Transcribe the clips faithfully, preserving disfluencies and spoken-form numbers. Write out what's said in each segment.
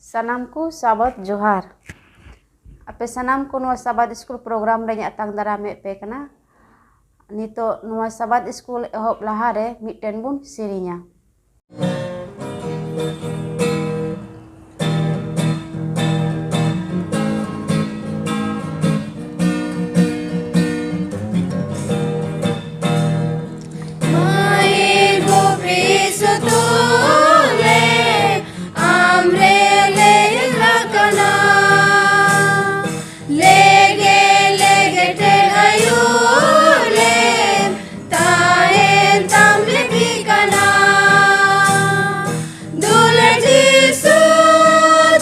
ᱥᱟᱱᱟᱢ ᱠᱚ ᱥᱟᱵᱟᱫ ᱡᱚᱦᱟᱨ᱾ ᱟᱯᱮ ᱥᱟᱱᱟᱢ ᱠᱚ ᱱᱚᱣᱟ ᱥᱟᱵᱟᱫ ᱥᱠᱩᱞ ᱯᱨᱳᱜᱨᱟᱢ ᱨᱮᱧ ᱟᱛᱟᱝ ᱫᱟᱨᱟᱢᱮᱫ ᱯᱮ ᱠᱟᱱᱟ᱾ ᱱᱤᱛᱚᱜ ᱱᱚᱣᱟ ᱥᱟᱵᱟᱫ ᱥᱠᱩᱞ ᱮᱦᱚᱵ ᱞᱟᱦᱟᱨᱮ ᱢᱤᱫᱴᱮᱱ ᱵᱚᱱ ᱥᱮᱨᱮᱧᱟ᱾ ᱢᱟᱹᱭ ᱜᱩᱯᱤ ᱥᱩᱛᱩᱜ ᱞᱮ ᱟᱢ ᱨᱮ ᱞᱮ ᱟᱠᱟᱱᱟ᱾ ᱞᱮᱜᱮ ᱞᱮᱜᱮ ᱴᱮ ᱟᱭᱩᱨ ᱞᱮᱢ ᱛᱟᱦᱮᱱ ᱛᱟᱢ ᱞᱮ ᱴᱷᱤᱠᱟᱱᱟ᱾ ᱫᱩᱞᱟᱹᱲ ᱡᱤᱥᱩ,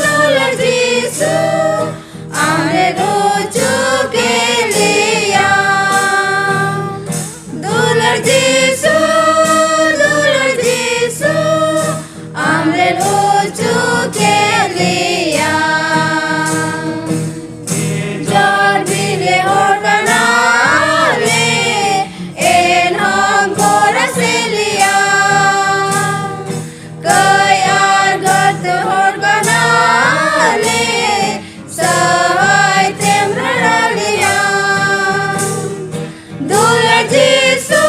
ᱫᱩᱞᱟᱹᱲ ᱡᱤᱥᱩ, ᱟᱢ ᱨᱮ ᱨᱩᱪᱩ ᱠᱮᱞᱤᱭᱟ᱾ ᱫᱩᱞᱟᱹᱲ ᱡᱤᱥᱩ, ᱫᱩᱞᱟᱹᱲ ᱡᱤᱥᱩ, ᱟᱢ ᱨᱮ ᱨᱩᱪᱩ ᱠᱮᱞᱤᱭᱟ᱾ ᱡᱚᱨ ᱵᱤᱞᱤ ᱦᱚᱲ ᱠᱟᱱᱟᱞᱮ, ᱮᱱᱦᱚᱸ ᱜᱚᱨᱟ ᱥᱮᱞᱤᱭᱟ᱾ ᱠᱟᱹᱭ ᱟᱨ ᱜᱟᱹᱛ ᱦᱚᱲ ᱠᱟᱱᱟᱞᱮ, ᱥᱟᱦᱟᱭ ᱛᱮᱢ ᱨᱟᱲᱟ ᱞᱮᱭᱟ᱾ ᱫᱩᱞᱟᱹᱲ ᱡᱤᱥᱩ,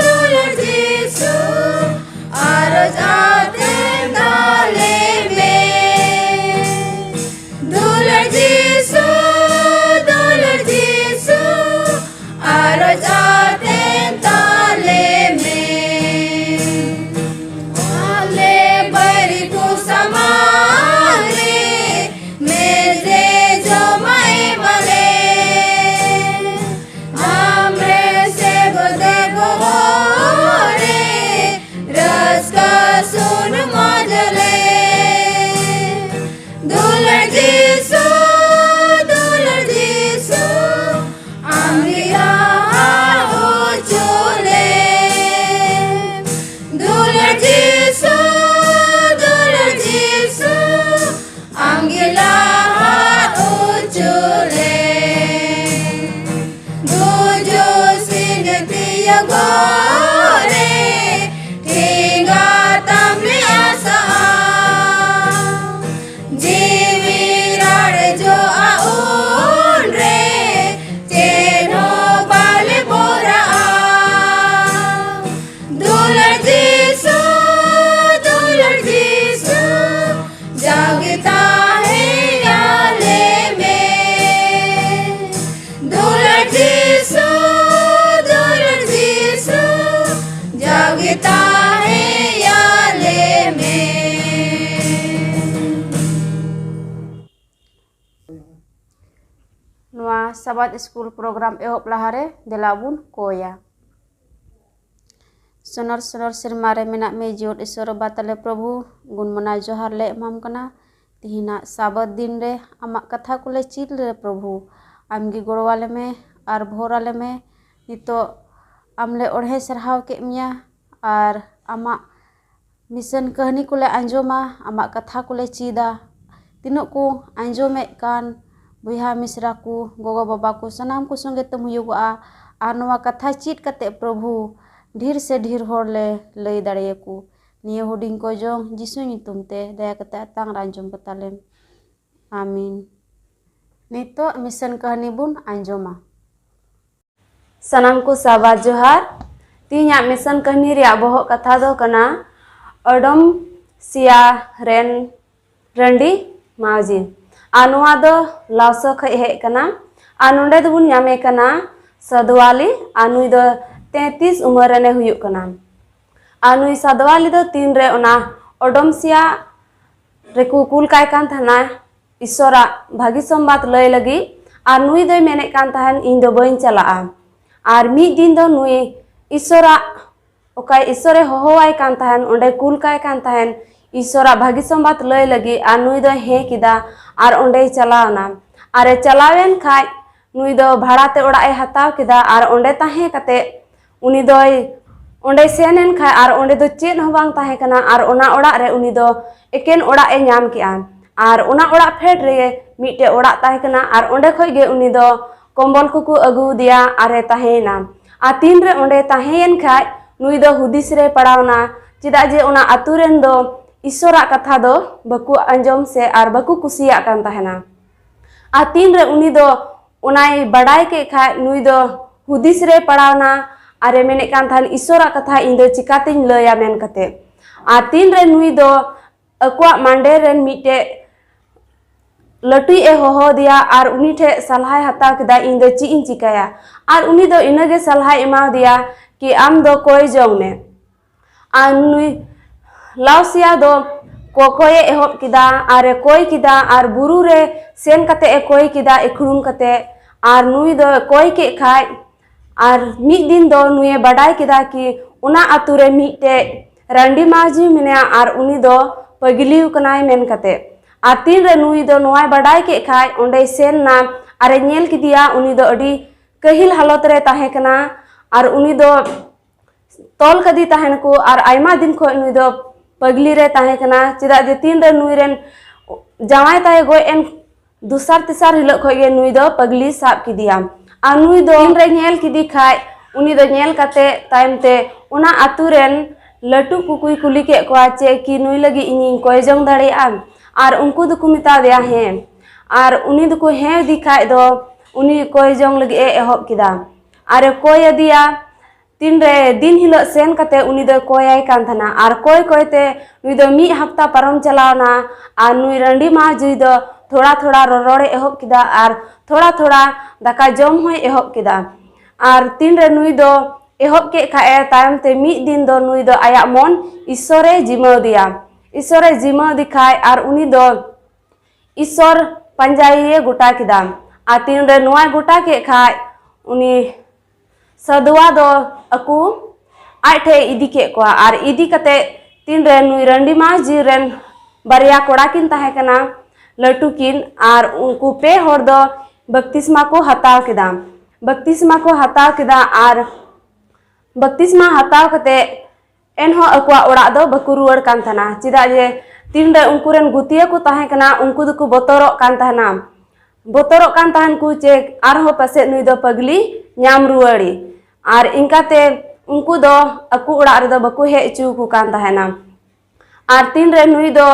ᱫᱩᱞᱟᱹᱲ ᱡᱤᱥᱩ, ᱟᱨᱚ ᱡᱟᱛᱮᱢ ᱫᱟᱞᱮ ᱢᱮ᱾ ᱫᱩᱞᱟᱹᱲ ᱡᱤᱥᱩ, ᱫᱩᱞᱟᱹᱲ ᱡᱤᱥᱩ, ᱟᱨᱚ ᱡᱟᱛᱮᱢ ᱫᱟᱞᱮ ᱢᱮ᱾ ᱟᱞᱮ ᱵᱟᱹᱨᱤ ᱠᱚ ᱥᱟᱢᱟᱝ ᱨᱮ ᱢᱮᱡᱽ ᱨᱮ ᱡᱚᱢᱟᱜ ᱮᱢᱟᱞᱮ᱾ ᱟᱢ ᱨᱮ ᱥᱮᱵᱚ ᱫᱮᱵᱚ ᱦᱚᱨ ᱨᱮ ᱨᱟᱹᱥᱠᱟᱹ ᱥᱩᱱᱩᱢ ᱚᱡᱚᱞᱮ᱾ ᱫᱩᱞᱟᱹᱲ ᱡᱤᱥᱩ, ᱫᱩᱞᱟᱹᱲ ᱡᱤᱥᱩ, ᱟᱢ ᱜᱮ ᱞᱟᱦᱟ ᱦᱚᱪᱚ ᱞᱮᱢ᱾ ᱫᱩᱞᱟᱹᱲ ᱡᱤᱥᱩ, ᱫᱩᱞᱟᱹᱲ ᱡᱤᱥᱩ, ᱟᱢ ᱜᱮ ᱞᱟᱦᱟ ᱦᱚᱪᱚ ᱞᱮᱢ᱾ ᱜᱩᱡᱩᱜ ᱥᱤᱧ ᱛᱤᱭᱳᱜᱚᱜ ᱨᱮ ᱴᱷᱮᱸᱜᱟ ᱛᱟᱢ ᱞᱮ ᱟᱥᱟᱜᱼᱟ᱾ ᱟᱵᱚᱣᱟᱜ ᱥᱠᱩᱞ ᱯᱨᱳᱜᱨᱟᱢ ᱮᱦᱚᱵ ᱞᱟᱦᱟᱨᱮ ᱫᱮᱞᱟ ᱵᱚᱱ ᱠᱚᱭᱟ᱾ ᱥᱚᱱᱚᱨ ᱥᱚᱱᱚᱨ ᱥᱮᱨᱢᱟ ᱨᱮ ᱢᱮᱱᱟᱜ ᱢᱮ ᱡᱤᱭᱚᱱ ᱤᱥᱚᱨ ᱵᱟᱵᱟ ᱛᱟᱞᱮ ᱯᱨᱚᱵᱷᱩ, ᱜᱩᱱ ᱢᱟᱱᱟᱣ ᱡᱚᱦᱟᱨ ᱞᱮ ᱮᱢᱟᱢ ᱠᱟᱱᱟ᱾ ᱛᱤᱦᱤᱧᱟᱜ ᱥᱟᱵᱟᱛ ᱫᱤᱱ ᱨᱮ ᱟᱢᱟᱜ ᱠᱟᱛᱷᱟ ᱠᱚᱞᱮ ᱪᱮᱫ ᱞᱮ ᱯᱨᱚᱵᱷᱩ, ᱟᱢᱜᱮ ᱜᱚᱲᱚ ᱟᱞᱮ ᱢᱮ ᱟᱨ ᱵᱷᱳᱨ ᱟᱞᱮ ᱢᱮ᱾ ᱱᱤᱛᱚᱜ ᱟᱢ ᱞᱮ ᱚᱬᱦᱮ ᱥᱟᱨᱦᱟᱣ ᱠᱮᱫ ᱢᱮᱭᱟ ᱟᱨ ᱟᱢᱟᱜ ᱢᱤᱥᱚᱱ ᱠᱟᱹᱦᱱᱤ ᱠᱚᱞᱮ ᱟᱸᱡᱚᱢᱟ, ᱟᱢᱟᱜ ᱠᱟᱛᱷᱟ ᱠᱚᱞᱮ ᱪᱮᱫᱟ᱾ ᱛᱤᱱᱟᱹᱜ ᱠᱚ ᱟᱸᱡᱚᱢᱮᱫ ᱠᱟᱱ ᱵᱚᱭᱦᱟ ᱢᱤᱥᱨᱟ ᱠᱚ, ᱜᱚᱜᱚ ᱵᱟᱵᱟ ᱠᱚ, ᱥᱟᱱᱟᱢ ᱠᱚ ᱥᱚᱸᱜᱮ ᱛᱮᱢ ᱦᱩᱭᱩᱜᱚᱜᱼᱟ᱾ ᱟᱨ ᱱᱚᱣᱟ ᱠᱟᱛᱷᱟ ᱪᱮᱫ ᱠᱟᱛᱮ ᱯᱨᱚᱵᱷᱩ ᱰᱷᱮᱨ ᱥᱮ ᱰᱷᱮᱨ ᱦᱚᱲ ᱞᱮ ᱞᱟᱹᱭ ᱫᱟᱲᱮᱭᱟᱠᱚ᱾ ᱱᱤᱭᱟᱹ ᱦᱩᱰᱤᱧ ᱠᱚ ᱡᱚᱝ ᱡᱤᱥᱩ ᱧᱩᱛᱩᱢ ᱛᱮ ᱫᱟᱭᱟ ᱠᱟᱛᱮ ᱟᱛᱟᱝ ᱨᱟᱱᱡᱚᱢ ᱠᱟᱛᱟᱞᱮᱢ᱾ ᱟᱢᱤᱱ᱾ ᱱᱤᱛᱚᱜ ᱢᱤᱥᱚᱱ ᱠᱟᱹᱦᱱᱤ ᱵᱚᱱ ᱟᱸᱡᱚᱢᱟ᱾ ᱥᱟᱱᱟᱢ ᱠᱚ ᱥᱟᱵᱟ ᱡᱚᱦᱟᱨ᱾ ᱛᱮᱦᱮᱧᱟᱜ ᱢᱤᱥᱚᱱ ᱠᱟᱹᱦᱱᱤ ᱨᱮᱭᱟᱜ ᱵᱚᱦᱚᱜ ᱠᱟᱛᱷᱟ ᱫᱚ ᱠᱟᱱᱟ ᱚᱰᱚᱢ ᱥᱤᱭᱟ ᱨᱮᱱ ᱨᱟᱺᱰᱤ ᱢᱟᱹᱡᱷᱤ᱾ ᱟᱨ ᱱᱚᱣᱟ ᱫᱚ ᱞᱟᱣᱥᱚ ᱠᱷᱚᱡ ᱦᱮᱡ ᱠᱟᱱᱟ᱾ ᱟᱨ ᱱᱚᱰᱮ ᱫᱚᱵᱚᱱ ᱧᱟᱢᱮ ᱠᱟᱱᱟ ᱥᱟᱫᱣᱟᱞᱤ, ᱟᱨ ᱱᱩᱭ ᱫᱚ ᱛᱮᱛᱨᱤᱥ ᱩᱢᱮᱨ ᱨᱮᱱᱮ ᱦᱩᱭᱩᱜ ᱠᱟᱱᱟ᱾ ᱟᱨ ᱱᱩᱭ ᱥᱟᱫᱣᱟᱞᱤ ᱫᱚ ᱛᱤᱱᱨᱮ ᱚᱱᱟ ᱚᱰᱚᱢ ᱥᱤᱭᱟ ᱨᱮᱠᱚ ᱠᱩᱞ ᱠᱟᱭ ᱠᱟᱱ ᱛᱟᱦᱮᱱᱟ ᱤᱥᱚᱨᱟᱜ ᱵᱷᱟᱹᱜᱤ ᱥᱚᱢᱵᱟᱫ ᱞᱟᱹᱭ ᱞᱟᱹᱜᱤᱫ, ᱟᱨ ᱱᱩᱭ ᱫᱚᱭ ᱢᱮᱱᱮᱫ ᱠᱟᱱ ᱛᱟᱦᱮᱱ, "ᱤᱧ ᱫᱚ ᱵᱟᱹᱧ ᱪᱟᱞᱟᱜᱼᱟ᱾" ᱟᱨ ᱢᱤᱫ ᱫᱤᱱ ᱫᱚ ᱱᱩᱭ ᱤᱥᱚᱨᱟᱜ, ᱚᱠᱟᱭ ᱤᱥᱚᱨᱮ ᱦᱚᱦᱚᱣᱟᱭ ᱠᱟᱱ ᱛᱟᱦᱮᱱ, ᱚᱸᱰᱮ ᱠᱩᱞ ᱠᱟᱭ ᱠᱟᱱ ᱛᱟᱦᱮᱱ ᱤᱥᱚᱨᱟᱜ ᱵᱷᱟᱹᱜᱤ ᱥᱚᱢᱵᱟᱫ ᱞᱟᱹᱭ ᱞᱟᱹᱜᱤᱫ, ᱟᱨ ᱱᱩᱭ ᱫᱚᱭ ᱦᱮᱸ ᱠᱮᱫᱟ ᱟᱨ ᱚᱸᱰᱮᱭ ᱪᱟᱞᱟᱣᱱᱟ᱾ ᱟᱨᱮ ᱪᱟᱞᱟᱣᱮᱱ ᱠᱷᱟᱡ ᱱᱩᱭ ᱫᱚ ᱵᱷᱟᱲᱟᱛᱮ ᱚᱲᱟᱜ ᱮ ᱦᱟᱛᱟᱣ ᱠᱮᱫᱟ, ᱟᱨ ᱚᱸᱰᱮ ᱛᱟᱦᱮᱸ ᱠᱟᱛᱮ ᱩᱱᱤ ᱫᱚᱭ, ᱚᱸᱰᱮ ᱥᱮᱱ ᱮᱱ ᱠᱷᱟᱡ ᱟᱨ ᱚᱸᱰᱮ ᱫᱚ ᱪᱮᱫ ᱦᱚᱸ ᱵᱟᱝ ᱛᱟᱦᱮᱸ ᱠᱟᱱᱟ, ᱟᱨ ᱚᱱᱟ ᱚᱲᱟᱜ ᱨᱮ ᱩᱱᱤ ᱫᱚ ᱮᱠᱮᱱ ᱚᱲᱟᱜ ᱮ ᱧᱟᱢ ᱠᱮᱜᱼᱟ᱾ ᱟᱨ ᱚᱱᱟ ᱚᱲᱟᱜ ᱯᱷᱮᱰ ᱨᱮ ᱢᱤᱫᱴᱮᱡ ᱚᱲᱟᱜ ᱛᱟᱦᱮᱸ ᱠᱟᱱᱟ, ᱟᱨ ᱚᱸᱰᱮ ᱠᱷᱚᱡ ᱜᱮ ᱩᱱᱤ ᱫᱚ ᱠᱚᱢᱵᱚᱞ ᱠᱚᱠᱚ ᱟᱹᱜᱩ ᱟᱫᱮᱭᱟ ᱟᱨᱮ ᱛᱟᱦᱮᱸᱭᱮᱱᱟ᱾ ᱟᱨ ᱛᱤᱱᱨᱮ ᱚᱸᱰᱮ ᱛᱟᱦᱮᱸᱭᱮᱱ ᱠᱷᱟᱡ ᱱᱩᱭ ᱫᱚ ᱦᱩᱫᱤᱥ ᱨᱮ ᱯᱟᱲᱟᱣᱱᱟ, ᱪᱮᱫᱟᱜ ᱡᱮ ᱚᱱᱟ ᱟᱛᱳ ᱨᱮᱱ ᱫᱚ ᱤᱥᱚᱨᱟᱜ ᱠᱟᱛᱷᱟ ᱫᱚ ᱵᱟᱠᱚ ᱟᱸᱡᱚᱢ ᱥᱮ ᱟᱨ ᱵᱟᱠᱚ ᱠᱩᱥᱤᱭᱟᱜ ᱠᱟᱱ ᱛᱟᱦᱮᱱᱟ᱾ ᱟᱨ ᱛᱤᱱᱨᱮ ᱩᱱᱤ ᱫᱚ ᱚᱱᱟᱭ ᱵᱟᱰᱟᱭ ᱠᱮᱫ ᱠᱷᱟᱡ, ᱱᱩᱭ ᱫᱚ ᱦᱩᱫᱤᱥ ᱨᱮ ᱯᱟᱲᱟᱣᱱᱟ ᱟᱨᱮ ᱢᱮᱱᱮᱫ ᱠᱟᱱ ᱛᱟᱦᱮᱱ, "ᱤᱥᱚᱨᱟᱜ ᱠᱟᱛᱷᱟ ᱤᱧ ᱫᱚ ᱪᱤᱠᱟᱛᱤᱧ ᱞᱟᱹᱭᱟ?" ᱢᱮᱱ ᱠᱟᱛᱮ᱾ ᱟᱨ ᱛᱤᱱᱨᱮ ᱱᱩᱭ ᱫᱚ ᱟᱠᱚᱣᱟᱜ ᱢᱟᱸᱰᱮᱨ ᱨᱮᱱ ᱢᱤᱫᱴᱮᱡ ᱞᱟᱹᱴᱩᱭᱤᱡ ᱮ ᱦᱚᱦᱚ ᱟᱫᱮᱭᱟ ᱟᱨ ᱩᱱᱤ ᱴᱷᱮᱡ ᱥᱟᱞᱦᱟᱭ ᱦᱟᱛᱟᱣ ᱠᱮᱫᱟ, "ᱤᱧ ᱫᱚ ᱪᱮᱫ ᱤᱧ ᱪᱤᱠᱟᱹᱭᱟ?" ᱟᱨ ᱩᱱᱤ ᱫᱚ ᱤᱱᱟᱹᱜᱮ ᱥᱟᱞᱦᱟᱭ ᱮᱢᱟᱣᱟᱫᱮᱭᱟ ᱠᱤ, "ᱟᱢ ᱫᱚ ᱠᱚᱭ ᱡᱚᱝ ᱢᱮ᱾" ᱟᱨ ᱱᱩᱭ ᱞᱟᱣᱥᱤᱭᱟ ᱫᱚ ᱠᱚᱠᱚᱭᱮ ᱮᱦᱚᱵ ᱠᱮᱫᱟ ᱟᱨ ᱮ ᱠᱚᱭ ᱠᱮᱫᱟ ᱟᱨ ᱵᱩᱨᱩ ᱨᱮ ᱥᱮᱱ ᱠᱟᱛᱮ ᱮ ᱠᱚᱭ ᱠᱮᱫᱟ ᱮᱠᱷᱲᱩᱢ ᱠᱟᱛᱮ᱾ ᱟᱨ ᱱᱩᱭ ᱫᱚ ᱠᱚᱭ ᱠᱮᱫ ᱠᱷᱟᱡ, ᱟᱨ ᱢᱤᱫ ᱫᱤᱱ ᱫᱚ ᱱᱩᱭᱮ ᱵᱟᱰᱟᱭ ᱠᱮᱫᱟ ᱠᱤ ᱚᱱᱟ ᱟᱛᱳ ᱨᱮ ᱢᱤᱫᱴᱮᱡ ᱨᱟᱺᱰᱤ ᱢᱟᱹᱡᱷᱤ ᱢᱮᱱᱟᱭᱟ ᱟᱨ ᱩᱱᱤ ᱫᱚ ᱯᱟᱹᱜᱽᱞᱤ ᱠᱟᱱᱟᱭ ᱢᱮᱱ ᱠᱟᱛᱮ᱾ ᱟᱨ ᱛᱤᱱᱨᱮ ᱱᱩᱭ ᱫᱚ ᱱᱚᱣᱟᱭ ᱵᱟᱰᱟᱭ ᱠᱮᱫ ᱠᱷᱟᱡ, ᱚᱸᱰᱮᱭ ᱥᱮᱱ ᱱᱟ ᱟᱨᱮ ᱧᱮᱞ ᱠᱮᱫᱮᱭᱟ, ᱩᱱᱤ ᱫᱚ ᱟᱹᱰᱤ ᱠᱟᱹᱦᱤᱞ ᱦᱟᱞᱚᱛ ᱨᱮ ᱛᱟᱦᱮᱸ ᱠᱟᱱᱟ᱾ ᱟᱨ ᱩᱱᱤ ᱫᱚ ᱛᱚᱞ ᱠᱟᱫᱮ ᱛᱟᱦᱮᱱᱟᱠᱚ ᱟᱨ ᱟᱭᱢᱟ ᱫᱤᱱ ᱠᱷᱚᱡ ᱱᱩᱭ ᱫᱚ ᱯᱟᱹᱜᱽᱞᱤ ᱨᱮ ᱛᱟᱦᱮᱸ ᱠᱟᱱᱟ᱾ ᱪᱮᱫᱟᱜ ᱡᱮ ᱛᱤᱱᱨᱮ ᱱᱩᱭ ᱨᱮᱱ ᱡᱟᱶᱟᱭ ᱛᱟᱭ ᱜᱚᱡ ᱮᱱ, ᱫᱚᱥᱟᱨ ᱛᱮᱥᱟᱨ ᱦᱤᱞᱳᱜ ᱠᱷᱚᱡ ᱜᱮ ᱱᱩᱭ ᱫᱚ ᱯᱟᱹᱜᱽᱞᱤ ᱥᱟᱵ ᱠᱮᱫᱮᱭᱟ᱾ ᱟᱨ ᱱᱩᱭ ᱫᱚ ᱛᱤᱱᱨᱮ ᱧᱮᱞ ᱠᱮᱫᱮ ᱠᱷᱟᱡ, ᱩᱱᱤ ᱫᱚ ᱧᱮᱞ ᱠᱟᱛᱮ ᱛᱟᱭᱚᱢ ᱛᱮ ᱚᱱᱟ ᱟᱛᱳ ᱨᱮᱱ ᱞᱟᱹᱴᱩ ᱠᱚᱠᱚᱭ ᱠᱩᱞᱤ ᱠᱮᱫ ᱠᱚᱣᱟ ᱪᱮ ᱠᱤ ᱱᱩᱭ ᱞᱟᱹᱜᱤᱫ ᱤᱧᱤᱧ ᱠᱚᱭ ᱡᱚᱝ ᱫᱟᱲᱮᱭᱟᱜᱼᱟ? ᱟᱨ ᱩᱱᱠᱩ ᱫᱚᱠᱚ ᱢᱮᱛᱟ ᱫᱮᱭᱟ ᱦᱮᱸ᱾ ᱟᱨ ᱩᱱᱤ ᱫᱚᱠᱚ ᱦᱮᱸ ᱟᱫᱮ ᱠᱷᱟᱡ ᱫᱚ ᱩᱱᱤ ᱠᱚᱭ ᱡᱚᱝ ᱞᱟᱹᱜᱤᱫ ᱮ ᱮᱦᱚᱵ ᱠᱮᱫᱟ᱾ ᱟᱨᱮ ᱠᱚᱭ ᱟᱫᱮᱭᱟ᱾ ᱛᱤᱱᱨᱮ ᱫᱤᱱ ᱦᱤᱞᱳᱜ ᱥᱮᱱ ᱠᱟᱛᱮ ᱩᱱᱤ ᱫᱚᱭ ᱠᱚᱭᱟᱭ ᱠᱟᱱ ᱛᱟᱦᱮᱱᱟ᱾ ᱟᱨ ᱠᱚᱭ ᱠᱚᱭ ᱛᱮ ᱱᱩᱭ ᱫᱚ ᱢᱤᱫ ᱦᱟᱯᱛᱟ ᱯᱟᱨᱚᱢ ᱪᱟᱞᱟᱣ ᱮᱱᱟ᱾ ᱟᱨ ᱱᱩᱭ ᱨᱟᱺᱰᱤ ᱢᱟᱹᱡᱷᱤ ᱫᱚ ᱛᱷᱚᱲᱟ ᱛᱷᱚᱲᱟ ᱨᱚᱨᱚᱲᱮ ᱮᱦᱚᱵ ᱠᱮᱫᱟ ᱟᱨ ᱛᱷᱚᱲᱟ ᱛᱷᱚᱲᱟ ᱫᱟᱠᱟ ᱡᱚᱢ ᱦᱚᱸᱭ ᱮᱦᱚᱵ ᱠᱮᱫᱟ᱾ ᱟᱨ ᱛᱤᱱᱨᱮ ᱱᱩᱭ ᱫᱚ ᱮᱦᱚᱵ ᱠᱮᱫ ᱠᱷᱟᱡ ᱮ, ᱛᱟᱭᱚᱢ ᱛᱮ ᱢᱤᱫ ᱫᱤᱱ ᱫᱚ ᱱᱩᱭ ᱫᱚ ᱟᱭᱟᱜ ᱢᱚᱱ ᱤᱥᱥᱚᱨᱮ ᱡᱤᱢᱟᱹᱣ ᱫᱮᱭᱟ᱾ ᱤᱥᱥᱚᱨᱮ ᱡᱤᱢᱟᱹᱣ ᱫᱮ ᱠᱷᱟᱡ ᱟᱨ ᱩᱱᱤ ᱫᱚ ᱤᱥᱥᱚᱨ ᱯᱟᱸᱡᱟᱭᱮ ᱜᱚᱴᱟ ᱠᱮᱫᱟ᱾ ᱟᱨ ᱛᱤᱱᱨᱮ ᱱᱚᱣᱟᱭ ᱜᱚᱴᱟ ᱠᱮᱫ ᱠᱷᱟᱡ, ᱩᱱᱤ ᱥᱟᱹᱫᱷᱣᱟ ᱫᱚ ᱟᱠᱚ ᱟᱡ ᱴᱷᱮᱡ ᱤᱫᱤ ᱠᱮᱫ ᱠᱚᱣᱟ᱾ ᱟᱨ ᱤᱫᱤ ᱠᱟᱛᱮ ᱛᱤᱱᱨᱮ ᱱᱩᱭ ᱨᱟᱺᱰᱤ ᱢᱟᱹᱡᱷᱤ ᱨᱮᱱ ᱵᱟᱨᱭᱟ ᱠᱚᱲᱟ ᱠᱤᱱ ᱛᱟᱦᱮᱸ ᱠᱟᱱᱟ, ᱞᱟᱹᱴᱩ ᱠᱤᱱ, ᱟᱨ ᱩᱱᱠᱩ ᱯᱮ ᱦᱚᱲ ᱫᱚ ᱵᱟᱯᱛᱤᱥᱢᱟ ᱠᱚ ᱦᱟᱛᱟᱣ ᱠᱮᱫᱟ᱾ ᱵᱟᱯᱛᱤᱥᱢᱟ ᱠᱚ ᱦᱟᱛᱟᱣ ᱠᱮᱫᱟ ᱟᱨ ᱵᱟᱯᱛᱤᱥᱢᱟ ᱦᱟᱛᱟᱣ ᱠᱟᱛᱮ ᱮᱱᱦᱚᱸ ᱟᱠᱚᱣᱟᱜ ᱚᱲᱟᱜ ᱫᱚ ᱵᱟᱠᱚ ᱨᱩᱣᱟᱹᱲ ᱠᱟᱱ ᱛᱟᱦᱮᱱᱟ᱾ ᱪᱮᱫᱟᱜ ᱡᱮ ᱛᱤᱱᱨᱮ ᱩᱱᱠᱩ ᱨᱮᱱ ᱜᱩᱛᱤᱭᱟᱹ ᱠᱚ ᱛᱟᱦᱮᱸ ᱠᱟᱱᱟ, ᱩᱱᱠᱩ ᱫᱚᱠᱚ ᱵᱚᱛᱚᱨᱚᱜ ᱠᱟᱱ ᱛᱟᱦᱮᱱᱟ᱾ ᱵᱚᱛᱚᱨᱚᱜ ᱠᱟᱱ ᱛᱟᱦᱮᱱ ᱠᱚ ᱪᱮ ᱟᱨᱦᱚᱸ ᱯᱟᱥᱮᱡ ᱱᱩᱭ ᱫᱚ ᱯᱟᱹᱜᱽᱞᱤ ᱧᱟᱢ ᱨᱩᱣᱟᱹᱲᱤ᱾ ᱟᱨ ᱤᱱᱠᱟᱛᱮ ᱩᱱᱠᱩ ᱫᱚ ᱟᱠᱚ ᱚᱲᱟᱜ ᱨᱮᱫᱚ ᱵᱟᱠᱚ ᱦᱮᱡ ᱦᱚᱪᱚ ᱟᱠᱚ ᱠᱟᱱ ᱛᱟᱦᱮᱱᱟ᱾ ᱟᱨ ᱛᱤᱱᱨᱮ ᱱᱩᱭ ᱫᱚ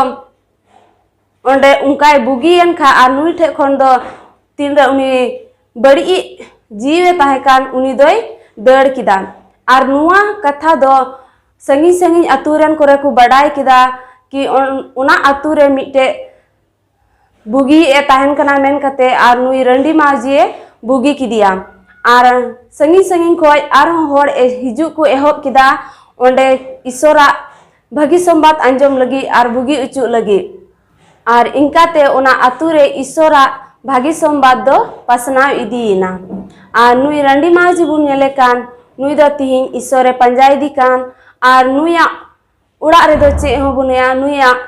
ᱚᱸᱰᱮ ᱚᱱᱠᱟᱭ ᱵᱩᱜᱤᱭᱮᱱ ᱠᱷᱟᱡ ᱟᱨ ᱱᱩᱭ ᱴᱷᱮᱡ ᱠᱷᱚᱱ ᱫᱚ ᱛᱤᱱᱨᱮ ᱩᱱᱤ ᱵᱟᱹᱲᱤᱡ ᱡᱤᱣᱤ ᱛᱟᱦᱮᱸ ᱠᱟᱱ, ᱩᱱᱤ ᱫᱚᱭ ᱫᱟᱹᱲ ᱠᱮᱫᱟ᱾ ᱟᱨ ᱱᱚᱣᱟ ᱠᱟᱛᱷᱟ ᱫᱚ ᱥᱟᱺᱜᱤᱧ ᱥᱟᱺᱜᱤᱧ ᱟᱹᱛᱩ ᱨᱮᱱ ᱠᱚᱨᱮ ᱠᱚ ᱵᱟᱰᱟᱭ ᱠᱮᱫᱟ ᱠᱤ ᱚᱱ-, ᱚᱱᱟ ᱟᱹᱛᱩ ᱨᱮ ᱢᱤᱫᱴᱮᱡ ᱵᱩᱜᱤ ᱮ ᱛᱟᱦᱮᱱ ᱠᱟᱱᱟ ᱢᱮᱱ ᱠᱟᱛᱮ ᱟᱨ ᱱᱩᱭ ᱨᱟᱺᱰᱤ ᱢᱟᱹᱡᱷᱤ ᱮ ᱵᱩᱜᱤ ᱠᱮᱫᱮᱭᱟ᱾ ᱟᱨ ᱥᱟᱺᱜᱤᱧ ᱥᱟᱺᱜᱤᱧ ᱠᱷᱚᱡ ᱟᱨᱦᱚᱸ ᱦᱚᱲ ᱮ ᱦᱤᱡᱩᱜ ᱠᱚ ᱮᱦᱚᱵ ᱠᱮᱫᱟ ᱚᱸᱰᱮ ᱤᱥᱚᱨᱟᱜ ᱵᱷᱟᱹᱜᱤ ᱥᱚᱢᱵᱟᱫ ᱟᱸᱡᱚᱢ ᱞᱟᱹᱜᱤᱫ ᱟᱨ ᱵᱩᱜᱤ ᱚᱪᱚᱜ ᱞᱟᱹᱜᱤᱫ᱾ ᱟᱨ ᱤᱱᱠᱟᱛᱮ ᱚᱱᱟ ᱟᱹᱛᱩ ᱨᱮ ᱤᱥᱚᱨᱟᱜ ᱵᱷᱟᱹᱜᱤ ᱥᱚᱢᱵᱟᱫ ᱫᱚ ᱯᱟᱥᱱᱟᱣ ᱤᱫᱤᱭᱮᱱᱟ᱾ ᱟᱨ ᱱᱩᱭ ᱨᱟᱺᱰᱤ ᱢᱟᱹᱡᱷᱤ ᱵᱚᱱ ᱧᱮᱞᱮ ᱠᱟᱱ, ᱱᱩᱭ ᱫᱚ ᱛᱤᱦᱤᱧ ᱤᱥᱥᱚᱨᱮ ᱯᱟᱸᱡᱟ ᱤᱫᱤ ᱠᱟᱱ, ᱟᱨ ᱱᱩᱭᱟᱜ ᱚᱲᱟᱜ ᱨᱮᱫᱚ ᱪᱮᱫ ᱦᱚᱸ ᱵᱟᱹᱱᱩᱜᱼᱟ, ᱱᱩᱭᱟᱜ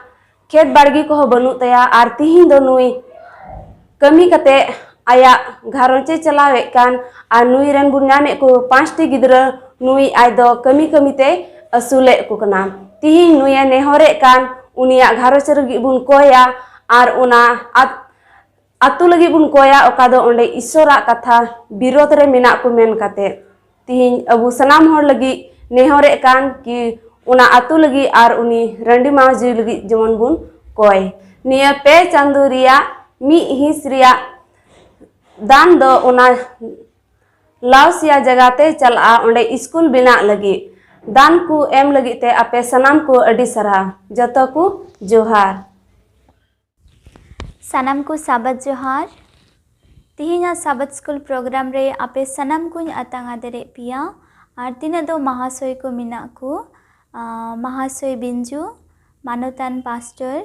ᱠᱷᱮᱛ ᱵᱟᱲᱜᱮ ᱠᱚᱦᱚᱸ ᱵᱟᱹᱱᱩᱜ ᱛᱟᱭᱟ᱾ ᱟᱨ ᱛᱤᱦᱤᱧ ᱫᱚ ᱱᱩᱭ ᱠᱟᱹᱢᱤ ᱠᱟᱛᱮ ᱟᱭᱟᱜ ᱜᱷᱟᱨᱚᱸᱡᱽ ᱮ ᱪᱟᱞᱟᱣᱮᱫ ᱠᱟᱱ, ᱟᱨ ᱱᱩᱭ ᱨᱮᱱ ᱵᱚᱱ ᱧᱟᱢᱮᱫ ᱠᱚ ᱯᱟᱸᱪᱴᱤ ᱜᱤᱫᱽᱨᱟᱹ, ᱱᱩᱭ ᱟᱡ ᱫᱚ ᱠᱟᱹᱢᱤ ᱠᱟᱹᱢᱤ ᱛᱮ ᱟᱹᱥᱩᱞᱮᱫ ᱠᱚ ᱠᱟᱱᱟ᱾ ᱛᱤᱦᱤᱧ ᱱᱩᱭᱮ ᱱᱮᱦᱚᱨᱮᱫ ᱠᱟᱱ, ᱩᱱᱤᱭᱟᱜ ᱜᱷᱟᱨᱚᱸᱡᱽ ᱞᱟᱹᱜᱤᱫ ᱵᱚᱱ ᱠᱚᱭᱟ, ᱟᱨ ᱚᱱᱟ ᱟᱛ- ᱟᱛᱳ ᱞᱟᱹᱜᱤᱫ ᱵᱚᱱ ᱠᱚᱭᱟ, ᱚᱠᱟ ᱫᱚ ᱚᱸᱰᱮ ᱤᱥᱥᱚᱨᱟᱜ ᱠᱟᱛᱷᱟ ᱵᱤᱨᱳᱫᱷ ᱨᱮ ᱢᱮᱱᱟᱜ ᱠᱚ ᱢᱮᱱ ᱠᱟᱛᱮ᱾ ᱛᱤᱦᱤᱧ ᱟᱵᱚ ᱥᱟᱱᱟᱢ ᱦᱚᱲ ᱞᱟᱹᱜᱤᱫ ᱱᱮᱦᱚᱨᱮᱫ ᱠᱟᱱ ᱠᱤ ᱚᱱᱟ ᱟᱛᱳ ᱞᱟᱹᱜᱤᱫ ᱟᱨ ᱩᱱᱤ ᱨᱟᱺᱰᱤ ᱢᱟᱹᱡᱷᱤ ᱞᱟᱹᱜᱤᱫ ᱡᱮᱢᱚᱱ ᱵᱚᱱ ᱠᱚᱭ᱾ ᱱᱤᱭᱟᱹ ᱯᱮ ᱪᱟᱸᱫᱳ ᱨᱮᱭᱟᱜ ᱢᱤᱫ ᱦᱤᱸᱥ ᱨᱮᱭᱟᱜ ᱫᱟᱱ ᱫᱚ ᱚᱱᱟ ᱞᱟᱣᱥᱤᱭᱟ ᱡᱟᱭᱜᱟ ᱛᱮ ᱪᱟᱞᱟᱜᱼᱟ, ᱚᱸᱰᱮ ᱥᱠᱩᱞ ᱵᱮᱱᱟᱜ ᱞᱟᱹᱜᱤᱫ᱾ ᱫᱟᱱ ᱠᱚ ᱮᱢ ᱞᱟᱹᱜᱤᱫ ᱛᱮ ᱟᱯᱮ ᱥᱟᱱᱟᱢ ᱠᱚ ᱟᱹᱰᱤ ᱥᱟᱨᱦᱟᱣ᱾ ᱡᱚᱛᱚ ᱠᱚ ᱡᱚᱦᱟᱨ᱾ ᱥᱟᱱᱟᱢ ᱠᱚ ᱥᱟᱵᱟᱫ ᱡᱚᱦᱟᱨ᱾ ᱛᱤᱦᱤᱧᱟᱜ ᱥᱟᱵᱟᱫ ᱥᱠᱩᱞ ᱯᱨᱳᱜᱨᱟᱢ ᱨᱮ ᱟᱯᱮ ᱥᱟᱱᱟᱢ ᱠᱚᱧ ᱟᱛᱟᱝ ᱟᱫᱮᱨᱮᱫ ᱯᱮᱭᱟ᱾ ᱟᱨ ᱛᱤᱱᱟᱹᱜ ᱫᱚ ᱢᱟᱦᱟᱥᱚᱭ ᱠᱚ ᱢᱮᱱᱟᱜ ᱠᱚ, ᱟᱸ, ᱢᱟᱦᱟᱥᱚᱭ ᱵᱤᱧᱡᱩ, ᱢᱟᱱᱚᱛᱟᱱ ᱯᱟᱥᱴᱚᱨ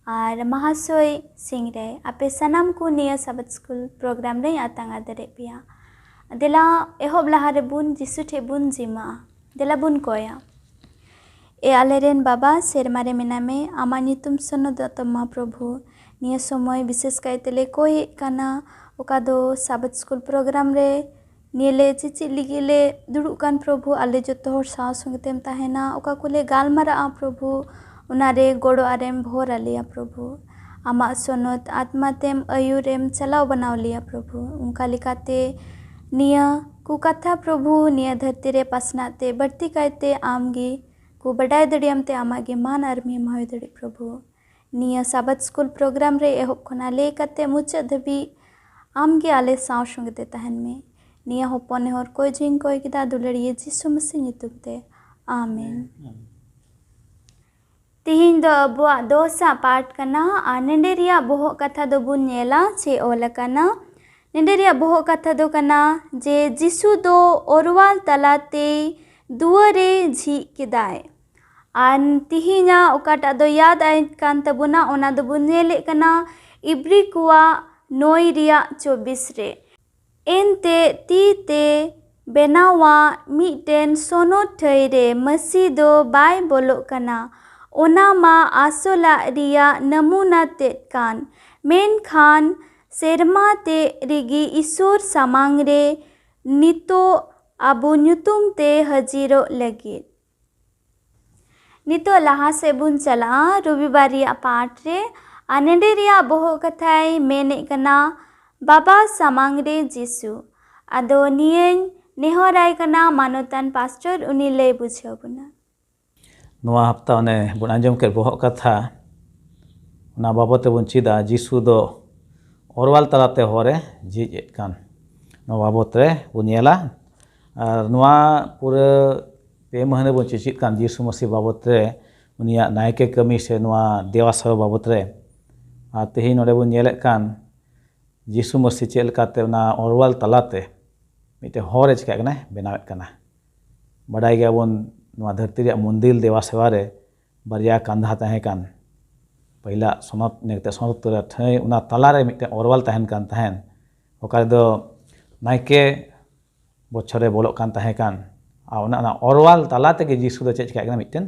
ᱟᱨ ᱢᱟᱦᱟᱥᱚᱭ ᱥᱤᱝᱨᱟᱭ, ᱟᱯᱮ ᱥᱟᱱᱟᱢ ᱠᱚ ᱱᱤᱭᱟᱹ ᱥᱟᱵᱟᱫ ᱥᱠᱩᱞ ᱯᱨᱳᱜᱨᱟᱢ ᱨᱮᱧ ᱟᱛᱟᱝ ᱟᱫᱮᱨᱮᱫ ᱯᱮᱭᱟ᱾ ᱫᱮᱞᱟ ᱮᱦᱚᱵ ᱞᱟᱦᱟ ᱨᱮᱵᱚᱱ ᱡᱤᱥᱩ ᱴᱷᱮᱡ ᱵᱚᱱ ᱡᱤᱢᱟᱜᱼᱟ᱾ ᱫᱮᱞᱟ ᱵᱚᱱ ᱠᱚᱭᱟ᱾ ᱮ ᱟᱞᱮᱨᱮᱱ ᱵᱟᱵᱟ, ᱥᱮᱨᱢᱟ ᱨᱮ ᱢᱮᱱᱟᱢᱮ, ᱟᱢᱟᱜ ᱧᱩᱛᱩᱢ ᱥᱚᱱᱚᱛᱚᱜ ᱛᱟᱢᱟ ᱯᱨᱚᱵᱷᱩ᱾ ᱱᱤᱭᱟᱹ ᱥᱚᱢᱚᱭ ᱵᱤᱥᱮᱥ ᱠᱟᱭᱛᱮ ᱞᱮ ᱠᱚᱭᱮᱫ ᱠᱟᱱᱟ, ᱚᱠᱟ ᱫᱚ ᱥᱟᱵᱟᱫ ᱥᱠᱩᱞ ᱯᱨᱳᱜᱨᱟᱢ ᱨᱮ ᱱᱤᱭᱟᱹ ᱞᱮ ᱪᱮᱪᱮᱫ ᱞᱟᱹᱜᱤᱫ ᱞᱮ ᱫᱩᱲᱩᱵ ᱠᱟᱱ ᱯᱨᱚᱵᱷᱩ, ᱟᱞᱮ ᱡᱚᱛᱚ ᱦᱚᱲ ᱥᱟᱶ ᱥᱚᱸᱜᱮ ᱛᱮᱢ ᱛᱟᱦᱮᱱᱟ᱾ ᱚᱠᱟ ᱠᱚᱞᱮ ᱜᱟᱞᱢᱟᱨᱟᱜᱼᱟ ᱯᱨᱚᱵᱷᱩ, ᱚᱱᱟᱨᱮ ᱜᱚᱲᱚ ᱟᱨᱮᱢ ᱵᱷᱚᱨ ᱟᱞᱮᱭᱟ ᱯᱨᱚᱵᱷᱩ᱾ ᱟᱢᱟᱜ ᱥᱚᱱᱚᱛ ᱟᱛᱢᱟ ᱛᱮᱢ ᱟᱹᱭᱩᱨᱮᱢ ᱪᱟᱞᱟᱣ ᱵᱟᱱᱟᱣ ᱞᱮᱭᱟ ᱯᱨᱚᱵᱷᱩ᱾ ᱚᱱᱠᱟ ᱞᱮᱠᱟᱛᱮ ᱱᱤᱭᱟᱹ ᱠᱚ ᱠᱟᱛᱷᱟ ᱯᱨᱚᱵᱷᱩ ᱱᱤᱭᱟᱹ ᱫᱷᱟᱹᱨᱛᱤ ᱨᱮ ᱯᱟᱥᱱᱟᱜ ᱛᱮ ᱵᱟᱹᱲᱛᱤ ᱠᱟᱭᱛᱮ ᱟᱢ ᱜᱮ ᱠᱚ ᱵᱟᱰᱟᱭ ᱫᱟᱲᱮᱭᱟᱢ ᱛᱮ ᱟᱢᱟᱜ ᱜᱮ ᱢᱟᱱ ᱟᱨ ᱢᱮᱢᱟ ᱦᱩᱭ ᱫᱟᱲᱮᱜ ᱯᱨᱚᱵᱷᱩ᱾ ᱱᱤᱭᱟᱹ ᱥᱟᱵᱟᱫ ᱥᱠᱩᱞ ᱯᱨᱳᱜᱨᱟᱢ ᱨᱮ ᱮᱦᱚᱵ ᱠᱷᱚᱱᱟᱜ ᱞᱟᱹᱭ ᱠᱟᱛᱮ ᱢᱩᱪᱟᱹᱫ ᱫᱷᱟᱹᱵᱤᱡ ᱟᱢ ᱜᱮ ᱟᱞᱮ ᱥᱟᱶ ᱥᱚᱸᱜᱮ ᱛᱮ ᱛᱟᱦᱮᱱ ᱢᱮ᱾ ᱱᱤᱭᱟᱹ ᱦᱚᱯᱚᱱ ᱱᱮᱦᱚᱨ ᱠᱚᱭ ᱡᱤᱧ ᱠᱚᱭ ᱠᱮᱫᱟ ᱫᱩᱞᱟᱹᱲᱤᱭᱟᱹ ᱡᱤᱥᱩ ᱢᱟᱹᱥᱤ ᱧᱩᱛᱩᱢ ᱛᱮ, ᱟᱢᱮᱱ᱾ ᱛᱤᱦᱤᱧ ᱫᱚ ᱟᱵᱚᱣᱟᱜ ᱫᱚᱥᱟᱜ ᱯᱟᱨᱴ ᱠᱟᱱᱟ ᱟᱨ ᱱᱮᱰᱮ ᱨᱮᱭᱟᱜ ᱵᱚᱦᱚᱜ ᱠᱟᱛᱷᱟ ᱫᱚᱵᱚᱱ ᱧᱮᱞᱟ ᱪᱮᱫ ᱚᱞ ᱟᱠᱟᱱᱟ᱾ ᱱᱮᱰᱮ ᱨᱮᱭᱟᱜ ᱵᱚᱦᱚᱜ ᱠᱟᱛᱷᱟ ᱫᱚ ᱠᱟᱱᱟ ᱡᱮ ᱡᱤᱥᱩ ᱫᱚ ᱚᱨᱣᱟᱞ ᱛᱟᱞᱟᱛᱮ ᱫᱩᱣᱟᱹᱨᱮ ᱡᱷᱤᱡ ᱠᱮᱫᱟᱭ᱾ ᱟᱨ ᱛᱤᱦᱤᱧᱟᱜ ᱚᱠᱟᱴᱟᱜ ᱫᱚ ᱭᱟᱫ ᱟᱭ ᱠᱟᱱ ᱛᱟᱵᱚᱱᱟ, ᱚᱱᱟ ᱫᱚᱵᱚᱱ ᱧᱮᱞᱮᱫ ᱠᱟᱱᱟ ᱤᱵᱨᱤ ᱠᱚᱣᱟᱜ ᱱᱚᱭ ᱨᱮᱭᱟᱜ ᱪᱚᱵᱵᱤᱥ ᱨᱮ᱾ ᱮᱱᱛᱮ ᱛᱤ ᱛᱮ ᱵᱮᱱᱟᱣᱟᱜ ᱢᱤᱫᱴᱮᱱ ᱥᱚᱱᱚᱛ ᱴᱷᱟᱹᱭ ᱨᱮ ᱢᱟᱹᱥᱤ ᱫᱚ ᱵᱟᱭ ᱵᱚᱞᱚᱜ ᱠᱟᱱᱟ, ᱚᱱᱟ ᱢᱟ ᱟᱥᱚᱞᱟᱜ ᱨᱮᱭᱟᱜ ᱱᱟᱢᱩᱱᱟ ᱛᱮᱫ ᱠᱟᱱ, ᱢᱮᱱᱠᱷᱟᱱ ᱥᱮᱨᱢᱟ ᱛᱮᱫ ᱨᱮᱜᱮ ᱤᱥᱚᱨ ᱥᱟᱢᱟᱝ ᱨᱮ ᱱᱤᱛᱚᱜ ᱟᱵᱚ ᱧᱩᱛᱩᱢ ᱛᱮ ᱦᱟᱹᱡᱤᱨᱚᱜ ᱞᱟᱹᱜᱤᱫ᱾ ᱱᱤᱛᱚᱜ ᱞᱟᱦᱟ ᱥᱮᱫ ᱵᱚᱱ ᱪᱟᱞᱟᱜᱼᱟ ᱨᱚᱵᱤᱵᱟᱨ ᱨᱮᱭᱟᱜ ᱯᱟᱴ ᱨᱮ᱾ ᱟᱨ ᱱᱚᱰᱮ ᱨᱮᱭᱟᱜ ᱵᱚᱦᱚᱜ ᱠᱟᱛᱷᱟᱭ ᱢᱮᱱᱮᱫ ᱠᱟᱱᱟ, ᱵᱟᱵᱟ ᱥᱟᱢᱟᱝ ᱨᱮ ᱡᱤᱥᱩ᱾ ᱟᱫᱚ ᱱᱤᱭᱟᱹᱧ ᱱᱮᱦᱚᱨᱟᱭ ᱠᱟᱱᱟ ᱢᱟᱱᱚᱛᱟᱱ ᱯᱟᱥᱴᱚᱨ, ᱩᱱᱤ ᱞᱟᱹᱭ ᱵᱩᱡᱷᱟᱹᱣ ᱵᱚᱱᱟ᱾ ᱱᱚᱣᱟ ᱦᱟᱯᱛᱟ ᱚᱱᱮ ᱵᱚᱱ ᱟᱸᱡᱚᱢ ᱠᱮᱫ ᱵᱚᱦᱚᱜ ᱠᱟᱛᱷᱟ, ᱚᱱᱟ ᱵᱟᱵᱚᱛ ᱛᱮᱵᱚᱱ ᱪᱮᱫᱟ, ᱡᱤᱥᱩ ᱫᱚ ᱚᱨᱣᱟᱞ ᱛᱟᱞᱟᱛᱮ ᱦᱚᱨᱮ ᱡᱷᱤᱡ ᱮᱫ ᱠᱟᱱ, ᱱᱚᱣᱟ ᱵᱟᱵᱚᱛ ᱨᱮ ᱵᱚᱱ ᱧᱮᱞᱟ᱾ ᱟᱨ ᱱᱚᱣᱟ ᱯᱩᱨᱟᱹ ᱯᱮ ᱢᱟᱹᱦᱱᱟᱹ ᱵᱚᱱ ᱪᱮᱪᱮᱫ ᱠᱟᱱ ᱡᱤᱥᱩ ᱢᱟᱹᱥᱤ ᱵᱟᱵᱚᱛ ᱨᱮ, ᱩᱱᱤᱭᱟᱜ ᱱᱟᱭᱠᱮ ᱠᱟᱹᱢᱤ ᱥᱮ ᱱᱚᱣᱟ ᱫᱮᱣᱟ ᱥᱮᱣᱟ ᱵᱟᱵᱚᱛ ᱨᱮ᱾ ᱟᱨ ᱛᱮᱦᱮᱧ ᱱᱚᱰᱮ ᱵᱚᱱ ᱧᱮᱞᱮᱫ ᱠᱟᱱ ᱡᱤᱥᱩ ᱢᱟᱹᱥᱤ ᱪᱮᱫ ᱞᱮᱠᱟᱛᱮ ᱚᱱᱟ ᱚᱨᱣᱟᱞ ᱛᱟᱞᱟᱛᱮ ᱢᱤᱫᱴᱮᱱ ᱦᱚᱨᱮ ᱪᱤᱠᱟᱹᱜ ᱠᱟᱱᱟᱭ, ᱵᱮᱱᱟᱣᱮᱫ ᱠᱟᱱᱟ᱾ ᱵᱟᱰᱟᱭ ᱜᱮᱭᱟᱵᱚᱱ ᱱᱚᱣᱟ ᱫᱷᱟᱹᱨᱛᱤ ᱨᱮᱭᱟᱜ ᱢᱚᱱᱫᱤᱨ ᱫᱮᱣᱟ ᱥᱮᱣᱟ ᱨᱮ ᱵᱟᱨᱭᱟ ᱠᱟᱸᱫᱷᱟ ᱛᱟᱦᱮᱸ ᱠᱟᱱ, ᱯᱟᱹᱦᱤᱞᱟᱜ ᱥᱚᱱᱚᱛ ᱤᱱᱟᱹ ᱠᱟᱛᱮ ᱥᱚᱱᱚᱛ ᱩᱛᱟᱹᱨ ᱴᱷᱟᱹᱭ, ᱚᱱᱟ ᱛᱟᱞᱟᱨᱮ ᱢᱤᱫᱴᱮᱱ ᱚᱨᱣᱟᱞ ᱛᱟᱦᱮᱱ ᱠᱟᱱ ᱛᱟᱦᱮᱸᱱ, ᱚᱠᱟ ᱨᱮᱫᱚ ᱱᱟᱭᱠᱮ ᱵᱚᱪᱷᱚᱨᱮ ᱵᱚᱞᱚᱜ ᱠᱟᱱ ᱛᱟᱦᱮᱸ ᱠᱟᱱ᱾ ᱟᱨ ᱚᱱᱟ ᱚᱱᱟ ᱚᱨᱣᱟᱞ ᱛᱟᱞᱟ ᱛᱮᱜᱮ ᱡᱤᱥᱩ ᱫᱚ ᱪᱮᱫ ᱪᱤᱠᱟᱹᱜ ᱠᱟᱱᱟ, ᱢᱤᱫᱴᱮᱱ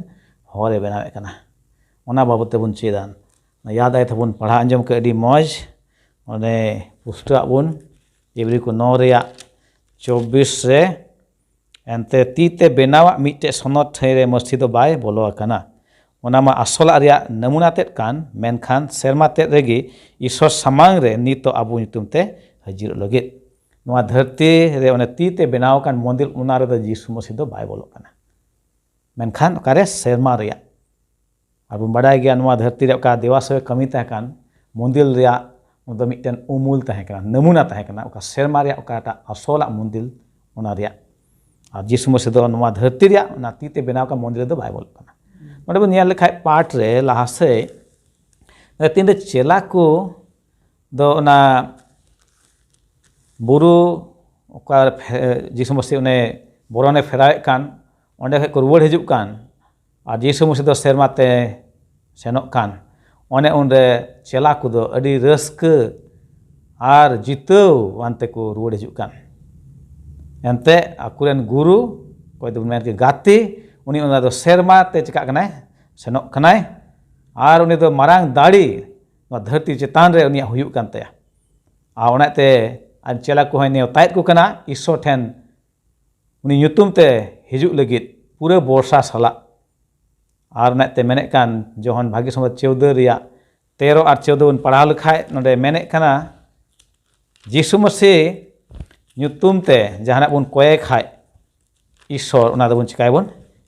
ᱦᱚᱨᱮ ᱵᱮᱱᱟᱣᱮᱫ ᱠᱟᱱᱟ᱾ ᱚᱱᱟ ᱵᱟᱵᱚᱛ ᱛᱮᱵᱚᱱ ᱪᱮᱫᱟ᱾ ᱭᱟᱫ ᱟᱭ ᱛᱟᱵᱚᱱ, ᱯᱟᱲᱦᱟᱣ ᱟᱸᱡᱚᱢ ᱠᱮᱫ ᱟᱹᱰᱤ ᱢᱚᱡᱽ᱾ ᱚᱸᱰᱮ ᱯᱩᱥᱴᱟᱹᱣᱟᱜ ᱵᱚᱱ, ᱤᱵᱨᱤ ᱠᱚ ᱱᱚ ᱨᱮᱭᱟᱜ ᱪᱚᱵᱵᱤᱥ ᱨᱮ, ᱮᱱᱛᱮ ᱛᱤ ᱛᱮ ᱵᱮᱱᱟᱣᱟᱜ ᱢᱤᱫᱴᱮᱡ ᱥᱚᱱᱚᱛ ᱴᱷᱟᱹᱭ ᱨᱮ ᱢᱟᱹᱥᱤ ᱫᱚ ᱵᱟᱭ ᱵᱚᱞᱚ ᱟᱠᱟᱱᱟ᱾ ᱚᱱᱟ ᱢᱟ ᱟᱥᱚᱞᱟᱜ ᱨᱮᱭᱟᱜ ᱱᱟᱢᱩᱱᱟ ᱛᱮᱫ ᱠᱟᱱ, ᱢᱮᱱᱠᱷᱟᱱ ᱥᱮᱨᱢᱟ ᱛᱮᱫ ᱨᱮᱜᱮ ᱤᱥᱚᱨ ᱥᱟᱢᱟᱝ ᱨᱮ ᱱᱤᱛᱚᱜ ᱟᱵᱚ ᱧᱩᱛᱩᱢ ᱛᱮ ᱦᱟᱹᱡᱤᱨᱚᱜ ᱞᱟᱹᱜᱤᱫ᱾ ᱱᱚᱣᱟ ᱫᱷᱟᱹᱨᱛᱤ ᱨᱮ ᱚᱱᱮ ᱛᱤ ᱛᱮ ᱵᱮᱱᱟᱣ ᱟᱠᱟᱱ ᱢᱚᱱᱫᱤᱨ, ᱚᱱᱟ ᱨᱮᱫᱚ ᱡᱤᱥᱩ ᱢᱟᱹᱥᱤ ᱫᱚ ᱵᱟᱭ ᱵᱚᱞᱚᱜ ᱠᱟᱱᱟ᱾ ᱢᱮᱱᱠᱷᱟᱱ ᱚᱠᱟᱨᱮ? ᱥᱮᱨᱢᱟ ᱨᱮᱭᱟᱜ᱾ ᱟᱨ ᱵᱚᱱ ᱵᱟᱰᱟᱭ ᱜᱮᱭᱟ, ᱱᱚᱣᱟ ᱫᱷᱟᱹᱨᱛᱤ ᱨᱮ ᱚᱠᱟ ᱫᱮᱣᱟ ᱥᱮᱣᱟ ᱠᱟᱹᱢᱤ ᱛᱟᱦᱮᱸ ᱠᱟᱱ, ᱢᱚᱱᱫᱤᱨ ᱨᱮᱭᱟᱜ, ᱚᱱᱟ ᱫᱚ ᱢᱤᱫᱴᱮᱱ ᱩᱢᱩᱞ ᱛᱟᱦᱮᱸ ᱠᱟᱱᱟ, ᱱᱟᱢᱩᱱᱟ ᱛᱟᱦᱮᱸ ᱠᱟᱱᱟ, ᱚᱠᱟ ᱥᱮᱨᱢᱟ ᱨᱮᱭᱟᱜ ᱚᱠᱟᱴᱟᱜ ᱟᱥᱚᱞᱟᱜ ᱢᱚᱱᱫᱤᱨ, ᱚᱱᱟ ᱨᱮᱭᱟᱜ᱾ ᱟᱨ ᱡᱤᱥᱩ ᱢᱟᱹᱥᱤ ᱫᱚ ᱱᱚᱣᱟ ᱫᱷᱟᱹᱨᱛᱤ ᱨᱮᱭᱟᱜ ᱚᱱᱟ ᱛᱤ ᱛᱮ ᱵᱮᱱᱟᱣ ᱟᱠᱟᱱ ᱢᱚᱱᱫᱤᱨ ᱨᱮᱫᱚ ᱵᱟᱭ ᱵᱚᱞᱚᱜ ᱠᱟᱱᱟ᱾ ᱱᱚᱰᱮ ᱵᱚᱱ ᱧᱮᱞ ᱞᱮᱠᱷᱟᱡ ᱯᱟᱴ ᱨᱮ ᱞᱟᱦᱟ ᱥᱮᱫ, ᱛᱤᱱᱨᱮ ᱪᱮᱞᱟ ᱠᱚ ᱫᱚ ᱚᱱᱟ ᱵᱩᱨᱩ ᱚᱠᱟ ᱯᱷᱮ-, ᱡᱤᱥᱩ ᱢᱟᱹᱥᱤ ᱚᱱᱮ ᱵᱚᱨᱚᱱᱮ ᱯᱷᱮᱨᱟᱣᱮᱫ ᱠᱟᱱ, ᱚᱸᱰᱮ ᱠᱷᱚᱡ ᱠᱚ ᱨᱩᱣᱟᱹᱲ ᱦᱤᱡᱩᱜ ᱠᱟᱱ, ᱟᱨ ᱡᱤᱥᱩ ᱢᱟᱹᱥᱤ ᱫᱚ ᱥᱮᱨᱢᱟ ᱛᱮ ᱥᱮᱱᱚᱜ ᱠᱟᱱ, ᱚᱱᱮ ᱩᱱᱨᱮ ᱪᱮᱞᱟ ᱠᱚᱫᱚ ᱟᱹᱰᱤ ᱨᱟᱹᱥᱠᱟᱹ ᱟᱨ ᱡᱤᱛᱟᱹᱣ ᱟᱱᱛᱮ ᱠᱚ ᱨᱩᱣᱟᱹᱲ ᱦᱤᱡᱩᱜ ᱠᱟᱱ᱾ ᱮᱱᱛᱮ ᱟᱠᱚᱨᱮᱱ ᱜᱩᱨᱩ, ᱚᱠᱚᱭ ᱫᱚᱵᱚᱱ ᱢᱮᱱ ᱠᱮᱫ ᱜᱟᱛᱮ, ᱩᱱᱤ ᱚᱱᱟ ᱫᱚ ᱥᱮᱨᱢᱟ ᱛᱮ ᱪᱤᱠᱟᱹᱜ ᱠᱟᱱᱟᱭ, ᱥᱮᱱᱚᱜ ᱠᱟᱱᱟᱭ᱾ ᱟᱨ ᱩᱱᱤ ᱫᱚ ᱢᱟᱨᱟᱝ ᱫᱟᱲᱮ ᱱᱚᱣᱟ ᱫᱷᱟᱹᱨᱛᱤ ᱪᱮᱛᱟᱱ ᱨᱮ ᱩᱱᱤᱭᱟᱜ ᱦᱩᱭᱩᱜ ᱠᱟᱱ ᱛᱟᱭᱟ᱾ ᱟᱨ ᱚᱱᱟᱛᱮ ᱟᱡ ᱪᱮᱞᱟ ᱠᱚᱦᱚᱸᱭ ᱱᱮᱣᱛᱟᱭᱮᱫ ᱠᱚ ᱠᱟᱱᱟ ᱤᱥᱥᱚᱨ ᱴᱷᱮᱱ, ᱩᱱᱤ ᱧᱩᱛᱩᱢ ᱛᱮ ᱦᱤᱡᱩᱜ ᱞᱟᱹᱜᱤᱫ ᱯᱩᱨᱟᱹ ᱵᱚᱨᱥᱟ ᱥᱟᱞᱟᱜ᱾ ᱟᱨ ᱚᱱᱟᱛᱮ ᱢᱮᱱᱮᱫ ᱠᱟᱱ ᱡᱚᱦᱚᱱ ᱵᱷᱟᱹᱜᱤ ᱥᱚᱢᱵᱟᱫ ᱪᱳᱣᱫᱟᱹ ᱨᱮᱭᱟᱜ ᱛᱮᱨᱚ ᱟᱨ ᱪᱳᱣᱫᱟᱹ ᱵᱚᱱ ᱯᱟᱲᱦᱟᱣ ᱞᱮᱠᱷᱟᱡ, ᱱᱚᱰᱮ ᱢᱮᱱᱮᱫ ᱠᱟᱱᱟ, ᱡᱤᱥᱩ ᱢᱟᱹᱥᱤ ᱧᱩᱛᱩᱢ ᱛᱮ ᱡᱟᱦᱟᱱᱟᱜ ᱵᱚᱱ ᱠᱚᱭᱮ ᱠᱷᱟᱡ, ᱤᱥᱥᱚᱨ ᱚᱱᱟ ᱫᱚᱵᱚᱱ ᱪᱤᱠᱟᱭᱟᱵᱚᱱ?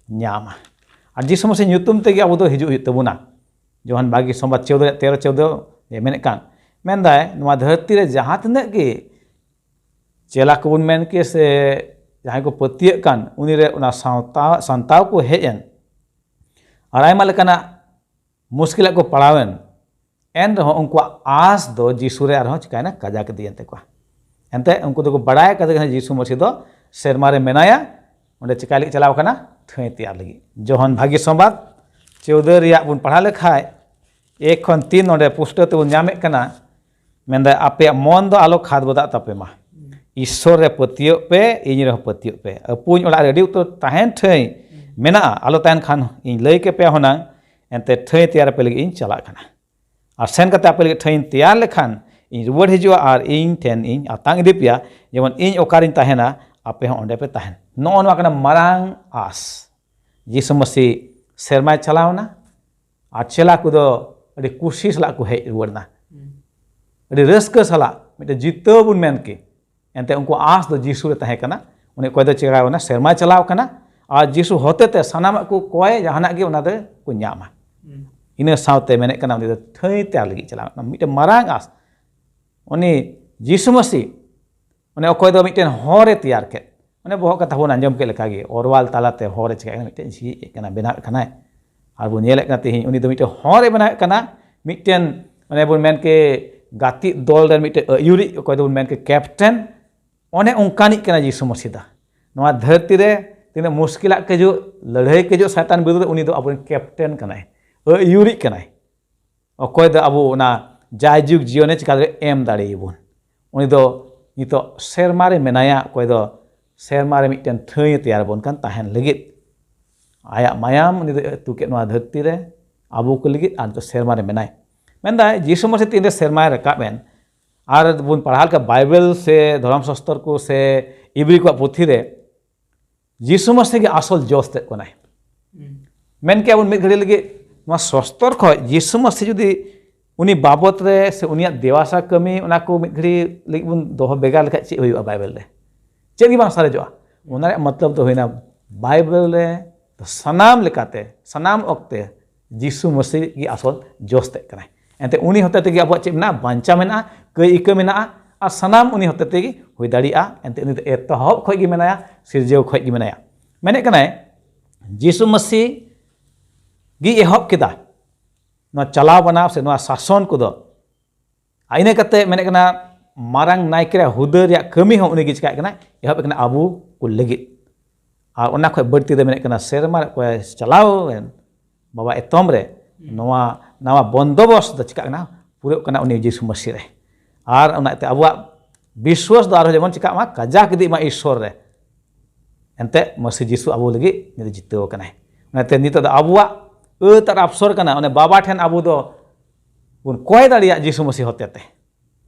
ᱧᱟᱢᱟ᱾ ᱟᱨ ᱡᱤᱥᱩ ᱢᱟᱹᱥᱤ ᱧᱩᱛᱩᱢ ᱛᱮᱜᱮ ᱟᱵᱚ ᱫᱚ ᱦᱤᱡᱩᱜ ᱦᱩᱭᱩᱜ ᱛᱟᱵᱚᱱᱟ᱾ ᱡᱚᱦᱚᱱ ᱵᱷᱟᱹᱜᱤ ᱥᱚᱢᱵᱟᱫ ᱪᱳᱣᱫᱟᱹ ᱨᱮᱭᱟᱜ ᱛᱮᱨᱚ ᱪᱳᱣᱫᱟᱹ ᱨᱮ ᱢᱮᱱᱮᱫ ᱠᱟᱱ, ᱢᱮᱱᱫᱟᱭ, ᱱᱚᱣᱟ ᱫᱷᱟᱹᱨᱛᱤ ᱨᱮ ᱡᱟᱦᱟᱸ ᱛᱤᱱᱟᱹᱜ ᱜᱮ ᱪᱮᱞᱟ ᱠᱚᱵᱚᱱ ᱢᱮᱱ ᱠᱮ ᱥᱮ ᱡᱟᱦᱟᱸᱭ ᱠᱚ ᱯᱟᱹᱛᱭᱟᱹᱜ ᱠᱟᱱ, ᱩᱱᱤ ᱨᱮ ᱚᱱᱟ ᱥᱟᱶᱛᱟ, ᱥᱟᱱᱛᱟᱣ ᱠᱚ ᱦᱮᱡ ᱮᱱ ᱟᱨ ᱟᱭᱢᱟ ᱞᱮᱠᱟᱱᱟᱜ ᱢᱩᱥᱠᱤᱞᱟᱜ ᱠᱚ ᱯᱟᱲᱟᱣᱮᱱ, ᱮᱱ ᱨᱮᱦᱚᱸ ᱩᱱᱠᱩᱣᱟᱜ ᱟᱸᱥ ᱫᱚ ᱡᱤᱥᱩ ᱨᱮ ᱟᱨᱦᱚᱸ ᱪᱤᱠᱟᱭᱮᱱᱟ, ᱠᱟᱡᱟᱠ ᱤᱫᱤᱭᱮᱱ ᱛᱟᱠᱚᱣᱟ᱾ ᱮᱱᱛᱮ ᱩᱱᱠᱩ ᱫᱚᱠᱚ ᱵᱟᱲᱟᱭ ᱠᱟᱫᱟ ᱡᱮ ᱡᱤᱥᱩ ᱢᱟᱹᱥᱤ ᱫᱚ ᱥᱮᱨᱢᱟ ᱨᱮ ᱢᱮᱱᱟᱭᱟ, ᱚᱸᱰᱮ ᱪᱤᱠᱟᱭ ᱞᱟᱹᱜᱤᱫ ᱪᱟᱞᱟᱣ ᱠᱟᱱᱟ? ᱴᱷᱟᱹᱭ ᱛᱮᱭᱟᱨ ᱞᱟᱹᱜᱤᱫ᱾ ᱡᱚᱦᱚᱱ ᱵᱷᱟᱹᱜᱤ ᱥᱚᱢᱵᱟᱫ ᱪᱳᱣᱫᱟᱹ ᱨᱮᱭᱟᱜ ᱵᱚᱱ ᱯᱟᱲᱦᱟᱣ ᱞᱮᱠᱷᱟᱡ, ᱮᱠ ᱠᱷᱚᱱ ᱛᱤᱱ ᱱᱚᱰᱮ ᱯᱩᱥᱴᱟᱹᱣ ᱛᱮᱵᱚᱱ ᱧᱟᱢᱮᱫ ᱠᱟᱱᱟ, ᱢᱮᱱᱫᱟᱭ, ᱟᱯᱮᱭᱟᱜ ᱢᱚᱱ ᱫᱚ ᱟᱞᱚ ᱠᱷᱟᱫᱽ ᱵᱚᱫᱟᱜ ᱛᱟᱯᱮ ᱢᱟ᱾ ᱤᱥᱥᱚᱨ ᱨᱮ ᱯᱟᱹᱛᱭᱟᱹᱜ ᱯᱮ, ᱤᱧ ᱨᱮᱦᱚᱸ ᱯᱟᱹᱛᱭᱟᱹᱜ ᱯᱮ᱾ ᱟᱹᱯᱩᱧ ᱚᱲᱟᱜ ᱨᱮ ᱟᱹᱰᱤ ᱩᱛᱟᱹᱨ ᱛᱟᱦᱮᱱ ᱴᱷᱟᱹᱭ ᱢᱮᱱᱟᱜᱼᱟ, ᱟᱞᱚ ᱛᱟᱦᱮᱱ ᱠᱷᱟᱱ ᱤᱧ ᱞᱟᱹᱭ ᱠᱮᱯᱮᱭᱟ ᱦᱩᱱᱟᱹᱝ, ᱮᱱᱛᱮ ᱴᱷᱟᱹᱭ ᱛᱮᱭᱟᱨ ᱟᱯᱮ ᱞᱟᱹᱜᱤᱫ ᱤᱧ ᱪᱟᱞᱟᱜ ᱠᱟᱱᱟ᱾ ᱟᱨ ᱥᱮᱱ ᱠᱟᱛᱮ ᱟᱯᱮ ᱞᱟᱹᱜᱤᱫ ᱴᱷᱟᱹᱭ ᱤᱧ ᱛᱮᱭᱟᱨ ᱞᱮᱠᱷᱟᱱ, ᱤᱧ ᱨᱩᱣᱟᱹᱲ ᱦᱤᱡᱩᱜᱼᱟ ᱟᱨ ᱤᱧ ᱴᱷᱮᱱ ᱤᱧ ᱟᱛᱟᱝ ᱤᱫᱤ ᱯᱮᱭᱟ, ᱡᱮᱢᱚᱱ ᱤᱧ ᱚᱠᱟᱨᱤᱧ ᱛᱟᱦᱮᱱᱟ, ᱟᱯᱮ ᱦᱚᱸ ᱚᱸᱰᱮ ᱯᱮ ᱛᱟᱦᱮᱱ᱾ ᱱᱚᱜᱼᱚ ᱱᱚᱣᱟ ᱠᱟᱱᱟ ᱢᱟᱨᱟᱝ ᱟᱸᱥ᱾ ᱡᱤᱥᱩ ᱢᱟᱹᱥᱤ ᱥᱮᱨᱢᱟᱭ ᱪᱟᱞᱟᱣᱱᱟ ᱟᱨ ᱪᱮᱞᱟ ᱠᱚᱫᱚ ᱟᱹᱰᱤ ᱠᱩᱥᱤ ᱥᱟᱞᱟᱜ ᱠᱚ ᱦᱮᱡ ᱨᱩᱣᱟᱹᱲ ᱮᱱᱟ᱾ ᱟᱹᱰᱤ ᱨᱟᱹᱥᱠᱟᱹ ᱥᱟᱞᱟᱜ ᱢᱤᱫᱴᱮᱱ ᱡᱤᱛᱟᱹᱣ ᱵᱚᱱ ᱢᱮᱱ ᱠᱮ᱾ ᱮᱱᱛᱮ ᱩᱱᱠᱩ ᱟᱸᱥ ᱫᱚ ᱡᱤᱥᱩ ᱨᱮ ᱛᱟᱦᱮᱸ ᱠᱟᱱᱟ᱾ ᱩᱱᱤ ᱚᱠᱚᱭ ᱫᱚ ᱪᱤᱠᱟᱹᱣ ᱠᱟᱱᱟ? ᱥᱮᱨᱢᱟᱭ ᱪᱟᱞᱟᱣ ᱠᱟᱱᱟ᱾ ᱟᱨ ᱡᱤᱥᱩ ᱦᱚᱛᱮ ᱛᱮ ᱥᱟᱱᱟᱢᱟᱜ ᱠᱚ ᱠᱚᱭ, ᱡᱟᱦᱟᱱᱟᱜ ᱜᱮ ᱚᱱᱟ ᱫᱚ ᱠᱚ ᱧᱟᱢᱟ᱾ ᱤᱱᱟᱹ ᱥᱟᱶᱛᱮ ᱢᱮᱱᱮᱫ ᱠᱟᱱᱟ, ᱩᱱᱤ ᱫᱚ ᱴᱷᱟᱹᱭ ᱛᱮᱭᱟᱨ ᱞᱟᱹᱜᱤᱫ ᱪᱟᱞᱟᱣ ᱠᱟᱱᱟ᱾ ᱢᱤᱫᱴᱮᱱ ᱢᱟᱨᱟᱝ ᱟᱸᱥ᱾ ᱩᱱᱤ ᱡᱤᱥᱩ ᱢᱟᱹᱥᱤ, ᱚᱱᱮ ᱚᱠᱚᱭ ᱫᱚ ᱢᱤᱫᱴᱮᱱ ᱦᱚᱨ ᱮ ᱛᱮᱭᱟᱨ ᱠᱮᱫ, ᱚᱱᱮ ᱵᱚᱦᱚᱜ ᱠᱟᱛᱷᱟ ᱵᱚᱱ ᱟᱸᱡᱚᱢ ᱠᱮᱫ ᱞᱮᱠᱟᱜᱮ, ᱚᱨᱣᱟᱞ ᱛᱟᱞᱟᱛᱮ ᱦᱚᱨ ᱮ ᱪᱤᱠᱟᱹᱭ ᱠᱟᱱᱟ, ᱢᱤᱫᱴᱮᱱ ᱡᱷᱤᱡ ᱮᱫ ᱠᱟᱱᱟ, ᱵᱮᱱᱟᱣᱮᱫ ᱠᱟᱱᱟᱭ᱾ ᱟᱨ ᱵᱚᱱ ᱧᱮᱞᱮᱫ ᱠᱟᱱᱟ ᱛᱮᱦᱮᱧ, ᱩᱱᱤ ᱫᱚ ᱢᱤᱫᱴᱮᱱ ᱦᱚᱨ ᱮ ᱵᱮᱱᱟᱣᱮᱫ ᱠᱟᱱᱟ, ᱢᱤᱫᱴᱮᱱ, ᱚᱱᱮ ᱵᱚᱱ ᱢᱮᱱ ᱠᱮ, ᱜᱟᱛᱮᱜ ᱫᱚᱞ ᱨᱮᱱ ᱢᱤᱫᱴᱮᱱ ᱟᱹᱭᱩᱨᱤᱡ, ᱚᱠᱚᱭ ᱫᱚᱵᱚᱱ ᱢᱮᱱ ᱠᱮ ᱠᱮᱯᱴᱮᱱ, ᱚᱱᱮ ᱚᱱᱠᱟᱱᱤᱡ ᱠᱟᱱᱟ ᱡᱤᱥᱩ ᱢᱟᱹᱥᱤ ᱫᱚ᱾ ᱱᱚᱣᱟ ᱫᱷᱟᱹᱨᱛᱤ ᱨᱮ ᱛᱤᱱᱟᱹᱜ ᱢᱩᱥᱠᱤᱞᱟᱜ ᱠᱚ ᱦᱤᱡᱩᱜ, ᱞᱟᱹᱲᱦᱟᱹᱭ ᱠᱚ ᱦᱤᱡᱩᱜ, ᱥᱟᱭᱛᱟᱱ ᱵᱤᱨᱩᱫᱷ ᱨᱮ, ᱩᱱᱤ ᱫᱚ ᱟᱵᱚᱨᱮᱱ ᱠᱮᱯᱴᱮᱱ ᱠᱟᱱᱟᱭ, ᱟᱹᱭᱩᱨᱤᱡ ᱠᱟᱱᱟᱭ᱾ ᱚᱠᱚᱭ ᱫᱚ ᱟᱵᱚ ᱚᱱᱟ ᱡᱟᱭᱡᱩᱜᱽ ᱡᱤᱭᱚᱱᱮ ᱪᱤᱠᱟ ᱫᱟᱲᱮᱭᱟᱜᱼᱟ? ᱮᱢ ᱫᱟᱲᱮᱭᱟᱵᱚᱱ᱾ ᱩᱱᱤ ᱫᱚ ᱱᱤᱛᱚᱜ ᱥᱮᱨᱢᱟ ᱨᱮ ᱢᱮᱱᱟᱭᱟ, ᱚᱠᱚᱭ ᱫᱚ ᱥᱮᱨᱢᱟ ᱨᱮ ᱢᱤᱫᱴᱮᱱ ᱴᱷᱟᱹᱭ ᱮ ᱛᱮᱭᱟᱨ ᱟᱵᱚᱱ ᱠᱟᱱ ᱛᱟᱦᱮᱱ ᱞᱟᱹᱜᱤᱫ᱾ ᱟᱭᱟᱜ ᱢᱟᱭᱟᱢ ᱩᱱᱤ ᱫᱚ ᱟᱹᱛᱩ ᱠᱮᱫ ᱱᱚᱣᱟ ᱫᱷᱟᱹᱨᱛᱤ ᱨᱮ ᱟᱵᱚ ᱠᱚ ᱞᱟᱹᱜᱤᱫ, ᱟᱨ ᱱᱤᱛᱚᱜ ᱥᱮᱨᱢᱟ ᱨᱮ ᱢᱮᱱᱟᱭ᱾ ᱢᱮᱱᱫᱟᱭ, ᱡᱤᱥᱩ ᱢᱟᱹᱥᱤ ᱛᱤᱱᱨᱮ ᱥᱮᱨᱢᱟᱭ ᱨᱟᱠᱟᱵ ᱮᱱ, ᱟᱨ ᱵᱚᱱ ᱯᱟᱲᱦᱟᱣ ᱞᱮᱠᱟ ᱵᱟᱭᱵᱮᱞ ᱥᱮ ᱫᱷᱚᱨᱚᱢ ᱥᱟᱥᱛᱚᱨ ᱠᱚ ᱥᱮ ᱤᱵᱨᱤ ᱠᱚᱣᱟᱜ ᱯᱩᱛᱷᱤ ᱨᱮ ᱡᱤᱥᱩ ᱢᱟᱹᱥᱤ ᱜᱮ ᱟᱥᱚᱞ ᱡᱚᱥ ᱛᱮᱫ ᱠᱟᱱᱟᱭ᱾ ᱢᱮᱱ ᱠᱮᱭᱟ ᱵᱚᱱ ᱢᱤᱫ ᱜᱷᱟᱹᱲᱤ ᱞᱟᱹᱜᱤᱫ, ᱱᱚᱣᱟ ᱥᱚᱥᱛᱚᱨ ᱠᱷᱚᱱ ᱡᱤᱥᱩ ᱢᱟᱹᱥᱤ ᱡᱩᱫᱤ ᱩᱱᱤ ᱵᱟᱵᱚᱛ ᱨᱮ ᱥᱮ ᱩᱱᱤᱭᱟᱜ ᱫᱮᱣᱟᱥᱟ ᱠᱟᱹᱢᱤ, ᱚᱱᱟ ᱠᱚ ᱢᱤᱫ ᱜᱷᱟᱹᱲᱤ ᱞᱟᱹᱜᱤᱫ ᱵᱚᱱ ᱫᱚᱦᱚ ᱵᱷᱮᱜᱟᱨ ᱞᱮᱠᱷᱟᱡ, ᱪᱮᱫ ᱦᱩᱭᱩᱜᱼᱟ ᱵᱟᱭᱵᱮᱞ ᱨᱮ? ᱪᱮᱫ ᱜᱮ ᱵᱟᱝ ᱥᱟᱨᱮᱡᱚᱜᱼᱟ᱾ ᱚᱱᱟ ᱨᱮᱭᱟᱜ ᱢᱚᱛᱞᱚᱵ ᱫᱚ ᱦᱩᱭᱱᱟ, ᱵᱟᱭᱵᱮᱞ ᱨᱮ ᱫᱚ ᱥᱟᱱᱟᱢ ᱞᱮᱠᱟᱛᱮ, ᱥᱟᱱᱟᱢ ᱚᱠᱛᱮ ᱡᱤᱥᱩ ᱢᱟᱹᱥᱤ ᱜᱮ ᱟᱥᱚᱞ ᱡᱚᱥ ᱛᱮᱫ ᱠᱟᱱᱟᱭ᱾ ᱮᱱᱛᱮ ᱩᱱᱤ ᱦᱚᱛᱮ ᱛᱮᱜᱮ ᱟᱵᱚᱣᱟᱜ ᱪᱮᱫ ᱢᱮᱱᱟᱜᱼᱟ? ᱵᱟᱧᱪᱟᱣ ᱢᱮᱱᱟᱜᱼᱟ, ᱠᱟᱹᱭ ᱤᱠᱟᱹ ᱢᱮᱱᱟᱜᱼᱟ, ᱟᱨ ᱥᱟᱱᱟᱢ ᱩᱱᱤ ᱦᱚᱛᱮ ᱛᱮᱜᱮ ᱦᱩᱭ ᱫᱟᱲᱮᱭᱟᱜᱼᱟ᱾ ᱮᱱᱛᱮ ᱩᱱᱤ ᱫᱚ ᱮᱛᱚᱦᱚᱵ ᱠᱷᱚᱱ ᱜᱮ ᱢᱮᱱᱟᱭᱟ, ᱥᱤᱨᱡᱟᱹᱣ ᱠᱷᱚᱱ ᱜᱮ ᱢᱮᱱᱟᱭᱟ᱾ ᱢᱮᱱᱮᱫ ᱠᱟᱱᱟᱭ, ᱡᱤᱥᱩ ᱢᱟᱹᱥᱤ ᱜᱮ ᱮᱦᱚᱵ ᱠᱮᱫᱟ ᱱᱚᱣᱟ ᱪᱟᱞᱟᱣ ᱵᱟᱱᱟᱣ ᱥᱮ ᱱᱚᱣᱟ ᱥᱟᱥᱚᱱ ᱠᱚᱫᱚ᱾ ᱟᱨ ᱤᱱᱟᱹ ᱠᱟᱛᱮ ᱢᱮᱱᱮᱫ ᱠᱟᱱᱟ, ᱢᱟᱨᱟᱝ ᱱᱟᱭᱠᱮ ᱨᱮᱭᱟᱜ ᱦᱩᱫᱟᱹ ᱨᱮᱭᱟᱜ ᱠᱟᱹᱢᱤ ᱦᱚᱸ ᱩᱱᱤ ᱜᱮ ᱪᱤᱠᱟᱹᱭᱮᱫ ᱠᱟᱱᱟ, ᱮᱦᱚᱵ ᱮᱫ ᱠᱟᱱᱟ ᱟᱵᱚ ᱠᱚ ᱞᱟᱹᱜᱤᱫ᱾ ᱟᱨ ᱚᱱᱟ ᱠᱷᱚᱱ ᱵᱟᱹᱲᱛᱤ ᱫᱚ ᱢᱮᱱᱮᱫ ᱠᱟᱱᱟ, ᱥᱮᱨᱢᱟ ᱨᱮ ᱚᱠᱚᱭ ᱪᱟᱞᱟᱣ ᱮᱱ ᱵᱟᱵᱟ ᱮᱛᱚᱢ ᱨᱮ, ᱱᱚᱣᱟ ᱱᱟᱣᱟ ᱵᱚᱱᱫᱚᱵᱚᱥ ᱫᱚ ᱪᱤᱠᱟᱹᱜ ᱠᱟᱱᱟ, ᱯᱩᱨᱟᱹᱜ ᱠᱟᱱᱟ ᱩᱱᱤ ᱡᱤᱥᱩ ᱢᱟᱹᱥᱤ ᱨᱮ᱾ ᱟᱨ ᱚᱱᱟᱛᱮ ᱟᱵᱚᱣᱟᱜ ᱵᱤᱥᱣᱟᱥ ᱫᱚ ᱟᱨᱦᱚᱸ ᱡᱮᱢᱚᱱ ᱪᱤᱠᱟᱹᱜ ᱢᱟ, ᱠᱟᱡᱟᱠ ᱤᱫᱤᱜ ᱢᱟ ᱤᱥᱥᱚᱨ ᱨᱮ᱾ ᱮᱱᱛᱮ ᱢᱟᱹᱥᱤ ᱡᱤᱥᱩ ᱟᱵᱚ ᱞᱟᱹᱜᱤᱫ ᱱᱤᱛ ᱡᱤᱛᱟᱹᱣ ᱟᱠᱟᱱᱟᱭ᱾ ᱚᱱᱟᱛᱮ ᱱᱤᱛᱚᱜ ᱫᱚ ᱟᱵᱚᱣᱟᱜ ᱟᱹᱛ ᱟᱨ ᱟᱯᱥᱚᱨ ᱠᱟᱱᱟ, ᱚᱱᱮ ᱵᱟᱵᱟ ᱴᱷᱮᱱ ᱟᱵᱚ ᱫᱚ ᱵᱚᱱ ᱠᱚᱭ ᱫᱟᱲᱮᱭᱟᱜ ᱡᱤᱥᱩ ᱢᱟᱹᱥᱤ ᱦᱚᱛᱮ ᱛᱮ᱾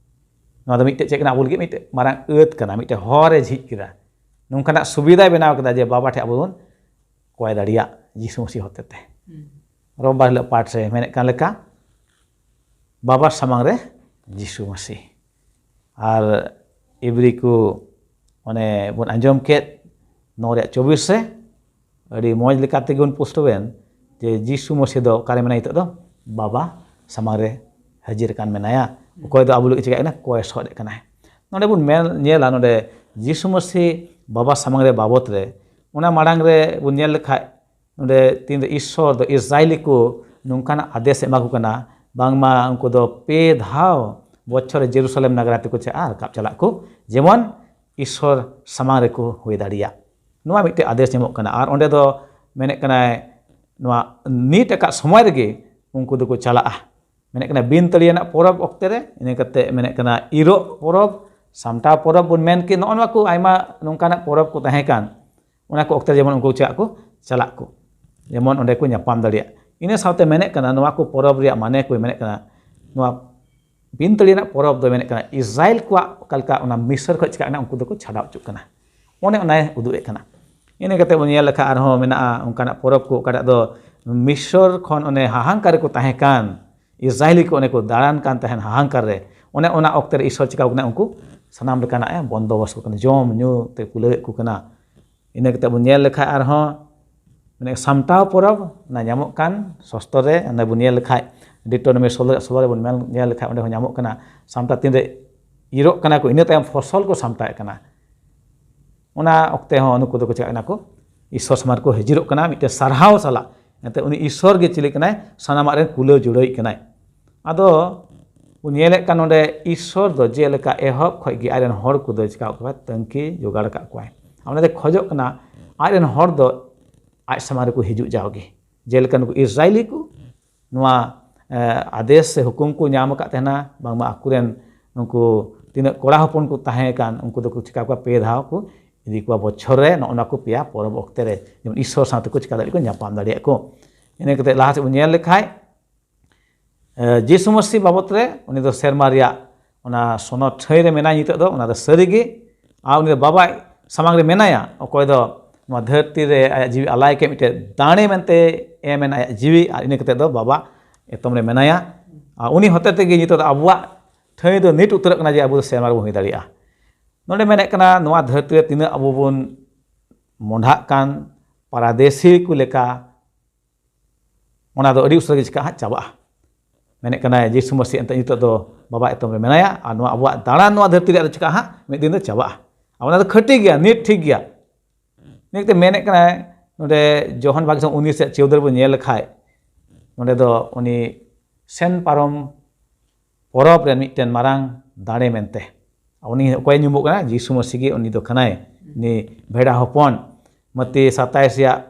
ᱱᱚᱣᱟ ᱫᱚ ᱢᱤᱫᱴᱮᱡ ᱪᱮᱫ ᱠᱟᱱᱟ? ᱟᱵᱚ ᱞᱟᱹᱜᱤᱫ ᱢᱤᱫᱴᱮᱡ ᱢᱟᱨᱟᱝ ᱟᱹᱛ ᱠᱟᱱᱟ, ᱢᱤᱫᱴᱮᱡ ᱦᱚᱨ ᱮ ᱡᱷᱤᱡ ᱠᱮᱫᱟ, ᱱᱚᱝᱠᱟᱱᱟᱜ ᱥᱩᱵᱤᱫᱷᱟᱭ ᱵᱮᱱᱟᱣ ᱠᱮᱫᱟ ᱡᱮ ᱵᱟᱵᱟ ᱴᱷᱮᱱ ᱟᱵᱚ ᱵᱚᱱ ᱠᱚᱭ ᱫᱟᱲᱮᱭᱟᱜ ᱡᱤᱥᱩ ᱢᱟᱹᱥᱤ ᱦᱚᱛᱮ ᱛᱮ᱾ ᱨᱳᱵᱵᱟᱨ ᱦᱤᱞᱳᱜ ᱯᱟᱴ ᱨᱮ ᱢᱮᱱᱮᱫ ᱠᱟᱱ ᱞᱮᱠᱟ, ᱵᱟᱵᱟ ᱥᱟᱢᱟᱝ ᱨᱮ ᱡᱤᱥᱩ ᱢᱟᱹᱥᱤ᱾ ᱟᱨ ᱤᱵᱨᱤ ᱠᱚ ᱚᱱᱮ ᱵᱚᱱ ᱟᱸᱡᱚᱢ ᱠᱮᱫ, ᱱᱚᱣᱟ ᱨᱮᱭᱟᱜ ᱪᱚᱵᱵᱤᱥ ᱨᱮ ᱟᱹᱰᱤ ᱢᱚᱡᱽ ᱞᱮᱠᱟ ᱛᱮᱜᱮ ᱵᱚᱱ ᱯᱩᱥᱴᱟᱹᱣᱮᱱ ᱡᱮ ᱡᱤᱥᱩ ᱢᱟᱹᱥᱤ ᱫᱚ ᱚᱠᱟᱨᱮ ᱢᱮᱱᱟᱭᱟ? ᱱᱤᱛᱚᱜ ᱫᱚ ᱵᱟᱵᱟ ᱥᱟᱢᱟᱝ ᱨᱮ ᱦᱟᱹᱡᱤᱨ ᱟᱠᱟᱱ ᱢᱮᱱᱟᱭᱟ᱾ ᱚᱠᱚᱭ ᱫᱚ ᱟᱵᱚ ᱞᱟᱹᱜᱤᱫ ᱪᱤᱠᱟᱹᱜ ᱠᱟᱱᱟ? ᱠᱚᱭ ᱥᱚᱫ ᱮᱫ ᱠᱟᱱᱟᱭ᱾ ᱱᱚᱰᱮ ᱵᱚᱱ ᱢᱮᱱ, ᱧᱮᱞᱟ ᱱᱚᱰᱮ ᱡᱤᱥᱩ ᱢᱟᱹᱥᱤ ᱵᱟᱵᱟ ᱥᱟᱢᱟᱝ ᱨᱮ ᱵᱟᱵᱚᱛ ᱨᱮ, ᱚᱱᱟ ᱢᱟᱲᱟᱝ ᱨᱮ ᱵᱚᱱ ᱧᱮᱞ ᱞᱮᱠᱷᱟᱡ, ᱱᱚᱰᱮ ᱛᱤᱱ ᱫᱚ ᱤᱥᱥᱚᱨ ᱫᱚ ᱤᱥᱨᱟᱭᱮᱞᱤ ᱠᱚ ᱱᱚᱝᱠᱟᱱᱟᱜ ᱟᱫᱮᱥ ᱮ ᱮᱢᱟ ᱠᱚ ᱠᱟᱱᱟ, ᱵᱟᱝᱢᱟ ᱩᱱᱠᱩ ᱫᱚ ᱯᱮ ᱫᱷᱟᱣ ᱵᱚᱪᱷᱚᱨ ᱨᱮ ᱡᱮᱨᱩᱥᱟᱞᱮᱢ ᱱᱟᱜᱟᱨ ᱛᱮᱠᱚ ᱪᱟᱞᱟᱜᱼᱟ, ᱨᱟᱠᱟᱵ ᱪᱟᱞᱟᱜ ᱠᱚ, ᱡᱮᱢᱚᱱ ᱤᱥᱥᱚᱨ ᱥᱟᱢᱟᱝ ᱨᱮᱠᱚ ᱦᱩᱭ ᱫᱟᱲᱮᱭᱟᱜ᱾ ᱱᱚᱣᱟ ᱢᱤᱫᱴᱮᱡ ᱟᱫᱮᱥ ᱧᱟᱢᱚᱜ ᱠᱟᱱᱟ᱾ ᱟᱨ ᱚᱸᱰᱮ ᱫᱚ ᱢᱮᱱᱮᱫ ᱠᱟᱱᱟᱭ, ᱱᱚᱣᱟ ᱱᱤᱛ ᱟᱠᱟᱫ ᱥᱚᱢᱚᱭ ᱨᱮᱜᱮ ᱩᱱᱠᱩ ᱫᱚᱠᱚ ᱪᱟᱞᱟᱜᱼᱟ᱾ ᱢᱮᱱᱮᱫ ᱠᱟᱱᱟ ᱵᱤᱱ ᱛᱟᱹᱲᱤᱭᱟᱹ ᱨᱮᱱᱟᱜ ᱯᱚᱨᱚᱵᱽ ᱚᱠᱛᱮ ᱨᱮ, ᱤᱱᱟᱹ ᱠᱟᱛᱮ ᱢᱮᱱᱮᱫ ᱠᱟᱱᱟ ᱤᱨᱚᱜ ᱯᱚᱨᱚᱵᱽ, ᱥᱟᱢᱴᱟᱣ ᱯᱚᱨᱚᱵᱽ ᱵᱚᱱ ᱢᱮᱱ ᱠᱮᱫ, ᱱᱚᱜᱼᱚ ᱱᱚᱣᱟ ᱠᱚ ᱟᱭᱢᱟ ᱱᱚᱝᱠᱟᱱᱟᱜ ᱯᱚᱨᱚᱵᱽ ᱠᱚ ᱛᱟᱦᱮᱸ ᱠᱟᱱ, ᱚᱱᱟ ᱠᱚ ᱚᱠᱛᱮ ᱡᱮᱢᱚᱱ ᱩᱱᱠᱩ ᱪᱟᱜ ᱠᱚ ᱪᱟᱞᱟᱜ ᱠᱚ, ᱡᱮᱢᱚᱱ ᱚᱸᱰᱮ ᱠᱚ ᱧᱟᱯᱟᱢ ᱫᱟᱲᱮᱭᱟᱜ᱾ ᱤᱱᱟᱹ ᱥᱟᱶᱛᱮ ᱢᱮᱱᱮᱫ ᱠᱟᱱᱟ ᱱᱚᱣᱟ ᱠᱚ ᱯᱚᱨᱚᱵᱽ ᱨᱮᱭᱟᱜ ᱢᱟᱱᱮ ᱠᱚ ᱢᱮᱱᱮᱫ ᱠᱟᱱᱟ, ᱱᱚᱣᱟ ᱵᱤᱱ ᱛᱟᱹᱲᱤᱭᱟᱹ ᱨᱮᱱᱟᱜ ᱯᱚᱨᱚᱵᱽ ᱫᱚ ᱢᱮᱱᱮᱫ ᱠᱟᱱᱟ ᱤᱥᱨᱟᱭᱮᱞ ᱠᱚᱣᱟᱜ ᱚᱠᱟ ᱞᱮᱠᱟ ᱚᱱᱟ ᱢᱤᱥᱚᱨ ᱠᱷᱚᱱ ᱪᱤᱠᱟᱹᱜ ᱠᱟᱱᱟ, ᱩᱱᱠᱩ ᱫᱚᱠᱚ ᱪᱷᱟᱰᱟᱣ ᱦᱚᱪᱚᱜ ᱠᱟᱱᱟ, ᱚᱱᱮ ᱚᱱᱟᱭ ᱩᱫᱩᱜ ᱮᱫ ᱠᱟᱱᱟ᱾ ᱤᱱᱟᱹ ᱠᱟᱛᱮ ᱵᱚᱱ ᱧᱮᱞ ᱞᱮᱠᱷᱟᱱ ᱟᱨᱦᱚᱸ ᱢᱮᱱᱟᱜᱼᱟ ᱚᱱᱠᱟᱱᱟᱜ ᱯᱚᱨᱚᱵᱽ ᱠᱚ, ᱚᱠᱟᱴᱟᱜ ᱫᱚ ᱢᱤᱥᱚᱨ ᱠᱷᱚᱱ ᱚᱱᱮ ᱦᱟᱦᱟᱝᱠᱟᱨ ᱨᱮᱠᱚ ᱛᱟᱦᱮᱸ ᱠᱟᱱ ᱤᱥᱨᱟᱭᱮᱞᱤ ᱠᱚ, ᱚᱱᱮ ᱠᱚ ᱫᱟᱬᱟᱱ ᱠᱟᱱ ᱛᱟᱦᱮᱱ ᱦᱟᱦᱟᱝᱠᱟᱨ ᱨᱮ, ᱚᱱᱮ ᱚᱱᱟ ᱚᱠᱛᱮ ᱨᱮ ᱤᱥᱚᱨ ᱪᱤᱠᱟᱹ ᱠᱟᱱᱟ, ᱩᱱᱠᱩ ᱥᱟᱱᱟᱢ ᱞᱮᱠᱟᱱᱟᱜ ᱮ ᱵᱚᱱᱫᱚᱵᱚᱥᱛ ᱠᱚ ᱠᱟᱱᱟ, ᱡᱚᱢ ᱧᱩ ᱛᱮ ᱠᱩᱞᱟᱹᱣᱮᱫ ᱠᱚ ᱠᱟᱱᱟ᱾ ᱤᱱᱟᱹ ᱠᱟᱛᱮ ᱵᱚᱱ ᱧᱮᱞ ᱞᱮᱠᱷᱟᱡ ᱟᱨᱦᱚᱸ ᱢᱟᱱᱮ ᱥᱟᱢᱴᱟᱣ ᱯᱚᱨᱚᱵᱽ, ᱚᱱᱟ ᱧᱟᱢᱚᱜ ᱠᱟᱱ ᱥᱚᱥᱛᱚ ᱨᱮ, ᱚᱸᱰᱮ ᱵᱚᱱ ᱧᱮᱞ ᱞᱮᱠᱷᱟᱡ ᱰᱤᱴᱳᱱᱚᱢᱤ ᱥᱳᱞᱳ ᱨᱮᱭᱟᱜ ᱥᱳᱞᱳ ᱨᱮᱵᱚᱱ ᱢᱮᱱ-, ᱧᱮᱞ ᱞᱮᱠᱷᱟᱡ ᱚᱸᱰᱮ ᱦᱚᱸ ᱧᱟᱢᱚᱜ ᱠᱟᱱᱟ ᱥᱟᱢᱴᱟᱣ ᱛᱤᱱᱨᱮ ᱤᱨᱚᱜ ᱠᱟᱱᱟ ᱠᱚ, ᱤᱱᱟᱹ ᱛᱟᱭᱚᱢ ᱯᱷᱚᱥᱚᱞ ᱠᱚ ᱥᱟᱢᱴᱟᱣᱮᱫ ᱠᱟᱱᱟ᱾ ᱚᱱᱟ ᱚᱠᱛᱮ ᱦᱚᱸ ᱱᱩᱠᱩ ᱫᱚᱠᱚ ᱪᱤᱠᱟᱹᱜ ᱠᱟᱱᱟ ᱠᱚ, ᱤᱥᱚᱨ ᱥᱟᱢᱟᱝ ᱨᱮᱠᱚ ᱦᱤᱡᱩᱨᱚᱜ ᱠᱟᱱᱟ ᱢᱤᱫᱴᱮᱱ ᱥᱟᱨᱦᱟᱣ ᱥᱟᱞᱟᱜ᱾ ᱮᱱᱛᱮ ᱩᱱᱤ ᱤᱥᱚᱨ ᱜᱮ ᱪᱤᱞᱤ ᱠᱟᱱᱟᱭ? ᱥᱟᱱᱟᱢᱟᱜ ᱨᱮᱱ ᱠᱩᱞᱟᱹᱣ ᱡᱩᱲᱟᱹᱣᱤᱡ ᱠᱟᱱᱟᱭ᱾ ᱟᱫᱚ ᱵᱚᱱ ᱧᱮᱞᱮᱫ ᱠᱟᱱ ᱱᱚᱰᱮ ᱤᱥᱚᱨ ᱫᱚ ᱡᱮᱞᱮᱠᱟ ᱮᱦᱚᱵ ᱠᱷᱚᱱ ᱜᱮ ᱟᱡ ᱨᱮᱱ ᱦᱚᱲ ᱠᱚᱫᱚᱭ ᱪᱤᱠᱟᱹ ᱠᱚᱣᱟ? ᱛᱟᱹᱝᱠᱤ ᱡᱚᱜᱟᱲ ᱟᱠᱟᱫ ᱠᱚᱣᱟᱭ᱾ ᱟᱨ ᱚᱱᱟ ᱫᱚᱭ ᱠᱷᱚᱡᱚᱜ ᱠᱟᱱᱟ ᱟᱡ ᱨᱮᱱ ᱦᱚᱲ ᱫᱚ ᱟᱡ ᱥᱟᱢᱟᱝ ᱨᱮᱠᱚ ᱦᱤᱡᱩᱜ ᱡᱟᱣᱜᱮ᱾ ᱡᱮᱞᱮᱠᱟ ᱱᱩᱠᱩ ᱤᱥᱨᱟᱭᱮᱞᱤ ᱠᱚ ᱱᱚᱣᱟ, ᱮ, ᱟᱫᱮᱥ ᱥᱮ ᱦᱩᱠᱩᱢ ᱠᱚ ᱧᱟᱢ ᱟᱠᱟᱫ ᱛᱟᱦᱮᱱᱟ, ᱵᱟᱝᱢᱟ ᱟᱠᱚᱨᱮᱱ ᱩᱱᱠᱩ ᱛᱤᱱᱟᱹᱜ ᱠᱚᱲᱟ ᱦᱚᱯᱚᱱ ᱠᱚ ᱛᱟᱦᱮᱸ ᱠᱟᱱ, ᱩᱱᱠᱩ ᱫᱚᱠᱚ ᱪᱤᱠᱟ ᱠᱚᱣᱟ? ᱯᱮ ᱫᱷᱟᱣ ᱠᱚ ᱤᱫᱤ ᱠᱚᱣᱟ ᱵᱚᱪᱷᱚᱨ ᱨᱮ, ᱱᱚᱜᱼᱚ ᱱᱚᱣᱟ ᱠᱚ ᱯᱮᱭᱟ ᱯᱚᱨᱚᱵᱽ ᱚᱠᱛᱮ ᱨᱮ, ᱡᱮᱢᱚᱱ ᱤᱥᱚᱨ ᱥᱟᱶᱛᱮ ᱠᱚ ᱪᱤᱠᱟ ᱫᱟᱲᱮᱭᱟᱜ ᱠᱚ, ᱧᱟᱯᱟᱢ ᱫᱟᱲᱮᱭᱟᱜ ᱠᱚ᱾ ᱤᱱᱟᱹ ᱠᱟᱛᱮ ᱞᱟᱦᱟ ᱥᱮᱫ ᱵᱚᱱ ᱧᱮᱞ ᱞᱮᱠᱷᱟᱡ, ᱮ, ᱡᱤᱥᱩ ᱢᱟᱹᱥᱤ ᱵᱟᱵᱚᱛ ᱨᱮ ᱩᱱᱤ ᱫᱚ ᱥᱮᱨᱢᱟ ᱨᱮᱭᱟᱜ ᱚᱱᱟ ᱥᱚᱱᱚᱛ ᱴᱷᱟᱹᱭ ᱨᱮ ᱢᱮᱱᱟᱭ ᱱᱤᱛᱚᱜ ᱫᱚ, ᱚᱱᱟ ᱫᱚ ᱥᱟᱹᱨᱤ ᱜᱮ᱾ ᱟᱨ ᱩᱱᱤ ᱫᱚ ᱵᱟᱵᱟ ᱥᱟᱢᱟᱝ ᱨᱮ ᱢᱮᱱᱟᱭᱟ, ᱚᱠᱚᱭ ᱫᱚ ᱱᱚᱣᱟ ᱫᱷᱟᱹᱨᱛᱤ ᱨᱮ ᱟᱭᱟᱜ ᱡᱤᱣᱤ ᱟᱞᱟᱭ ᱠᱮᱫ ᱢᱤᱫᱴᱮᱱ ᱫᱟᱲᱮ ᱢᱮᱱᱛᱮ ᱮᱢ ᱮᱱᱟ ᱟᱭᱟᱜ ᱡᱤᱣᱤ, ᱟᱨ ᱤᱱᱟᱹ ᱠᱟᱛᱮ ᱫᱚ ᱵᱟᱵᱟ ᱮᱛᱚᱢ ᱨᱮ ᱢᱮᱱᱟᱭᱟ᱾ ᱟᱨ ᱩᱱᱤ ᱦᱚᱛᱮ ᱛᱮᱜᱮ ᱱᱤᱛᱚᱜ ᱫᱚ ᱟᱵᱚᱣᱟᱜ ᱴᱷᱟᱹᱭ ᱫᱚ ᱱᱤᱴ ᱩᱛᱟᱹᱨᱚᱜ ᱠᱟᱱᱟ ᱡᱮ ᱟᱵᱚ ᱫᱚ ᱥᱮᱨᱢᱟ ᱨᱮᱵᱚᱱ ᱦᱩᱭ ᱫᱟᱲᱮᱭᱟᱜᱼᱟ᱾ ᱱᱚᱰᱮ ᱢᱮᱱᱮᱫ ᱠᱟᱱᱟ ᱱᱚᱣᱟ ᱫᱷᱟᱹᱨᱛᱤ ᱨᱮ ᱛᱤᱱᱟᱹᱜ ᱟᱵᱚ ᱵᱚᱱ ᱢᱚᱸᱰᱷᱟᱜ ᱠᱟᱱ ᱯᱟᱨᱟᱫᱮᱥᱤ ᱠᱚ ᱞᱮᱠᱟ, ᱚᱱᱟ ᱫᱚ ᱟᱹᱰᱤ ᱩᱥᱟᱹᱨᱟ ᱜᱮ ᱪᱤᱠᱟᱹᱜᱼᱟ ᱦᱟᱸᱜ? ᱪᱟᱵᱟᱜᱼᱟ᱾ ᱢᱮᱱᱮᱫ ᱠᱟᱱᱟᱭ ᱡᱤᱥᱩ ᱢᱟᱹᱥᱤ ᱮᱱᱛᱮ ᱱᱤᱛᱚᱜ ᱫᱚ ᱵᱟᱵᱟ ᱮᱛᱚᱢ ᱨᱮ ᱢᱮᱱᱟᱭᱟ, ᱟᱨ ᱱᱚᱣᱟ ᱟᱵᱚᱣᱟᱜ ᱫᱟᱬᱟᱱ ᱱᱚᱣᱟ ᱫᱷᱟᱹᱨᱛᱤ ᱨᱮᱭᱟᱜ ᱫᱚ ᱪᱤᱠᱟᱹᱜᱼᱟ ᱦᱟᱸᱜ? ᱢᱤᱫ ᱫᱤᱱ ᱫᱚ ᱪᱟᱵᱟᱜᱼᱟ᱾ ᱟᱨ ᱚᱱᱟ ᱫᱚ ᱠᱷᱟᱹᱴᱤ ᱜᱮᱭᱟ, ᱱᱤᱴ ᱴᱷᱤᱠ ᱜᱮᱭᱟ᱾ ᱱᱤᱭᱟᱹ ᱛᱮ ᱢᱮᱱᱮᱫ ᱠᱟᱱᱟᱭ ᱱᱚᱰᱮ ᱡᱚᱦᱚᱱ ᱵᱟᱜᱽ ᱩᱱᱤᱥ ᱨᱮᱭᱟᱜ ᱪᱳᱫᱽᱫᱳ ᱨᱮᱵᱚᱱ ᱧᱮᱞ ᱞᱮᱠᱷᱟᱡ, ᱱᱚᱰᱮ ᱫᱚ ᱩᱱᱤ ᱥᱮᱱ ᱯᱟᱨᱚᱢ ᱯᱚᱨᱚᱵᱽ ᱨᱮ ᱢᱤᱫᱴᱮᱱ ᱢᱟᱨᱟᱝ ᱫᱟᱲᱮ ᱢᱮᱱᱛᱮ᱾ ᱩᱱᱤ ᱚᱠᱚᱭᱮ ᱧᱩᱢᱚᱜ ᱠᱟᱱᱟ? ᱡᱤᱥᱩ ᱢᱟᱹᱥᱤ ᱜᱮ ᱩᱱᱤ ᱫᱚ ᱠᱟᱱᱟᱭ, ᱩᱱᱤ ᱵᱷᱮᱰᱟ ᱦᱚᱯᱚᱱ᱾ ᱢᱟᱛᱤ ᱥᱟᱛᱟᱭᱤᱥ ᱨᱮᱭᱟᱜ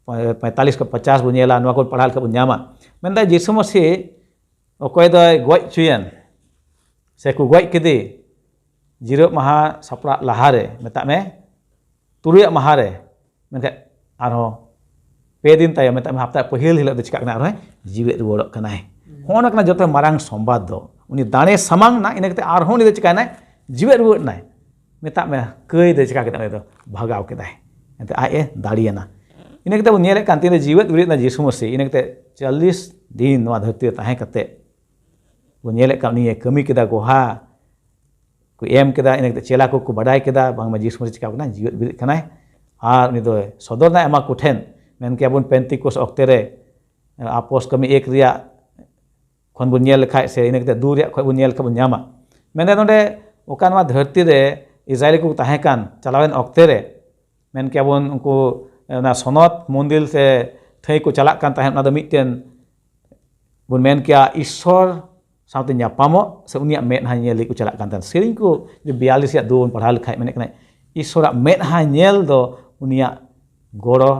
ᱯᱚᱸᱭᱛᱟᱞᱤᱥ ᱠᱷᱚᱱ ᱯᱚᱧᱪᱟᱥ ᱵᱚᱱ ᱧᱮᱞᱟ, ᱱᱚᱣᱟ ᱠᱚ ᱯᱟᱲᱦᱟᱣ ᱞᱮᱠᱷᱟᱱ ᱵᱚᱱ ᱧᱟᱢᱟ᱾ ᱢᱮᱱᱫᱟᱭ ᱡᱤᱥᱩ ᱢᱟᱹᱥᱤ ᱚᱠᱚᱭ ᱫᱚᱭ ᱜᱚᱡ ᱦᱚᱪᱚᱭᱮᱱ ᱥᱮ ᱠᱚ ᱜᱚᱡ ᱠᱮᱫᱮ, ᱡᱤᱨᱟᱹᱜ ᱢᱟᱦᱟ ᱥᱟᱯᱲᱟᱜ ᱞᱟᱦᱟᱨᱮ, ᱢᱮᱛᱟᱜ ᱢᱮ ᱛᱩᱨᱩᱭᱟᱜ ᱢᱟᱦᱟ ᱨᱮ, ᱢᱮᱱᱠᱷᱟᱱ ᱟᱨᱦᱚᱸ ᱯᱮ ᱫᱤᱱ ᱛᱟᱭᱚᱢ, ᱢᱮᱛᱟᱜ ᱢᱮ ᱦᱟᱯᱛᱟ ᱯᱟᱹᱦᱤᱞ ᱦᱤᱞᱳᱜ ᱫᱚ ᱪᱤᱠᱟᱹᱜ ᱠᱟᱱᱟ? ᱟᱨᱦᱚᱸ ᱡᱤᱣᱮᱫ ᱨᱩᱣᱟᱹᱲᱚᱜ ᱠᱟᱱᱟᱭ᱾ ᱦᱚᱸᱜᱼᱚ ᱱᱚᱣᱟ ᱠᱟᱱᱟ ᱡᱚᱛᱚ ᱢᱟᱨᱟᱝ ᱥᱚᱢᱵᱟᱫ ᱫᱚ᱾ ᱩᱱᱤ ᱫᱟᱲᱮ ᱥᱟᱢᱟᱝ ᱮᱱᱟ, ᱤᱱᱟᱹ ᱠᱟᱛᱮ ᱟᱨᱦᱚᱸ ᱩᱱᱤ ᱫᱚ ᱪᱤᱠᱟᱭᱮᱱᱟᱭ? ᱡᱤᱣᱮᱫ ᱨᱩᱣᱟᱹᱲ ᱮᱱᱟᱭ᱾ ᱢᱮᱛᱟᱜ ᱢᱮ ᱠᱟᱹᱭ ᱫᱚ ᱪᱤᱠᱟ ᱠᱮᱫᱟ? ᱩᱱᱤ ᱫᱚ ᱵᱷᱟᱜᱟᱣ ᱠᱮᱫᱟᱭ, ᱮᱱᱛᱮ ᱟᱡ ᱮ ᱫᱟᱲᱮᱭᱮᱱᱟ᱾ ᱤᱱᱟᱹ ᱠᱟᱛᱮ ᱵᱚᱱ ᱧᱮᱞᱮᱫ ᱠᱟᱱ ᱛᱤᱱᱨᱮ ᱡᱤᱣᱮᱫ ᱵᱮᱨᱮᱫ ᱮᱱᱟ ᱡᱤᱥᱩ ᱢᱟᱹᱥᱤ, ᱤᱱᱟᱹ ᱠᱟᱛᱮ ᱪᱚᱞᱞᱤᱥ ᱫᱤᱱ ᱱᱚᱣᱟ ᱫᱷᱟᱹᱨᱛᱤ ᱨᱮ ᱛᱟᱦᱮᱸ ᱠᱟᱛᱮ ᱵᱚᱱ ᱧᱮᱞᱮᱫ ᱠᱟᱱ ᱩᱱᱤᱭᱮ ᱠᱟᱹᱢᱤ ᱠᱮᱫᱟ, ᱜᱚᱦᱟ ᱠᱚ ᱮᱢ ᱠᱮᱫᱟ, ᱤᱱᱟᱹ ᱠᱟᱛᱮ ᱪᱮᱞᱟ ᱠᱚᱠᱚ ᱵᱟᱰᱟᱭ ᱠᱮᱫᱟ ᱵᱟᱝᱢᱟ ᱡᱤᱥᱩ ᱢᱟᱹᱥᱤ ᱪᱤᱠᱟ ᱠᱟᱱᱟ, ᱡᱤᱣᱮᱫ ᱵᱮᱨᱮᱫ ᱠᱟᱱᱟᱭ᱾ ᱟᱨ ᱩᱱᱤ ᱫᱚ ᱥᱚᱫᱚᱨ ᱮᱱᱟᱭ ᱮᱢᱟ ᱠᱚ ᱴᱷᱮᱱ᱾ ᱢᱮᱱ ᱠᱮᱭᱟ ᱵᱚᱱ ᱯᱮᱱᱛᱤᱠᱳᱥ ᱚᱠᱛᱮ ᱨᱮ, ᱟᱯᱚᱥ ᱠᱟᱹᱢᱤ ᱮᱠ ᱨᱮᱭᱟᱜ ᱠᱷᱚᱱ ᱵᱚᱱ ᱧᱮᱞ ᱞᱮᱠᱷᱟᱡ ᱥᱮ ᱤᱱᱟᱹ ᱠᱟᱛᱮ ᱫᱩ ᱨᱮᱭᱟᱜ ᱠᱷᱚᱱ ᱵᱚᱱ ᱧᱮᱞ ᱞᱮᱠᱷᱟᱡ ᱵᱚᱱ ᱧᱟᱢᱟ᱾ ᱢᱮᱱᱫᱟ ᱱᱚᱰᱮ ᱚᱠᱟ ᱱᱚᱣᱟ ᱫᱷᱟᱹᱨᱛᱤ ᱨᱮ ᱤᱥᱨᱟᱭᱮᱞᱤ ᱠᱚ ᱛᱟᱦᱮᱸ ᱠᱟᱱ ᱪᱟᱞᱟᱣᱮᱱ ᱚᱠᱛᱮ ᱨᱮ, ᱢᱮᱱ ᱠᱮᱭᱟ ᱵᱚᱱ ᱩᱱᱠᱩ ᱚᱱᱟ ᱥᱚᱱᱚᱛ ᱢᱚᱱᱫᱤᱨ ᱥᱮ ᱴᱷᱟᱹᱭ ᱠᱚ ᱪᱟᱞᱟᱜ ᱠᱟᱱ ᱛᱟᱦᱮᱸᱫ, ᱚᱱᱟ ᱫᱚ ᱢᱤᱫᱴᱮᱱ ᱵᱚᱱ ᱢᱮᱱ ᱠᱮᱭᱟ ᱤᱥᱥᱚᱨ ᱥᱟᱶᱛᱮ ᱧᱟᱯᱟᱢᱚᱜ ᱥᱮ ᱩᱱᱤᱭᱟᱜ ᱢᱮᱫᱦᱟ ᱧᱮᱞ ᱞᱟᱹᱜᱤᱫ ᱠᱚ ᱪᱟᱞᱟᱜ ᱠᱟᱱ ᱛᱟᱦᱮᱸᱫ᱾ ᱥᱮᱨᱮᱧ ᱠᱚ ᱡᱩᱫᱤ ᱵᱤᱭᱟᱞᱤᱥ ᱨᱮᱭᱟᱜ ᱫᱩ ᱵᱚᱱ ᱯᱟᱲᱦᱟᱣ ᱞᱮᱠᱷᱟᱡ ᱢᱮᱱᱮᱫ ᱠᱟᱱᱟᱭ, ᱤᱥᱥᱚᱨᱟᱜ ᱢᱮᱫᱦᱟ ᱧᱮᱞ ᱫᱚ ᱩᱱᱤᱭᱟᱜ ᱜᱚᱲᱚ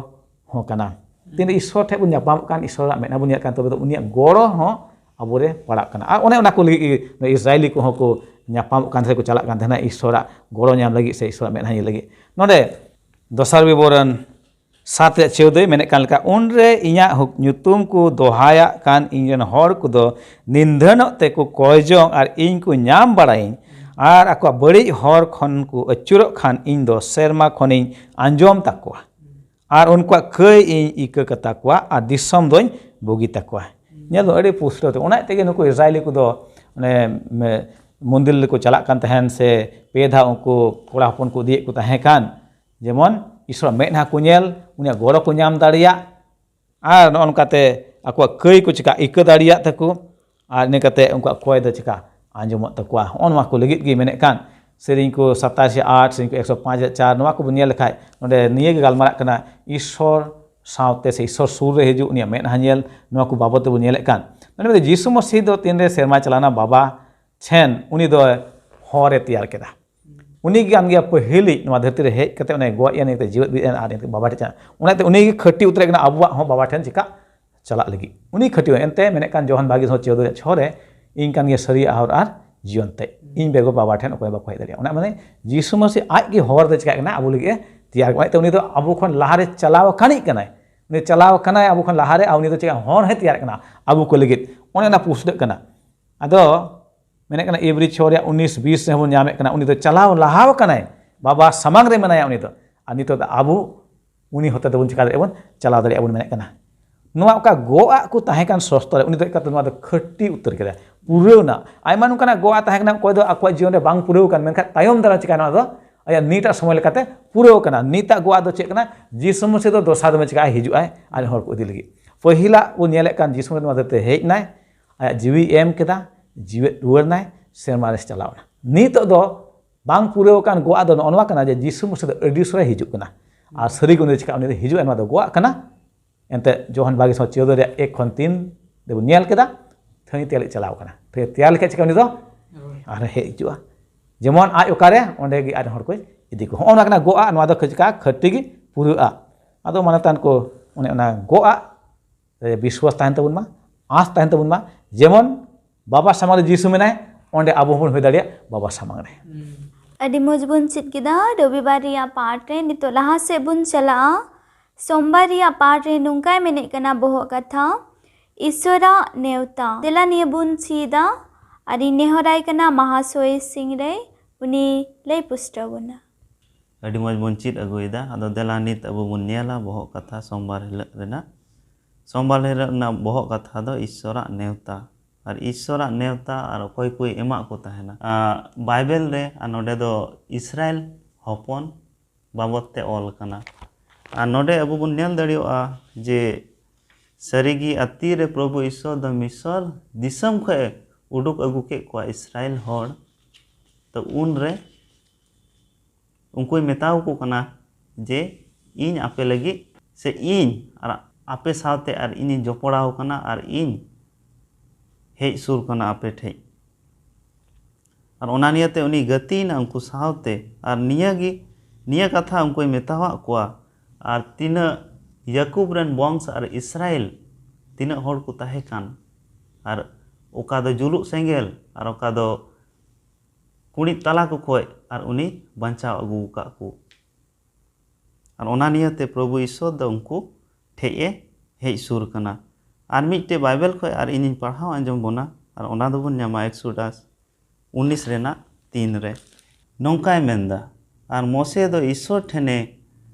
ᱦᱚᱸ ᱠᱟᱱᱟ᱾ ᱛᱤᱱᱨᱮ ᱤᱥᱥᱚᱨ ᱴᱷᱮᱱ ᱵᱚᱱ ᱧᱟᱯᱟᱢᱚᱜ ᱠᱟᱱ, ᱤᱥᱥᱚᱨᱟᱜ ᱢᱮᱫᱦᱟ ᱵᱚᱱ ᱧᱮᱞ ᱠᱟᱱ, ᱛᱚᱵᱮ ᱫᱚ ᱩᱱᱤᱭᱟᱜ ᱜᱚᱲᱚ ᱦᱚᱸ ᱟᱵᱚᱨᱮ ᱯᱟᱲᱟᱜ ᱠᱟᱱᱟ᱾ ᱟᱨ ᱚᱱᱮ ᱚᱱᱟ ᱠᱚ ᱞᱟᱹᱜᱤᱫ ᱜᱮ ᱤᱥᱨᱟᱭᱮᱞᱤ ᱠᱚᱦᱚᱸ ᱠᱚ ᱧᱟᱯᱟᱢᱚᱜ ᱠᱟᱱ ᱛᱟᱦᱮᱸ, ᱠᱚ ᱪᱟᱞᱟᱜ ᱠᱟᱱ ᱛᱟᱦᱮᱱᱟ ᱤᱥᱥᱚᱨᱟᱜ ᱜᱚᱲᱚ ᱧᱟᱢ ᱞᱟᱹᱜᱤᱫ ᱥᱮ ᱤᱥᱥᱚᱨᱟᱜ ᱢᱮᱫᱦᱟ ᱧᱮᱞ ᱞᱟᱹᱜᱤᱫ᱾ ᱱᱚᱰᱮ ᱫᱚᱥᱟᱨ ᱵᱤᱵᱚᱨᱚᱱ ᱥᱟᱛ ᱨᱮᱭᱟᱜ ᱪᱳᱣᱫᱚᱭ ᱢᱮᱱᱮᱫ ᱠᱟᱱ ᱞᱮᱠᱟ, ᱩᱱᱨᱮ ᱤᱧᱟᱜ ᱦᱩᱠ-, ᱧᱩᱛᱩᱢ ᱠᱚ ᱫᱚᱦᱟᱭᱟᱜ ᱠᱟᱱ ᱤᱧ ᱨᱮᱱ ᱦᱚᱲ ᱠᱚᱫᱚ ᱱᱤᱱᱫᱷᱟᱹᱱᱚᱜ ᱛᱮᱠᱚ ᱠᱚᱭ ᱡᱚᱝ ᱟᱨ ᱤᱧ ᱠᱚ ᱧᱟᱢ ᱵᱟᱲᱟᱭᱤᱧ ᱟᱨ ᱟᱠᱚᱣᱟᱜ ᱵᱟᱹᱲᱤᱡ ᱦᱚᱨ ᱠᱷᱚᱱ ᱠᱚ ᱟᱹᱪᱩᱨᱚᱜ ᱠᱷᱟᱱ ᱤᱧ ᱫᱚ ᱥᱮᱨᱢᱟ ᱠᱷᱚᱱᱤᱧ ᱟᱸᱡᱚᱢ ᱛᱟᱠᱚᱣᱟ ᱟᱨ ᱩᱱᱠᱩᱣᱟᱜ ᱠᱟᱹᱭ ᱤᱧ ᱤᱠᱟᱹ ᱠᱟᱛᱟ ᱠᱚᱣᱟ ᱟᱨ ᱫᱤᱥᱚᱢ ᱫᱚᱧ ᱵᱩᱜᱤ ᱛᱟᱠᱚᱣᱟ᱾ ᱧᱮᱞ ᱫᱚ ᱟᱹᱰᱤ ᱯᱩᱥᱴᱟᱹᱣ ᱛᱮ, ᱚᱱᱟ ᱛᱮᱜᱮ ᱱᱩᱠᱩ ᱤᱥᱨᱟᱭᱮᱞᱤ ᱠᱚᱫᱚ ᱚᱱᱮ, ᱢᱮ-, ᱢᱚᱱᱫᱤᱨ ᱨᱮᱠᱚ ᱪᱟᱞᱟᱜ ᱠᱟᱱ ᱛᱟᱦᱮᱱ ᱥᱮ ᱯᱮ ᱫᱷᱟᱣ ᱩᱱᱠᱩ ᱠᱚᱲᱟ ᱦᱚᱯᱚᱱ ᱠᱚ ᱤᱫᱤᱭᱮᱫ ᱠᱚ ᱛᱟᱦᱮᱸ ᱠᱟᱱ, ᱡᱮᱢᱚᱱ ᱤᱥᱚᱨᱟᱜ ᱢᱮᱫᱦᱟ ᱠᱚ ᱧᱮᱞ, ᱩᱱᱤᱭᱟᱜ ᱜᱚᱲᱚ ᱠᱚ ᱧᱟᱢ ᱫᱟᱲᱮᱭᱟᱜ, ᱟᱨ ᱱᱚᱜᱼᱚ ᱱᱚᱝᱠᱟᱛᱮ ᱟᱠᱚᱣᱟᱜ ᱠᱟᱹᱭ ᱠᱚ ᱪᱤᱠᱟ ᱤᱠᱟᱹ ᱫᱟᱲᱮᱭᱟᱜ ᱛᱟᱠᱚ, ᱟᱨ ᱤᱱᱟᱹ ᱠᱟᱛᱮ ᱩᱱᱠᱩᱣᱟᱜ ᱠᱚᱭ ᱫᱚ ᱪᱤᱠᱟ ᱟᱸᱡᱚᱢᱚᱜ ᱛᱟᱠᱚᱣᱟ᱾ ᱦᱚᱸᱜᱼᱚ ᱱᱚᱣᱟ ᱠᱚ ᱞᱟᱹᱜᱤᱫ ᱜᱮ ᱢᱮᱱᱮᱫ ᱠᱟᱱ ᱥᱮᱨᱮᱧ ᱠᱚ ᱥᱟᱛᱟᱥ ᱟᱴ, ᱥᱮᱨᱮᱧ ᱠᱚ ᱮᱠᱥᱚ ᱯᱟᱸᱪ ᱨᱮᱭᱟᱜ ᱪᱟᱨ, ᱱᱚᱣᱟ ᱠᱚᱵᱚᱱ ᱧᱮᱞ ᱞᱮᱠᱷᱟᱡ ᱱᱚᱰᱮ ᱱᱤᱭᱟᱹ ᱜᱮ ᱜᱟᱞᱢᱟᱨᱟᱜ ᱠᱟᱱᱟ, ᱤᱥᱚᱨ ᱥᱟᱶᱛᱮ ᱥᱮ ᱤᱥᱚᱨ ᱥᱩᱨ ᱨᱮ ᱦᱤᱡᱩᱜ, ᱩᱱᱤᱭᱟᱜ ᱢᱮᱫᱦᱟ ᱧᱮᱞ, ᱱᱚᱣᱟ ᱠᱚ ᱵᱟᱵᱚᱫ ᱛᱮᱵᱚᱱ ᱧᱮᱞᱮᱫ ᱠᱟᱱ᱾ ᱢᱟᱱᱮ ᱡᱤᱥᱩ ᱢᱟᱹᱥᱤ ᱫᱚ ᱛᱤᱱᱨᱮ ᱥᱮᱨᱢᱟ ᱪᱟᱞᱟᱣᱱᱟ ᱵᱟᱵᱟ ᱴᱷᱮᱱ, ᱩᱱᱤ ᱫᱚ ᱦᱚᱨ ᱮ ᱛᱮᱭᱟᱨ ᱠᱮᱫᱟ᱾ ᱩᱱᱤ ᱜᱮ ᱠᱟᱱ ᱜᱮᱭᱟ ᱯᱟᱹᱦᱤᱞᱤᱡ ᱱᱚᱣᱟ ᱫᱷᱟᱹᱨᱛᱤ ᱨᱮ ᱦᱮᱡ ᱠᱟᱛᱮ ᱚᱱᱮ ᱜᱚᱡ ᱮᱱ, ᱤᱱᱟᱹ ᱠᱟᱛᱮ ᱡᱤᱣᱮᱫ ᱵᱤᱨᱤᱫ ᱮᱱ ᱟᱨ ᱤᱱᱟᱹ ᱠᱟᱛᱮ ᱵᱟᱵᱟ ᱴᱷᱮᱱ ᱪᱟᱞᱟᱜ᱾ ᱚᱱᱟᱛᱮ ᱩᱱᱤ ᱜᱮ ᱠᱷᱟᱹᱴᱤ ᱩᱛᱟᱹᱨ ᱠᱟᱱᱟ ᱟᱵᱚᱣᱟᱜ ᱦᱚᱸ ᱵᱟᱵᱟ ᱴᱷᱮᱱ ᱪᱮᱠᱟ ᱪᱟᱞᱟᱜ ᱞᱟᱹᱜᱤᱫ᱾ ᱩᱱᱤ ᱠᱷᱟᱹᱴᱤ ᱮᱱᱛᱮ ᱢᱮᱱᱮᱫ ᱠᱟᱱ ᱡᱚᱦᱟᱱ ᱵᱟᱜᱤ ᱥᱚ ᱪᱳᱫᱽᱫᱳ ᱨᱮᱭᱟᱜ ᱪᱷᱚ ᱨᱮ, "ᱤᱧ ᱠᱟᱱ ᱜᱮᱭᱟ ᱥᱟᱹᱨᱤᱭᱟᱜ ᱦᱚᱨ ᱟᱨ ᱡᱤᱭᱚᱱ ᱛᱮ, ᱤᱧ ᱵᱮᱜᱚᱨ ᱵᱟᱵᱟ ᱴᱷᱮᱱ ᱚᱠᱚᱭ ᱵᱟᱠᱚ ᱦᱮᱡ ᱫᱟᱲᱮᱭᱟᱜᱼᱟ᱾" ᱚᱱᱟ ᱢᱟᱱᱮ ᱡᱤᱥᱩ ᱢᱟᱹᱥᱤ ᱟᱡ ᱜᱮ ᱦᱚᱨ ᱫᱚ ᱪᱮᱠᱟᱜ ᱠᱟᱱᱟ ᱟᱵᱚ ᱞᱟᱹᱜᱤᱫ ᱮ ᱛᱮᱭᱟᱨ ᱠᱟᱱᱟ᱾ ᱚᱱᱟᱛᱮ ᱩᱱᱤ ᱫᱚ ᱟᱵᱚ ᱠᱷᱚᱱ ᱞᱟᱦᱟᱨᱮ ᱪᱟᱞᱟᱣ ᱟᱠᱟᱱᱤᱡ ᱠᱟᱱᱟᱭ᱾ ᱩᱱᱤ ᱪᱟᱞᱟᱣ ᱟᱠᱟᱱᱟᱭ ᱟᱵᱚ ᱠᱷᱚᱱ ᱞᱟᱦᱟᱨᱮ, ᱟᱨ ᱩᱱᱤ ᱫᱚ ᱪᱮᱠᱟ ᱦᱚᱨ ᱦᱚᱸᱭ ᱛᱮᱭᱟᱨ ᱠᱟᱱᱟ ᱟᱵᱚ ᱠᱚ ᱞᱟᱹᱜᱤᱫ᱾ ᱚᱱᱮ ᱚᱱᱟ ᱯᱩᱥᱴᱟᱹᱜ ᱠᱟᱱᱟ᱾ ᱟᱫᱚ ᱢᱮᱱᱮᱫ ᱠᱟᱱᱟ ᱤᱵᱨᱤ ᱪᱷᱚ ᱨᱮᱭᱟᱜ ᱩᱱᱤᱥ ᱵᱤᱥ ᱨᱮᱦᱚᱸ ᱵᱚᱱ ᱧᱟᱢᱮᱫ ᱠᱟᱱᱟ, ᱩᱱᱤ ᱫᱚ ᱪᱟᱞᱟᱣ ᱞᱟᱦᱟᱣ ᱟᱠᱟᱱᱟᱭ, ᱵᱟᱵᱟ ᱥᱟᱢᱟᱝ ᱨᱮ ᱢᱮᱱᱟᱭᱟ ᱩᱱᱤ ᱫᱚ᱾ ᱟᱨ ᱱᱤᱛᱚᱜ ᱫᱚ ᱟᱵᱚ ᱩᱱᱤ ᱦᱚᱛᱮ ᱛᱮᱵᱚᱱ ᱪᱮᱠᱟ ᱫᱟᱲᱮᱭᱟᱜᱼᱟ ᱵᱚᱱ, ᱪᱟᱞᱟᱣ ᱫᱟᱲᱮᱭᱟᱜᱼᱟ ᱵᱚᱱ ᱢᱮᱱᱮᱫ ᱠᱟᱱᱟ᱾ ᱱᱚᱣᱟ ᱚᱠᱟ ᱜᱚᱜ ᱟᱜ ᱠᱚ ᱛᱟᱦᱮᱸ ᱠᱟᱱ ᱥᱚᱥᱛᱚ ᱨᱮ, ᱩᱱᱤ ᱫᱚ ᱮᱠᱟᱞᱛᱮ ᱱᱚᱣᱟ ᱫᱚ ᱠᱷᱟᱹᱴᱤ ᱩᱛᱟᱹᱨ ᱠᱮᱫᱟ, ᱯᱩᱨᱟᱹᱣ ᱮᱱᱟ᱾ ᱟᱭᱢᱟ ᱱᱚᱝᱠᱟᱱᱟᱜ ᱜᱚᱜ ᱟᱜ ᱛᱟᱦᱮᱸ ᱠᱟᱱᱟ, ᱚᱠᱚᱭ ᱫᱚ ᱟᱠᱚᱣᱟᱜ ᱡᱤᱭᱚᱱ ᱨᱮ ᱵᱟᱝ ᱯᱩᱨᱟᱹᱣ ᱟᱠᱟᱱ, ᱢᱮᱱᱠᱷᱟᱱ ᱛᱟᱭᱚᱢ ᱫᱟᱨᱟᱢ ᱪᱮᱠᱟ ᱱᱚᱣᱟ ᱫᱚ ᱟᱭᱟᱜ ᱱᱤᱛᱟᱜ ᱥᱚᱢᱚᱭ ᱞᱮᱠᱟᱛᱮ ᱯᱩᱨᱟᱹᱣ ᱟᱠᱟᱱᱟ᱾ ᱱᱤᱛᱟᱜ ᱜᱚᱜ ᱟᱜ ᱫᱚ ᱪᱮᱫ ᱠᱟᱱᱟ? ᱡᱤᱥᱩ ᱢᱟᱹᱥᱤ ᱫᱚ ᱫᱚᱥᱟᱨ ᱫᱚᱢᱮ ᱪᱮᱠᱟ ᱦᱤᱡᱩᱜ ᱟᱭ ᱟᱨ ᱦᱚᱲ ᱠᱚ ᱤᱫᱤ ᱞᱟᱹᱜᱤᱫ᱾ ᱯᱟᱹᱦᱤᱞᱟᱜ ᱵᱚᱱ ᱧᱮᱞᱮᱫ ᱠᱟᱱ ᱡᱤᱥᱩ ᱢᱟᱹᱥᱤ ᱱᱚᱣᱟ ᱫᱷᱟᱹᱨᱛᱤ ᱛᱮ ᱦᱮᱡ ᱮᱱᱟᱭ, ᱟᱭᱟᱜ ᱡᱤᱣᱤ ᱮᱢ ᱠᱮᱫᱟ, ᱡᱤᱣᱮᱫ ᱨᱩᱣᱟᱹᱲ ᱮᱱᱟᱭ, ᱥᱮᱨᱢᱟ ᱨᱮ ᱪᱟᱞᱟᱣ ᱮᱱᱟ᱾ ᱱᱤᱛᱚᱜ ᱫᱚ ᱵᱟᱝ ᱯᱩᱨᱟᱹᱣ ᱟᱠᱟᱱ ᱜᱚᱜ ᱟᱜ ᱫᱚ ᱱᱚᱜᱼᱚ ᱱᱚᱣᱟ ᱠᱟᱱᱟ ᱡᱮ ᱡᱤᱥᱩ ᱢᱟᱹᱥᱤ ᱫᱚ ᱟᱹᱰᱤ ᱩᱥᱟᱹᱨᱟᱭ ᱦᱤᱡᱩᱜ ᱠᱟᱱᱟ᱾ ᱟᱨ ᱥᱟᱹᱨᱤ ᱜᱮ ᱩᱱᱤ ᱫᱚ ᱪᱮᱠᱟ? ᱩᱱᱤ ᱫᱚ ᱦᱤᱡᱩᱜ ᱟᱭ, ᱱᱚᱣᱟ ᱫᱚ ᱜᱚᱜ ᱟᱜ ᱠᱟᱱᱟ᱾ ᱮᱱᱛᱮ ᱡᱚᱦᱟᱱ ᱵᱟᱜᱤ ᱥᱚ ᱪᱳᱫᱽᱫᱳ ᱨᱮᱭᱟᱜ ᱮᱠ ᱠᱷᱚᱱ ᱛᱤᱱ ᱨᱮᱵᱚᱱ ᱧᱮᱞ ᱠᱮᱫᱟ, ᱛᱷᱟᱹᱭ ᱛᱮᱭᱟᱨ ᱞᱟᱹᱜᱤᱫ ᱪᱟᱞᱟᱣ ᱠᱟᱱᱟ᱾ ᱛᱷᱟᱹᱭ ᱛᱮᱭᱟᱨ ᱞᱮᱠᱷᱟᱱ ᱪᱮᱠᱟ? ᱩᱱᱤ ᱫᱚ ᱟᱨᱦᱚᱸ ᱦᱮᱡ ᱦᱤᱡᱩᱜᱼᱟ᱾ ᱡᱮᱢᱚᱱ ᱟᱡ ᱚᱠᱟᱨᱮ, ᱚᱸᱰᱮ ᱜᱮ ᱟᱡ ᱦᱚᱲ ᱠᱚᱭ ᱤᱫᱤ ᱠᱚᱣᱟ᱾ ᱦᱚᱸᱜᱼᱚ ᱱᱚᱣᱟ ᱠᱟᱱᱟ ᱜᱚᱜ ᱟᱜ, ᱱᱚᱣᱟ ᱫᱚ ᱪᱮᱠᱟ? ᱠᱷᱟᱹᱴᱤ ᱜᱮ ᱯᱩᱨᱟᱹᱜᱼᱟ᱾ ᱟᱫᱚ ᱢᱟᱱᱚᱛᱟᱱ ᱠᱚ, ᱚᱱᱮ ᱚᱱᱟ ᱜᱚᱜ ᱟᱜ ᱨᱮ ᱵᱤᱥᱣᱟᱥ ᱛᱟᱦᱮᱱ ᱛᱟᱵᱚᱱ ᱢᱟ, ᱟᱸᱥ ᱛᱟᱦᱮᱱ ᱛᱟᱵᱚᱱ ᱢᱟ, ᱡᱮᱢᱚᱱ ᱵᱟᱵᱟ ᱥᱟᱢᱟᱝ ᱨᱮ ᱡᱤᱥᱩ ᱢᱮᱱᱟᱭ, ᱚᱸᱰᱮ ᱟᱵᱚ ᱦᱚᱸᱵᱚᱱ ᱦᱩᱭ ᱫᱟᱲᱮᱭᱟᱜ ᱵᱟᱵᱟ ᱥᱟᱢᱟᱝ ᱨᱮ᱾ ᱟᱹᱰᱤ ᱢᱚᱡᱽ ᱵᱚᱱ ᱪᱮᱫ ᱠᱮᱫᱟ ᱨᱚᱵᱤᱵᱟᱨ ᱨᱮᱭᱟᱜ ᱯᱟᱴ ᱨᱮ᱾ ᱱᱤᱛᱚᱜ ᱞᱟᱦᱟ ᱥᱮᱫ ᱵᱚᱱ ᱪᱟᱞᱟᱜᱼᱟ᱾ ᱥᱳᱢᱵᱟᱨ ᱨᱮᱭᱟᱜ ᱯᱟᱴ ᱨᱮ ᱱᱚᱝᱠᱟᱭ ᱢᱮᱱᱮᱫ ᱠᱟᱱᱟ ᱵᱚᱦᱚᱜ ᱠᱟᱛᱷᱟ, ᱤᱥᱥᱚᱨᱟᱜ ᱱᱮᱣᱛᱟ᱾ ᱫᱮᱞᱟ ᱱᱤᱭᱟᱹ ᱵᱚᱱ ᱪᱮᱫᱟ, ᱟᱨ ᱤᱧ ᱱᱮᱦᱚᱨᱟᱭ ᱠᱟᱱᱟ ᱢᱟᱦᱟᱥᱚᱭ ᱥᱤᱝ ᱨᱮ, ᱩᱱᱤ ᱞᱟᱹᱭ ᱯᱩᱥᱴᱟᱹᱣ ᱵᱚᱱᱟ᱾ ᱟᱹᱰᱤ ᱢᱚᱡᱽ ᱵᱚᱱ ᱪᱮᱫ ᱟᱹᱜᱩᱭᱮᱫᱟ᱾ ᱟᱫᱚ ᱫᱮᱞᱟ ᱱᱤᱛ ᱟᱵᱚ ᱵᱚᱱ ᱧᱮᱞᱟ ᱵᱚᱦᱚᱜ ᱠᱟᱛᱷᱟ ᱥᱳᱢᱵᱟᱨ ᱦᱤᱞᱳᱜ ᱨᱮᱱᱟᱜ᱾ ᱥᱳᱢᱵᱟᱨ ᱦᱤᱞᱳᱜ ᱨᱮᱱᱟᱜ ᱵᱚᱦᱚᱜ ᱠᱟᱛᱷᱟ ᱫᱚ ᱤᱥᱥᱚᱨᱟᱜ ᱱᱮᱣᱛᱟ᱾ ᱟᱨ ᱤᱥᱥᱚᱨᱟᱜ ᱱᱮᱣᱛᱟ ᱟᱨ ᱚᱠᱚᱭ ᱠᱚᱭ ᱮᱢᱟᱜ ᱠᱚ ᱛᱟᱦᱮᱱᱟ᱾ ᱟᱨ ᱵᱟᱭᱵᱮᱞ ᱨᱮ, ᱟᱨ ᱱᱚᱰᱮ ᱫᱚ ᱤᱥᱨᱟᱭᱮᱞ ᱦᱚᱯᱚᱱ ᱵᱟᱵᱚᱫ ᱛᱮ ᱚᱞ ᱟᱠᱟᱱᱟ᱾ ᱟᱨ ᱱᱚᱰᱮ ᱟᱵᱚ ᱵᱚᱱ ᱧᱮᱞ ᱫᱟᱲᱮᱭᱟᱜᱼᱟ ᱡᱮ ᱥᱟᱹᱨᱤᱜᱮ ᱟᱹᱛᱤ ᱨᱮ ᱯᱨᱚᱵᱷᱩ ᱤᱥᱥᱚᱨ ᱫᱚ ᱢᱤᱥᱚᱨ ᱫᱤᱥᱚᱢ ᱠᱷᱚᱱ ᱮ ᱩᱰᱩᱠ ᱟᱹᱜᱩ ᱠᱮᱫ ᱠᱚᱣᱟ ᱤᱥᱨᱟᱭᱮᱞ ᱦᱚᱲ᱾ ᱛᱚ ᱩᱱᱨᱮ ᱩᱱᱠᱩᱭ ᱢᱮᱛᱟᱣ ᱠᱚ ᱠᱟᱱᱟ ᱡᱮ ᱤᱧ ᱟᱯᱮ ᱞᱟᱹᱜᱤᱫ ᱥᱮ ᱤᱧ ᱟᱨ ᱟᱯᱮ ᱥᱟᱶᱛᱮ ᱟᱨ ᱤᱧᱤᱧ ᱡᱚᱯᱲᱟᱣ ᱠᱟᱱᱟ ᱟᱨ ᱤᱧ ᱦᱮᱡ ᱥᱩᱨ ᱠᱟᱱᱟ ᱟᱯᱮ ᱴᱷᱮᱡ᱾ ᱟᱨ ᱚᱱᱟ ᱱᱤᱭᱟᱹᱛᱮ ᱩᱱᱤ ᱜᱟᱛᱮᱭᱮᱱᱟ ᱩᱱᱠᱩ ᱥᱟᱶᱛᱮ, ᱟᱨ ᱱᱤᱭᱟᱹ ᱜᱮ, ᱱᱤᱭᱟᱹ ᱠᱟᱛᱷᱟ ᱩᱱᱠᱩᱭ ᱢᱮᱛᱟᱣᱟᱫ ᱠᱚᱣᱟ, ᱟᱨ ᱛᱤᱱᱟᱹᱜ ᱭᱟᱠᱩᱵ ᱨᱮᱱ ᱵᱚᱝᱥ ᱟᱨ ᱤᱥᱨᱟᱭᱮᱞ ᱛᱤᱱᱟᱹᱜ ᱦᱚᱲ ᱠᱚ ᱛᱟᱦᱮᱸ ᱠᱟᱱ, ᱟᱨ ᱚᱠᱟ ᱫᱚ ᱡᱩᱞᱩᱜ ᱥᱮᱸᱜᱮᱞ ᱟᱨ ᱚᱠᱟ ᱫᱚ ᱠᱩᱲᱤᱫ ᱛᱟᱞᱟ ᱠᱚ ᱠᱷᱚᱡ, ᱟᱨ ᱩᱱᱤ ᱵᱟᱧᱪᱟᱣ ᱟᱹᱜᱩ ᱟᱠᱟᱫ ᱠᱚ᱾ ᱟᱨ ᱚᱱᱟ ᱱᱤᱭᱟᱹᱛᱮ ᱯᱨᱚᱵᱷᱩ ᱤᱥᱥᱚᱨ ᱫᱚ ᱩᱱᱠᱩ ᱴᱷᱮᱡ ᱮ ᱦᱮᱡ ᱥᱩᱨ ᱠᱟᱱᱟ᱾ ᱟᱨ ᱢᱤᱫᱴᱮᱡ ᱵᱟᱭᱵᱮᱞ ᱠᱷᱚᱡ ᱟᱨ ᱤᱧᱤᱧ ᱯᱟᱲᱦᱟᱣ ᱟᱸᱡᱚᱢ ᱵᱚᱱᱟ, ᱟᱨ ᱚᱱᱟ ᱫᱚᱵᱚᱱ ᱧᱟᱢᱟ ᱮᱠᱥᱳᱰᱟᱥ ᱩᱱᱤᱥ ᱨᱮᱱᱟᱜ ᱛᱤᱱ ᱨᱮ᱾ ᱱᱚᱝᱠᱟᱭ ᱢᱮᱱᱫᱟ, ᱟᱨ ᱢᱳᱥᱮ ᱫᱚ ᱤᱥᱥᱚᱨ ᱴᱷᱮᱱᱮ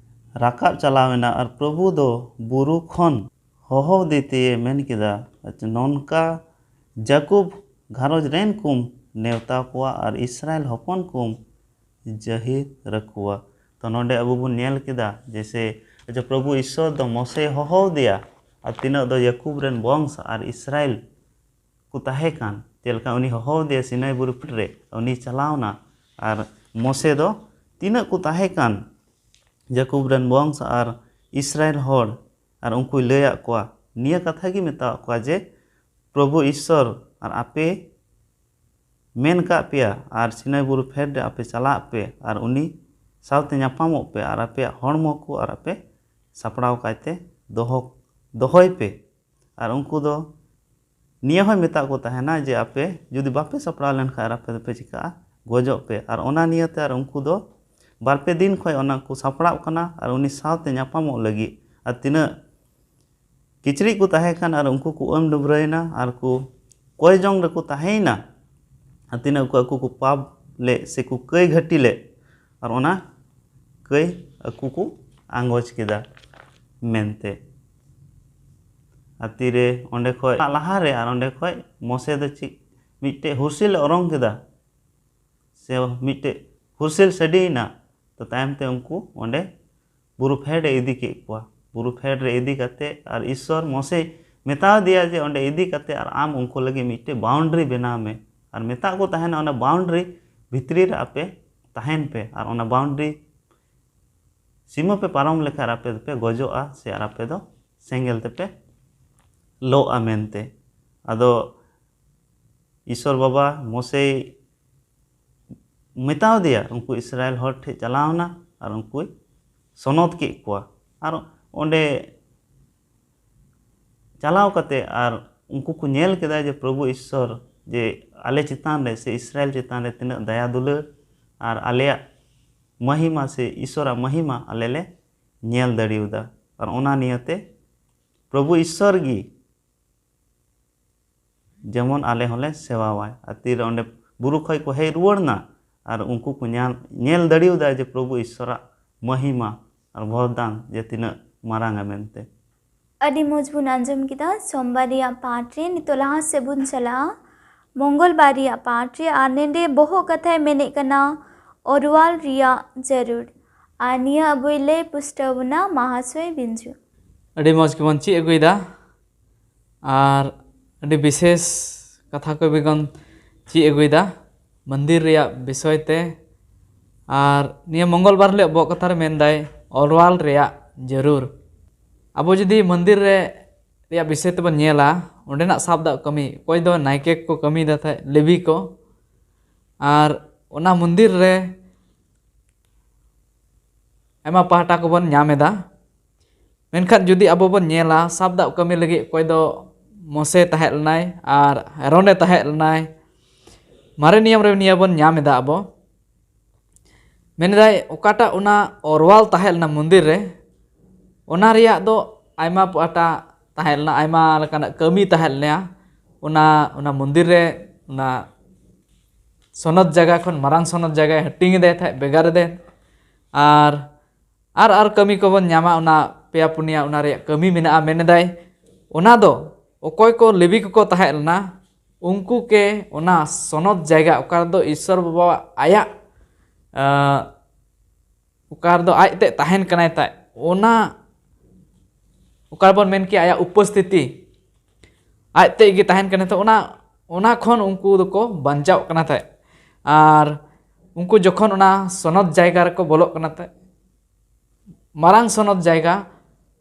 ᱨᱟᱠᱟᱵ ᱪᱟᱞᱟᱣ ᱮᱱᱟ, ᱟᱨ ᱯᱨᱚᱵᱷᱩ ᱫᱚ ᱵᱩᱨᱩ ᱠᱷᱚᱱ ᱦᱚᱦᱚᱣᱟᱫᱮ ᱛᱮᱭᱮ ᱢᱮᱱ ᱠᱮᱫᱟ, ᱱᱚᱝᱠᱟ ᱡᱟᱠᱚᱵ ᱜᱷᱟᱨᱚᱸᱡᱽ ᱨᱮᱱ ᱠᱚᱢ ᱱᱮᱣᱛᱟ ᱠᱚᱣᱟ ᱟᱨ ᱤᱥᱨᱟᱭᱮᱞ ᱦᱚᱯᱚᱱ ᱠᱚᱢ ᱡᱟᱹᱦᱤᱨ ᱟᱠᱚᱣᱟ᱾ ᱛᱚ ᱱᱚᱰᱮ ᱟᱵᱚ ᱵᱚᱱ ᱧᱮᱞ ᱠᱮᱫᱟ ᱡᱮᱥᱮ ᱡᱮ ᱯᱨᱚᱵᱷᱩ ᱤᱥᱥᱚᱨ ᱫᱚ ᱢᱳᱥᱮ ᱦᱚᱦᱚᱣᱟᱫᱮᱭᱟ, ᱟᱨ ᱛᱤᱱᱟᱹᱜ ᱫᱚ ᱭᱟᱠᱩᱵ ᱨᱮᱱ ᱵᱚᱝᱥ ᱟᱨ ᱤᱥᱨᱟᱭᱮᱞ ᱠᱚ ᱛᱟᱦᱮᱸ ᱠᱟᱱ, ᱪᱮᱫ ᱞᱮᱠᱟ ᱩᱱᱤ ᱦᱚᱦᱚᱣᱟᱫᱮᱭᱟ ᱥᱤᱱᱟᱭ ᱵᱩᱨᱩ ᱯᱷᱮᱰ ᱨᱮ ᱩᱱᱤ ᱪᱟᱞᱟᱣᱱᱟ᱾ ᱟᱨ ᱢᱳᱥᱮ ᱫᱚ ᱛᱤᱱᱟᱹᱜ ᱠᱚ ᱛᱟᱦᱮᱸ ᱠᱟᱱ ᱭᱟᱠᱩᱵ ᱨᱮᱱ ᱵᱚᱝᱥ ᱟᱨ ᱤᱥᱨᱟᱭᱮᱞ ᱦᱚᱲ, ᱟᱨ ᱩᱱᱠᱩᱭ ᱞᱟᱹᱭᱟᱫ ᱠᱚᱣᱟ, ᱱᱤᱭᱟᱹ ᱠᱟᱛᱷᱟ ᱜᱮ ᱢᱮᱛᱟᱣᱟᱫ ᱠᱚᱣᱟ ᱡᱮ ᱯᱨᱚᱵᱷᱩ ᱤᱥᱥᱚᱨ ᱟᱨ ᱟᱯᱮ ᱢᱮᱱ ᱠᱟᱜ ᱯᱮᱭᱟ, ᱟᱨ ᱥᱤᱱᱟᱭ ᱵᱩᱨᱩ ᱯᱷᱮᱰ ᱨᱮ ᱟᱯᱮ ᱪᱟᱞᱟᱜ ᱯᱮ ᱟᱨ ᱩᱱᱤ ᱥᱟᱶᱛᱮ ᱧᱟᱯᱟᱢᱚᱜ ᱯᱮ ᱟᱨ ᱟᱯᱮᱭᱟᱜ ᱦᱚᱲᱢᱚ ᱠᱚ ᱟᱨ ᱟᱯᱮ ᱥᱟᱯᱲᱟᱣ ᱠᱟᱭᱛᱮ ᱫᱚᱦᱚ, ᱫᱚᱦᱚᱭ ᱯᱮ᱾ ᱟᱨ ᱩᱱᱠᱩ ᱫᱚ ᱱᱤᱭᱟᱹ ᱦᱚᱸᱭ ᱢᱮᱛᱟᱜ ᱠᱚ ᱛᱟᱦᱮᱱᱟ ᱡᱮ ᱟᱯᱮ ᱡᱩᱫᱤ ᱵᱟᱯᱮ ᱥᱟᱯᱲᱟᱣ ᱞᱮᱱᱠᱷᱟᱱ ᱟᱨ ᱟᱯᱮ ᱫᱚᱯᱮ ᱪᱤᱠᱟᱹᱜᱼᱟ, ᱜᱚᱡᱚᱜ ᱯᱮ᱾ ᱟᱨ ᱚᱱᱟ ᱱᱤᱭᱟᱹᱛᱮ ᱟᱨ ᱩᱱᱠᱩ ᱫᱚ ᱵᱟᱨ ᱯᱮ ᱫᱤᱱ ᱠᱷᱚᱱ ᱚᱱᱟ ᱠᱚ ᱥᱟᱯᱲᱟᱜ ᱠᱟᱱᱟ ᱟᱨ ᱩᱱᱤ ᱥᱟᱶᱛᱮ ᱧᱟᱯᱟᱢᱚᱜ ᱞᱟᱹᱜᱤᱫ᱾ ᱟᱨ ᱛᱤᱱᱟᱹᱜ ᱠᱤᱪᱨᱤᱡ ᱠᱚ ᱛᱟᱦᱮᱸ ᱠᱟᱱ ᱟᱨ ᱩᱱᱠᱩ ᱠᱚ ᱟᱹᱢ ᱰᱟᱹᱵᱽᱨᱟᱹᱭᱮᱱᱟ ᱟᱨ ᱠᱚ ᱠᱚᱭ ᱡᱚᱝ ᱨᱮᱠᱚ ᱛᱟᱦᱮᱸᱭᱮᱱᱟ᱾ ᱟᱨ ᱛᱤᱱᱟᱹᱜ ᱠᱚ ᱟᱠᱚ ᱠᱚ ᱯᱟᱯ ᱞᱮᱫ ᱥᱮ ᱠᱚ ᱠᱟᱹᱭ ᱜᱷᱟᱹᱴᱤ ᱞᱮᱫ, ᱟᱨ ᱚᱱᱟ ᱠᱟᱹᱭ ᱟᱠᱚ ᱠᱚ ᱟᱸᱜᱚᱪ ᱠᱮᱫᱟ ᱢᱮᱱᱛᱮ᱾ ᱟᱨ ᱛᱤᱨᱮ ᱚᱸᱰᱮ ᱠᱷᱚᱡ ᱞᱟᱦᱟᱨᱮ ᱟᱨ ᱚᱸᱰᱮ ᱠᱷᱚᱡ ᱢᱳᱥᱮ ᱫᱚ ᱪᱮᱫ ᱢᱤᱫᱴᱮᱡ ᱦᱩᱨᱥᱤᱞ ᱮ ᱚᱨᱚᱝ ᱠᱮᱫᱟ, ᱥᱮ ᱢᱤᱫᱴᱮᱡ ᱦᱩᱨᱥᱤᱞ ᱥᱟᱰᱮᱭᱮᱱᱟ᱾ ᱛᱚ ᱛᱟᱭᱚᱢ ᱛᱮ ᱩᱱᱠᱩ ᱚᱸᱰᱮ ᱵᱩᱨᱩ ᱯᱷᱮᱰ ᱮ ᱤᱫᱤ ᱠᱮᱫ ᱠᱚᱣᱟ᱾ ᱵᱩᱨᱩ ᱯᱷᱮᱰ ᱨᱮ ᱤᱫᱤ ᱠᱟᱛᱮ ᱟᱨ ᱤᱥᱥᱚᱨ ᱢᱳᱥᱮ ᱢᱮᱛᱟᱣ ᱫᱮᱭᱟ ᱡᱮ ᱚᱸᱰᱮ ᱤᱫᱤ ᱠᱟᱛᱮ ᱟᱨ ᱟᱢ ᱩᱱᱠᱩ ᱞᱟᱹᱜᱤᱫ ᱢᱤᱫᱴᱮᱡ ᱵᱟᱣᱩᱱᱰᱟᱨᱤ ᱵᱮᱱᱟᱣ ᱢᱮ᱾ ᱟᱨ ᱢᱮᱛᱟᱜ ᱠᱚ ᱛᱟᱦᱮᱱᱟ ᱚᱱᱟ ᱵᱟᱣᱩᱱᱰᱟᱨᱤ ᱵᱷᱤᱛᱨᱤ ᱨᱮ ᱟᱯᱮ ᱛᱟᱦᱮᱱ ᱯᱮ ᱟᱨ ᱚᱱᱟ ᱵᱟᱣᱩᱱᱰᱟᱨᱤ ᱥᱤᱢᱟᱹ ᱯᱮ ᱯᱟᱨᱚᱢ ᱞᱮᱠᱷᱟᱱ ᱟᱯᱮ ᱫᱚᱯᱮ ᱜᱚᱡᱚᱜᱼᱟ ᱥᱮ ᱟᱨ ᱟᱯᱮ ᱫᱚ ᱥᱮᱸᱜᱮᱞ ᱛᱮᱯᱮ ᱞᱚᱜᱼᱟ ᱢᱮᱱᱛᱮ᱾ ᱟᱫᱚ ᱤᱥᱥᱚᱨ ᱵᱟᱵᱟ ᱢᱳᱥᱮᱭ ᱢᱮᱛᱟᱣ ᱫᱮᱭᱟ, ᱩᱱᱠᱩ ᱤᱥᱨᱟᱭᱮᱞ ᱦᱚᱲ ᱴᱷᱮᱱ ᱪᱟᱞᱟᱣ ᱮᱱᱟ ᱟᱨ ᱩᱱᱠᱩᱭ ᱥᱚᱱᱚᱛ ᱠᱮᱫ ᱠᱚᱣᱟ᱾ ᱟᱨ ᱚᱸᱰᱮ ᱪᱟᱞᱟᱣ ᱠᱟᱛᱮ ᱟᱨ ᱩᱱᱠᱩ ᱠᱚ ᱧᱮᱞ ᱠᱮᱫᱟ ᱡᱮ ᱯᱨᱚᱵᱷᱩ ᱤᱥᱥᱚᱨ ᱡᱮ ᱟᱞᱮ ᱪᱮᱛᱟᱱ ᱨᱮ ᱥᱮ ᱤᱥᱨᱟᱭᱮᱞ ᱪᱮᱛᱟᱱ ᱨᱮ ᱛᱤᱱᱟᱹᱜ ᱫᱟᱭᱟ ᱫᱩᱞᱟᱹᱲ ᱟᱨ ᱟᱞᱮᱭᱟᱜ ᱢᱚᱦᱤᱢᱟ ᱥᱮ ᱤᱥᱥᱚᱨᱟᱜ ᱢᱚᱦᱤᱢᱟ ᱟᱞᱮ ᱞᱮ ᱧᱮᱞ ᱫᱟᱲᱮᱭᱟᱫᱟ᱾ ᱟᱨ ᱚᱱᱟ ᱱᱤᱭᱟᱹᱛᱮ ᱯᱨᱚᱵᱷᱩ ᱤᱥᱥᱚᱨ ᱜᱮ ᱡᱮᱢᱚᱱ ᱟᱞᱮ ᱦᱚᱸᱞᱮ ᱥᱮᱵᱟᱣᱟᱭ᱾ ᱟᱨ ᱛᱤᱨᱮ ᱚᱸᱰᱮ ᱵᱩᱨᱩ ᱠᱷᱚᱡ ᱠᱚ ᱦᱮᱡ ᱨᱩᱣᱟᱹᱲ ᱮᱱᱟ ᱟᱨ ᱩᱱᱠᱩ ᱠᱚ ᱧᱟᱢ, ᱧᱮᱞ ᱫᱟᱲᱮᱭᱟᱫᱟ ᱡᱮ ᱯᱨᱚᱵᱷᱩ ᱤᱥᱥᱚᱨᱟᱜ ᱢᱚᱦᱤᱢᱟ ᱟᱨ ᱵᱚᱨᱫᱟᱱ ᱡᱮ ᱛᱤᱱᱟᱹᱜ ᱢᱟᱨᱟᱝᱟ ᱢᱮᱱᱛᱮ᱾ ᱟᱹᱰᱤ ᱢᱚᱡᱽ ᱵᱚᱱ ᱟᱸᱡᱚᱢ ᱠᱮᱫᱟ ᱥᱳᱢᱵᱟᱨ ᱨᱮᱭᱟᱜ ᱯᱟᱴ ᱨᱮ᱾ ᱱᱤᱛᱚᱜ ᱞᱟᱦᱟ ᱥᱮᱫ ᱵᱚᱱ ᱪᱟᱞᱟᱜᱼᱟ ᱢᱚᱝᱜᱚᱞᱵᱟᱨ ᱨᱮᱭᱟᱜ ᱯᱟᱴ ᱨᱮ᱾ ᱟᱨ ᱱᱮᱰᱮ ᱵᱚᱦᱚᱜ ᱠᱟᱛᱷᱟᱭ ᱢᱮᱱᱮᱫ ᱠᱟᱱᱟ ᱚᱨᱣᱟᱞ ᱨᱮᱭᱟᱜ ᱡᱟᱹᱨᱩᱲ᱾ ᱟᱨ ᱱᱤᱭᱟᱹ ᱟᱵᱚᱭ ᱞᱟᱹᱭ ᱯᱩᱥᱴᱟᱹᱣ ᱵᱚᱱᱟ ᱢᱟᱦᱟᱥᱚᱭ ᱵᱤᱧᱡᱩ᱾ ᱟᱹᱰᱤ ᱢᱚᱡᱽ ᱜᱮᱵᱚᱱ ᱪᱮᱫ ᱟᱹᱜᱩᱭᱮᱫᱟ ᱟᱨ ᱟᱹᱰᱤ ᱵᱤᱥᱮᱥ ᱠᱟᱛᱷᱟ ᱠᱚ ᱵᱮᱜᱚᱱ ᱪᱮᱫ ᱟᱹᱜᱩᱭᱮᱫᱟ ᱢᱚᱱᱫᱤᱨ ᱨᱮᱭᱟᱜ ᱵᱤᱥᱚᱭ ᱛᱮ᱾ ᱟᱨ ᱱᱤᱭᱟᱹ ᱢᱚᱝᱜᱚᱞᱵᱟᱨ ᱦᱤᱞᱳᱜ ᱵᱚᱦᱚᱜ ᱠᱟᱛᱷᱟ ᱨᱮ ᱢᱮᱱᱫᱟᱭ ᱚᱨᱣᱟᱞ ᱨᱮᱭᱟᱜ ᱡᱟᱹᱨᱩᱲ᱾ ᱟᱵᱚ ᱡᱩᱫᱤ ᱢᱚᱱᱫᱤᱨ ᱨᱮ ᱨᱮᱭᱟᱜ ᱵᱤᱥᱚᱭ ᱛᱮᱵᱚᱱ ᱧᱮᱞᱟ, ᱚᱸᱰᱮᱱᱟᱜ ᱥᱟᱵ ᱫᱟᱜ ᱠᱟᱹᱢᱤ, ᱚᱠᱚᱭ ᱫᱚ ᱱᱟᱭᱠᱮ ᱠᱚ ᱠᱟᱹᱢᱤᱭᱮᱫᱟ ᱛᱟᱦᱮᱸᱫ, ᱞᱮᱵᱤ ᱠᱚ, ᱟᱨ ᱚᱱᱟ ᱢᱚᱱᱫᱤᱨ ᱨᱮ ᱟᱭᱢᱟ ᱯᱟᱦᱴᱟ ᱠᱚᱵᱚᱱ ᱧᱟᱢ ᱮᱫᱟ᱾ ᱢᱮᱱᱠᱷᱟᱱ ᱡᱩᱫᱤ ᱟᱵᱚ ᱵᱚᱱ ᱧᱮᱞᱟ, ᱥᱟᱵ ᱫᱟᱜ ᱠᱟᱹᱢᱤ ᱞᱟᱹᱜᱤᱫ ᱚᱠᱚᱭ ᱫᱚ ᱢᱚᱥᱮ ᱛᱟᱦᱮᱸ ᱞᱮᱱᱟᱭ ᱟᱨ ᱦᱮᱨᱚᱱᱮ ᱛᱟᱦᱮᱸ ᱞᱮᱱᱟᱭ, ᱢᱟᱨᱮ ᱱᱤᱭᱚᱢ ᱨᱮ ᱱᱤᱭᱟᱹ ᱵᱚᱱ ᱧᱟᱢ ᱮᱫᱟ ᱟᱵᱚ᱾ ᱢᱮᱱᱫᱟᱭ ᱚᱠᱟᱴᱟᱜ ᱚᱱᱟ ᱚᱨᱣᱟᱞ ᱛᱟᱦᱮᱸ ᱞᱮᱱᱟ ᱢᱚᱱᱫᱤᱨ ᱨᱮ, ᱚᱱᱟ ᱨᱮᱭᱟᱜ ᱫᱚ ᱟᱭᱢᱟ ᱯᱟᱦᱴᱟ ᱛᱟᱦᱮᱸ ᱞᱮᱱᱟ, ᱟᱭᱢᱟ ᱞᱮᱠᱟᱱᱟᱜ ᱠᱟᱹᱢᱤ ᱛᱟᱦᱮᱸ ᱞᱮᱱᱟ᱾ ᱚᱱᱟ ᱚᱱᱟ ᱢᱚᱱᱫᱤᱨ ᱨᱮ ᱚᱱᱟ ᱥᱚᱱᱚᱛ ᱡᱟᱭᱜᱟ ᱠᱷᱚᱱ ᱢᱟᱨᱟᱝ ᱥᱚᱱᱚᱛ ᱡᱟᱭᱜᱟᱭ ᱦᱟᱹᱴᱤᱧ ᱮᱫᱟᱭ ᱛᱟᱦᱮᱸᱫ, ᱵᱷᱮᱜᱟᱨ ᱮᱫᱟᱭ᱾ ᱟᱨ ᱟᱨ ᱟᱨ ᱠᱟᱹᱢᱤ ᱠᱚᱵᱚᱱ ᱧᱟᱢᱟ, ᱚᱱᱟ ᱯᱮᱭᱟ ᱯᱩᱱᱭᱟ ᱚᱱᱟ ᱨᱮᱭᱟᱜ ᱠᱟᱹᱢᱤ ᱢᱮᱱᱟᱜᱼᱟ᱾ ᱢᱮᱱ ᱮᱫᱟᱭ ᱚᱱᱟ ᱫᱚ ᱚᱠᱚᱭ ᱠᱚ ᱞᱮᱵᱤ ᱠᱚᱠᱚ ᱛᱟᱦᱮᱸ ᱞᱮᱱᱟ, ᱩᱱᱠᱩ ᱜᱮ ᱚᱱᱟ ᱥᱚᱱᱚᱛ ᱡᱟᱭᱜᱟ ᱚᱠᱟ ᱨᱮᱫᱚ ᱤᱥᱥᱚᱨ ᱵᱟᱵᱟᱣᱟᱜ ᱟᱭᱟᱜ, ᱟᱸ, ᱚᱠᱟ ᱨᱮᱫᱚ ᱟᱡ ᱛᱮ ᱛᱟᱦᱮᱱ ᱠᱟᱱᱟᱭ ᱛᱟᱭ, ᱚᱱᱟ ᱚᱠᱟ ᱨᱮᱵᱚᱱ ᱢᱮᱱ ᱠᱮᱭᱟ ᱟᱭᱟᱜ ᱩᱯᱚᱥᱛᱷᱤᱛᱤ, ᱟᱡ ᱛᱮ ᱜᱮ ᱛᱟᱦᱮᱱ ᱠᱟᱱᱟᱭ ᱛᱟᱭ, ᱚᱱᱟ ᱚᱱᱟ ᱠᱷᱚᱱ ᱩᱱᱠᱩ ᱫᱚᱠᱚ ᱵᱟᱧᱪᱟᱣ ᱠᱟᱱᱟ ᱛᱟᱭ᱾ ᱟᱨ ᱩᱱᱠᱩ ᱡᱚᱠᱷᱚᱱ ᱚᱱᱟ ᱥᱚᱱᱚᱛ ᱡᱟᱭᱜᱟ ᱨᱮᱠᱚ ᱵᱚᱞᱚᱜ ᱠᱟᱱᱟ ᱛᱟᱭ, ᱢᱟᱨᱟᱝ ᱥᱚᱱᱚᱛ ᱡᱟᱭᱜᱟ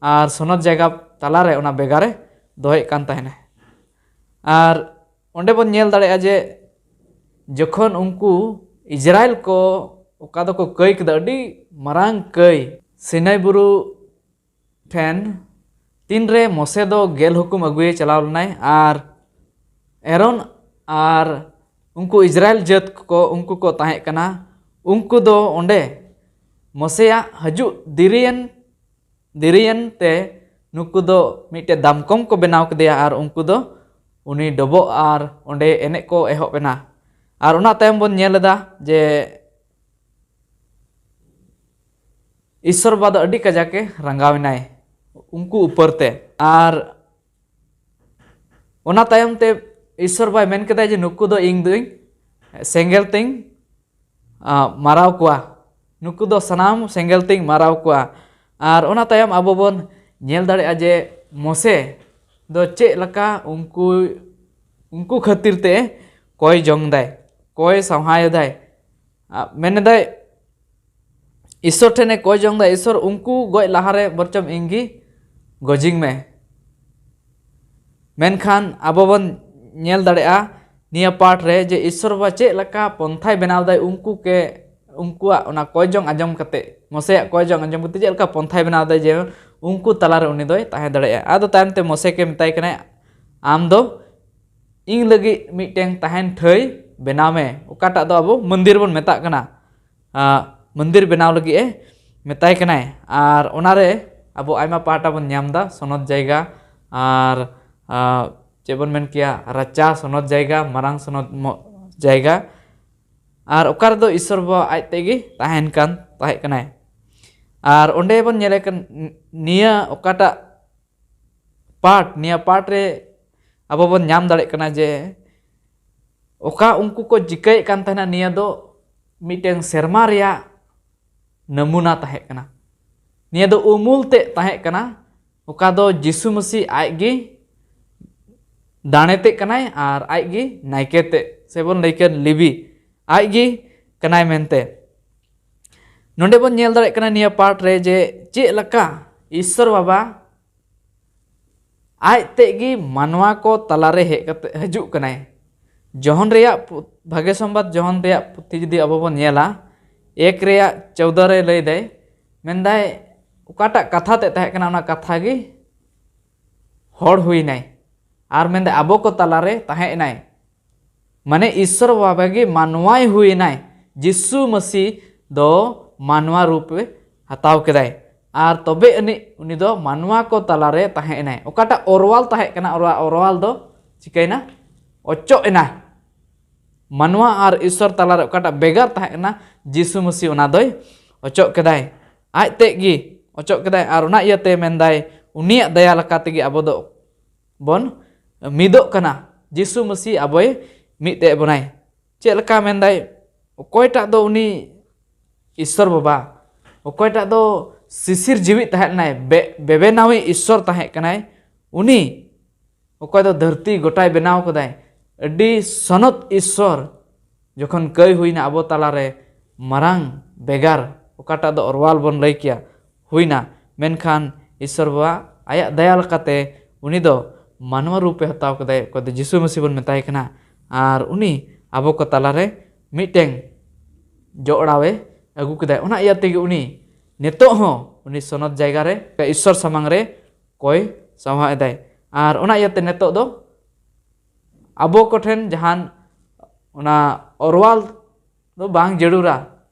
ᱟᱨ ᱥᱚᱱᱚᱛ ᱡᱟᱭᱜᱟ ᱛᱟᱞᱟᱨᱮ ᱚᱱᱟ ᱵᱮᱜᱟᱨᱮ ᱫᱚᱦᱚᱭᱮᱫ ᱠᱟᱱ ᱛᱟᱦᱮᱱᱟ᱾ ᱟᱨ ᱚᱸᱰᱮ ᱵᱚᱱ ᱧᱮᱞ ᱫᱟᱲᱮᱭᱟᱜᱼᱟ ᱡᱮ ᱡᱚᱠᱷᱚᱱ ᱩᱱᱠᱩ ᱤᱡᱽᱨᱟᱭᱮᱞ ᱠᱚ ᱚᱠᱟ ᱫᱚᱠᱚ ᱠᱟᱹᱭ ᱠᱮᱫᱟ, ᱟᱹᱰᱤ ᱢᱟᱨᱟᱝ ᱠᱟᱹᱭ, ᱥᱤᱱᱟᱭ ᱵᱩᱨᱩ ᱴᱷᱮᱱ ᱛᱤᱱᱨᱮ ᱢᱚᱥᱮ ᱫᱚ ᱜᱮᱞ ᱦᱩᱠᱩᱢ ᱟᱹᱜᱩᱭᱮ ᱪᱟᱞᱟᱣ ᱞᱮᱱᱟᱭ, ᱟᱨ ᱮᱨᱚᱱ ᱟᱨ ᱩᱱᱠᱩ ᱤᱡᱽᱨᱟᱭᱮᱞ ᱡᱟᱹᱛ ᱠᱚ, ᱩᱱᱠᱩ ᱠᱚ ᱛᱟᱦᱮᱸ ᱠᱟᱱᱟ, ᱩᱱᱠᱩ ᱫᱚ ᱚᱸᱰᱮ ᱢᱚᱥᱮᱭᱟᱜ ᱦᱤᱡᱩᱜ ᱫᱮᱨᱤᱭᱮᱱ ᱫᱮᱨᱤᱭᱮᱱ ᱛᱮ ᱱᱩᱠᱩ ᱫᱚ ᱢᱤᱫᱴᱮᱡ ᱫᱟᱢᱠᱚᱢ ᱠᱚ ᱵᱮᱱᱟᱣ ᱠᱮᱫᱮᱭᱟ ᱟᱨ ᱩᱱᱠᱩ ᱫᱚ ᱩᱱᱤ ᱰᱚᱵᱚᱜ ᱟᱨ ᱚᱸᱰᱮ ᱮᱱᱮᱡ ᱠᱚ ᱮᱦᱚᱵ ᱮᱱᱟ᱾ ᱟᱨ ᱚᱱᱟ ᱛᱟᱭᱚᱢ ᱵᱚᱱ ᱧᱮᱞ ᱮᱫᱟ ᱡᱮ ᱤᱥᱥᱚᱨ ᱵᱟᱵᱟ ᱫᱚ ᱟᱹᱰᱤ ᱠᱟᱡᱟᱠ ᱮ ᱨᱟᱸᱜᱟᱣ ᱮᱱᱟᱭ ᱩᱱᱠᱩ ᱩᱯᱚᱨ ᱛᱮ᱾ ᱟᱨ ᱚᱱᱟ ᱛᱟᱭᱚᱢ ᱛᱮ ᱤᱥᱥᱚᱨ ᱵᱟᱵᱟᱭ ᱢᱮᱱ ᱠᱮᱫᱟ ᱡᱮ ᱱᱩᱠᱩ ᱫᱚ ᱤᱧ ᱫᱚᱧ ᱥᱮᱸᱜᱮᱞ ᱛᱮᱧ ᱟᱸ, ᱢᱟᱨᱟᱣ ᱠᱚᱣᱟ᱾ ᱱᱩᱠᱩ ᱫᱚ ᱥᱟᱱᱟᱢ ᱥᱮᱸᱜᱮᱞ ᱛᱮᱧ ᱢᱟᱨᱟᱣ ᱠᱚᱣᱟ᱾ ᱟᱨ ᱚᱱᱟ ᱛᱟᱭᱚᱢ ᱟᱵᱚ ᱵᱚᱱ ᱧᱮᱞ ᱫᱟᱲᱮᱭᱟᱜᱼᱟ ᱡᱮ ᱢᱚᱥᱮ ᱫᱚ ᱪᱮᱫ ᱞᱮᱠᱟ ᱩᱱᱠᱩ, ᱩᱱᱠᱩ ᱠᱷᱟᱹᱛᱤᱨ ᱛᱮ ᱠᱚᱭ ᱡᱚᱝ ᱫᱟᱭ, ᱠᱚᱭ ᱥᱟᱶᱦᱟᱭ ᱮᱫᱟᱭ᱾ ᱟ, ᱢᱮᱱ ᱮᱫᱟᱭ, ᱤᱥᱥᱚᱨ ᱴᱷᱮᱱᱮ ᱠᱚᱭ ᱡᱚᱝ ᱫᱟ, "ᱤᱥᱥᱚᱨ, ᱩᱱᱠᱩ ᱜᱚᱡ ᱞᱟᱦᱟᱨᱮ ᱵᱚᱨᱪᱚᱢ ᱤᱧ ᱜᱮ ᱜᱚᱡᱤᱧ ᱢᱮ᱾" ᱢᱮᱱᱠᱷᱟᱱ ᱟᱵᱚ ᱵᱚᱱ ᱧᱮᱞ ᱫᱟᱲᱮᱭᱟᱜᱼᱟ ᱱᱤᱭᱟᱹ ᱯᱟᱴ ᱨᱮ ᱡᱮ ᱤᱥᱥᱚᱨ ᱵᱟᱵᱟ ᱪᱮᱫ ᱞᱮᱠᱟ ᱯᱚᱱᱛᱷᱟᱭ ᱵᱮᱱᱟᱣ ᱫᱟᱭ, ᱩᱱᱠᱩ ᱠᱮ ᱩᱱᱠᱩᱣᱟᱜ ᱚᱱᱟ ᱠᱚᱭ ᱡᱚᱝ ᱟᱸᱡᱚᱢ ᱠᱟᱛᱮ, ᱢᱚᱥᱮᱭᱟᱜ ᱠᱚᱭ ᱡᱚᱝ ᱟᱸᱡᱚᱢ ᱠᱟᱛᱮ ᱪᱮᱫ ᱞᱮᱠᱟ ᱯᱚᱱᱛᱷᱟᱭ ᱵᱮᱱᱟᱣ ᱫᱟᱭ ᱡᱮ ᱩᱱᱠᱩ ᱛᱟᱞᱟᱨᱮ ᱩᱱᱤ ᱫᱚᱭ ᱛᱟᱦᱮᱸ ᱫᱟᱲᱮᱭᱟᱜᱼᱟ᱾ ᱟᱫᱚ ᱛᱟᱭᱚᱢ ᱛᱮ ᱢᱚᱥᱮ ᱠᱮ ᱢᱮᱛᱟᱭ ᱠᱟᱱᱟᱭ, "ᱟᱢ ᱫᱚ ᱤᱧ ᱞᱟᱹᱜᱤᱫ ᱢᱤᱫᱴᱮᱱ ᱛᱟᱦᱮᱱ ᱴᱷᱟᱹᱭ ᱵᱮᱱᱟᱣ ᱢᱮ", ᱚᱠᱟᱴᱟᱜ ᱫᱚ ᱟᱵᱚ ᱢᱚᱱᱫᱤᱨ ᱵᱚᱱ ᱢᱮᱛᱟᱜ ᱠᱟᱱᱟ᱾ ᱟᱸ, ᱢᱚᱱᱫᱤᱨ ᱵᱮᱱᱟᱣ ᱞᱟᱹᱜᱤᱫ ᱮ ᱢᱮᱛᱟᱭ ᱠᱟᱱᱟᱭ᱾ ᱟᱨ ᱚᱱᱟᱨᱮ ᱟᱵᱚ ᱟᱭᱢᱟ ᱯᱟᱦᱴᱟ ᱵᱚᱱ ᱧᱟᱢ ᱮᱫᱟ, ᱥᱚᱱᱚᱛ ᱡᱟᱭᱜᱟ ᱟᱨ, ᱟᱸ, ᱪᱮᱫ ᱵᱚᱱ ᱢᱮᱱ ᱠᱮᱭᱟ, ᱨᱟᱪᱟ ᱥᱚᱱᱚᱛ ᱡᱟᱭᱜᱟ, ᱢᱟᱨᱟᱝ ᱥᱚᱱᱚᱛ ᱢᱚ-, ᱡᱟᱭᱜᱟ, ᱟᱨ ᱚᱠᱟ ᱨᱮᱫᱚ ᱤᱥᱥᱚᱨ ᱵᱟᱵᱟ ᱟᱡ ᱛᱮᱜᱮ ᱛᱟᱦᱮᱱ ᱠᱟᱱ ᱛᱟᱦᱮᱸ ᱠᱟᱱᱟᱭ᱾ ᱟᱨ ᱚᱸᱰᱮ ᱵᱚᱱ ᱧᱮᱞᱮ ᱠᱟᱱ ᱱᱤᱭᱟᱹ ᱚᱠᱟᱴᱟᱜ ᱯᱟᱴ, ᱱᱤᱭᱟᱹ ᱯᱟᱴ ᱨᱮ ᱟᱵᱚ ᱵᱚᱱ ᱧᱟᱢ ᱫᱟᱲᱮᱭᱟᱜ ᱠᱟᱱᱟ ᱡᱮ ᱚᱠᱟ ᱩᱱᱠᱩ ᱠᱚ ᱪᱤᱠᱟᱹᱭᱮᱫ ᱠᱟᱱ ᱛᱟᱦᱮᱱᱟ, ᱱᱤᱭᱟᱹ ᱫᱚ ᱢᱤᱫᱴᱮᱱ ᱥᱮᱨᱢᱟ ᱨᱮᱭᱟᱜ ᱱᱟᱢᱩᱱᱟ ᱛᱟᱦᱮᱸ ᱠᱟᱱᱟ᱾ ᱱᱤᱭᱟᱹ ᱫᱚ ᱩᱢᱩᱞ ᱛᱮ ᱛᱟᱦᱮᱸ ᱠᱟᱱᱟ, ᱚᱠᱟ ᱫᱚ ᱡᱤᱥᱩ ᱢᱟᱹᱥᱤ ᱟᱡ ᱜᱮ ᱫᱟᱲᱮ ᱛᱮ ᱠᱟᱱᱟᱭ ᱟᱨ ᱟᱡ ᱜᱮ ᱱᱟᱭᱠᱮ ᱛᱮ, ᱥᱮᱵᱚᱱ ᱞᱟᱹᱭ ᱠᱮᱫ ᱞᱮᱵᱤ, ᱟᱡ ᱜᱮ ᱠᱟᱱᱟᱭ ᱢᱮᱱᱛᱮ᱾ ᱱᱚᱰᱮ ᱵᱚᱱ ᱧᱮᱞ ᱫᱟᱲᱮᱭᱟᱜ ᱠᱟᱱᱟ ᱱᱤᱭᱟᱹ ᱯᱟᱴ ᱨᱮ ᱡᱮ ᱪᱮᱫ ᱞᱮᱠᱟ ᱤᱥᱥᱚᱨ ᱵᱟᱵᱟ ᱟᱡ ᱛᱮᱫ ᱜᱮ ᱢᱟᱱᱣᱟ ᱠᱚ ᱛᱟᱞᱟᱨᱮ ᱦᱮᱡ ᱠᱟᱛᱮ ᱦᱤᱡᱩᱜ ᱠᱟᱱᱟᱭ᱾ ᱡᱚᱦᱚᱱ ᱨᱮᱭᱟᱜ ᱯᱩ- ᱵᱷᱟᱜᱮ ᱥᱚᱢᱵᱟᱫ ᱡᱚᱦᱚᱱ ᱨᱮᱭᱟᱜ ᱯᱩᱛᱷᱤ ᱡᱩᱫᱤ ᱟᱵᱚ ᱵᱚᱱ ᱧᱮᱞᱟ, ᱮᱠ ᱨᱮᱭᱟᱜ ᱪᱳᱣᱫᱟ ᱨᱮ ᱞᱟᱹᱭ ᱫᱟᱭ, ᱢᱮᱱᱫᱟᱭ ᱚᱠᱟᱴᱟᱜ ᱠᱟᱛᱷᱟ ᱛᱮ ᱛᱟᱦᱮᱸ ᱠᱟᱱᱟ ᱚᱱᱟ ᱠᱟᱛᱷᱟ ᱜᱮ ᱦᱚᱲ ᱦᱩᱭᱱᱟᱭ, ᱟᱨ ᱢᱮᱱᱫᱟᱭ ᱟᱵᱚ ᱠᱚ ᱛᱟᱞᱟᱨᱮ ᱛᱟᱦᱮᱸ ᱮᱱᱟᱭ, ᱢᱟᱱᱮ ᱤᱥᱥᱚᱨ ᱵᱟᱵᱟ ᱜᱮ ᱢᱟᱱᱣᱟᱭ ᱦᱩᱭᱱᱟᱭ᱾ ᱡᱤᱥᱩ ᱢᱟᱹᱥᱤ ᱫᱚ ᱢᱟᱱᱣᱟ ᱨᱩᱯ ᱮ ᱦᱟᱛᱟᱣ ᱠᱮᱫᱟᱭ, ᱟᱨ ᱛᱚᱵᱮ ᱟᱹᱱᱤᱡ ᱩᱱᱤ ᱫᱚ ᱢᱟᱱᱣᱟ ᱠᱚ ᱛᱟᱞᱟᱨᱮ ᱛᱟᱦᱮᱸ ᱮᱱᱟᱭ᱾ ᱚᱠᱟᱴᱟᱜ ᱚᱨᱣᱟᱞ ᱛᱟᱦᱮᱸ ᱠᱟᱱᱟ, ᱚᱨᱣᱟᱞ, ᱚᱨᱣᱟᱞ ᱫᱚ ᱪᱤᱠᱟᱹᱭᱮᱱᱟ? ᱚᱪᱚᱜ ᱮᱱᱟ᱾ ᱢᱟᱱᱣᱟ ᱟᱨ ᱤᱥᱥᱚᱨ ᱛᱟᱞᱟᱨᱮ ᱚᱠᱟᱴᱟᱜ ᱵᱮᱜᱟᱨ ᱛᱟᱦᱮᱸ ᱠᱟᱱᱟ, ᱡᱤᱥᱩ ᱢᱟᱹᱥᱤ ᱚᱱᱟ ᱫᱚᱭ ᱚᱪᱚᱜ ᱠᱮᱫᱟᱭ, ᱟᱡ ᱛᱮᱫ ᱜᱮ ᱚᱪᱚᱜ ᱠᱮᱫᱟᱭ᱾ ᱟᱨ ᱚᱱᱟ ᱤᱭᱟᱹᱛᱮ ᱢᱮᱱᱫᱟᱭ, ᱩᱱᱤᱭᱟᱜ ᱫᱟᱭᱟ ᱞᱮᱠᱟ ᱛᱮᱜᱮ ᱟᱵᱚ ᱫᱚ ᱵᱚᱱ ᱢᱤᱫᱚᱜ ᱠᱟᱱᱟ᱾ ᱡᱤᱥᱩ ᱢᱟᱹᱥᱤ ᱟᱵᱚᱭ ᱢᱤᱫ ᱮᱫ ᱵᱚᱱᱟᱭ᱾ ᱪᱮᱫ ᱞᱮᱠᱟ ᱢᱮᱱᱫᱟᱭ, ᱚᱠᱚᱭᱴᱟᱜ ᱫᱚ ᱩᱱᱤ ᱤᱥᱥᱚᱨ ᱵᱟᱵᱟ, ᱚᱠᱚᱭᱴᱟᱜ ᱫᱚ ᱥᱤᱥᱤᱨ ᱡᱤᱣᱤ ᱛᱟᱦᱮᱸ ᱞᱮᱱᱟᱭ, ᱵᱮ- ᱵᱮᱵᱮᱱᱟᱣᱤ ᱤᱥᱥᱚᱨ ᱛᱟᱦᱮᱸ ᱠᱟᱱᱟᱭ, ᱩᱱᱤ ᱚᱠᱚᱭ ᱫᱚ ᱫᱷᱟᱹᱨᱛᱤ ᱜᱚᱴᱟᱭ ᱵᱮᱱᱟᱣ ᱠᱟᱫᱟᱭ, ᱟᱹᱰᱤ ᱥᱚᱱᱚᱛ ᱤᱥᱥᱚᱨ ᱡᱚᱠᱷᱚᱱ ᱠᱟᱹᱭ ᱦᱩᱭᱱᱟ ᱟᱵᱚ ᱛᱟᱞᱟᱨᱮ, ᱢᱟᱨᱟᱝ ᱵᱮᱜᱟᱨ, ᱚᱠᱟᱴᱟᱜ ᱫᱚ ᱚᱨᱣᱟᱞ ᱵᱚᱱ ᱞᱟᱹᱭ ᱠᱮᱭᱟ, ᱦᱩᱭᱱᱟ᱾ ᱢᱮᱱᱠᱷᱟᱱ ᱤᱥᱥᱚᱨ ᱵᱟᱵᱟ ᱟᱭᱟᱜ ᱫᱟᱭᱟ ᱞᱮᱠᱟᱛᱮ ᱩᱱᱤ ᱫᱚ ᱢᱟᱱᱣᱟ ᱨᱩᱯᱮ ᱦᱟᱛᱟᱣ ᱠᱮᱫᱟᱭ, ᱚᱠᱚᱭ ᱫᱚ ᱡᱤᱥᱩ ᱢᱟᱹᱥᱤ ᱵᱚᱱ ᱢᱮᱛᱟᱭ ᱠᱟᱱᱟ᱾ ᱟᱨ ᱩᱱᱤ ᱟᱵᱚ ᱠᱚ ᱛᱟᱞᱟᱨᱮ ᱢᱤᱫᱴᱮᱱ ᱡᱚᱲᱟᱣᱮ ᱟᱹᱜᱩ ᱠᱮᱫᱟᱭ᱾ ᱚᱱᱟ ᱤᱭᱟᱹ ᱛᱮᱜᱮ ᱩᱱᱤ ᱱᱤᱛᱚᱜ ᱦᱚᱸ ᱩᱱᱤ ᱥᱚᱱᱚᱛ ᱡᱟᱭᱜᱟ ᱨᱮ ᱤᱥᱥᱚᱨ ᱥᱟᱢᱟᱝ ᱨᱮ ᱠᱚᱭ ᱥᱟᱶᱦᱟ ᱮᱫᱟᱭ᱾ ᱟᱨ ᱚᱱᱟ ᱤᱭᱟᱹᱛᱮ ᱱᱤᱛᱚᱜ ᱫᱚ ᱟᱵᱚ ᱠᱚᱴᱷᱮᱱ ᱡᱟᱦᱟᱱ ᱚᱱᱟ ᱚᱨᱣᱟᱞ ᱫᱚ ᱵᱟᱝ ᱡᱟᱹᱨᱩᱲᱟ,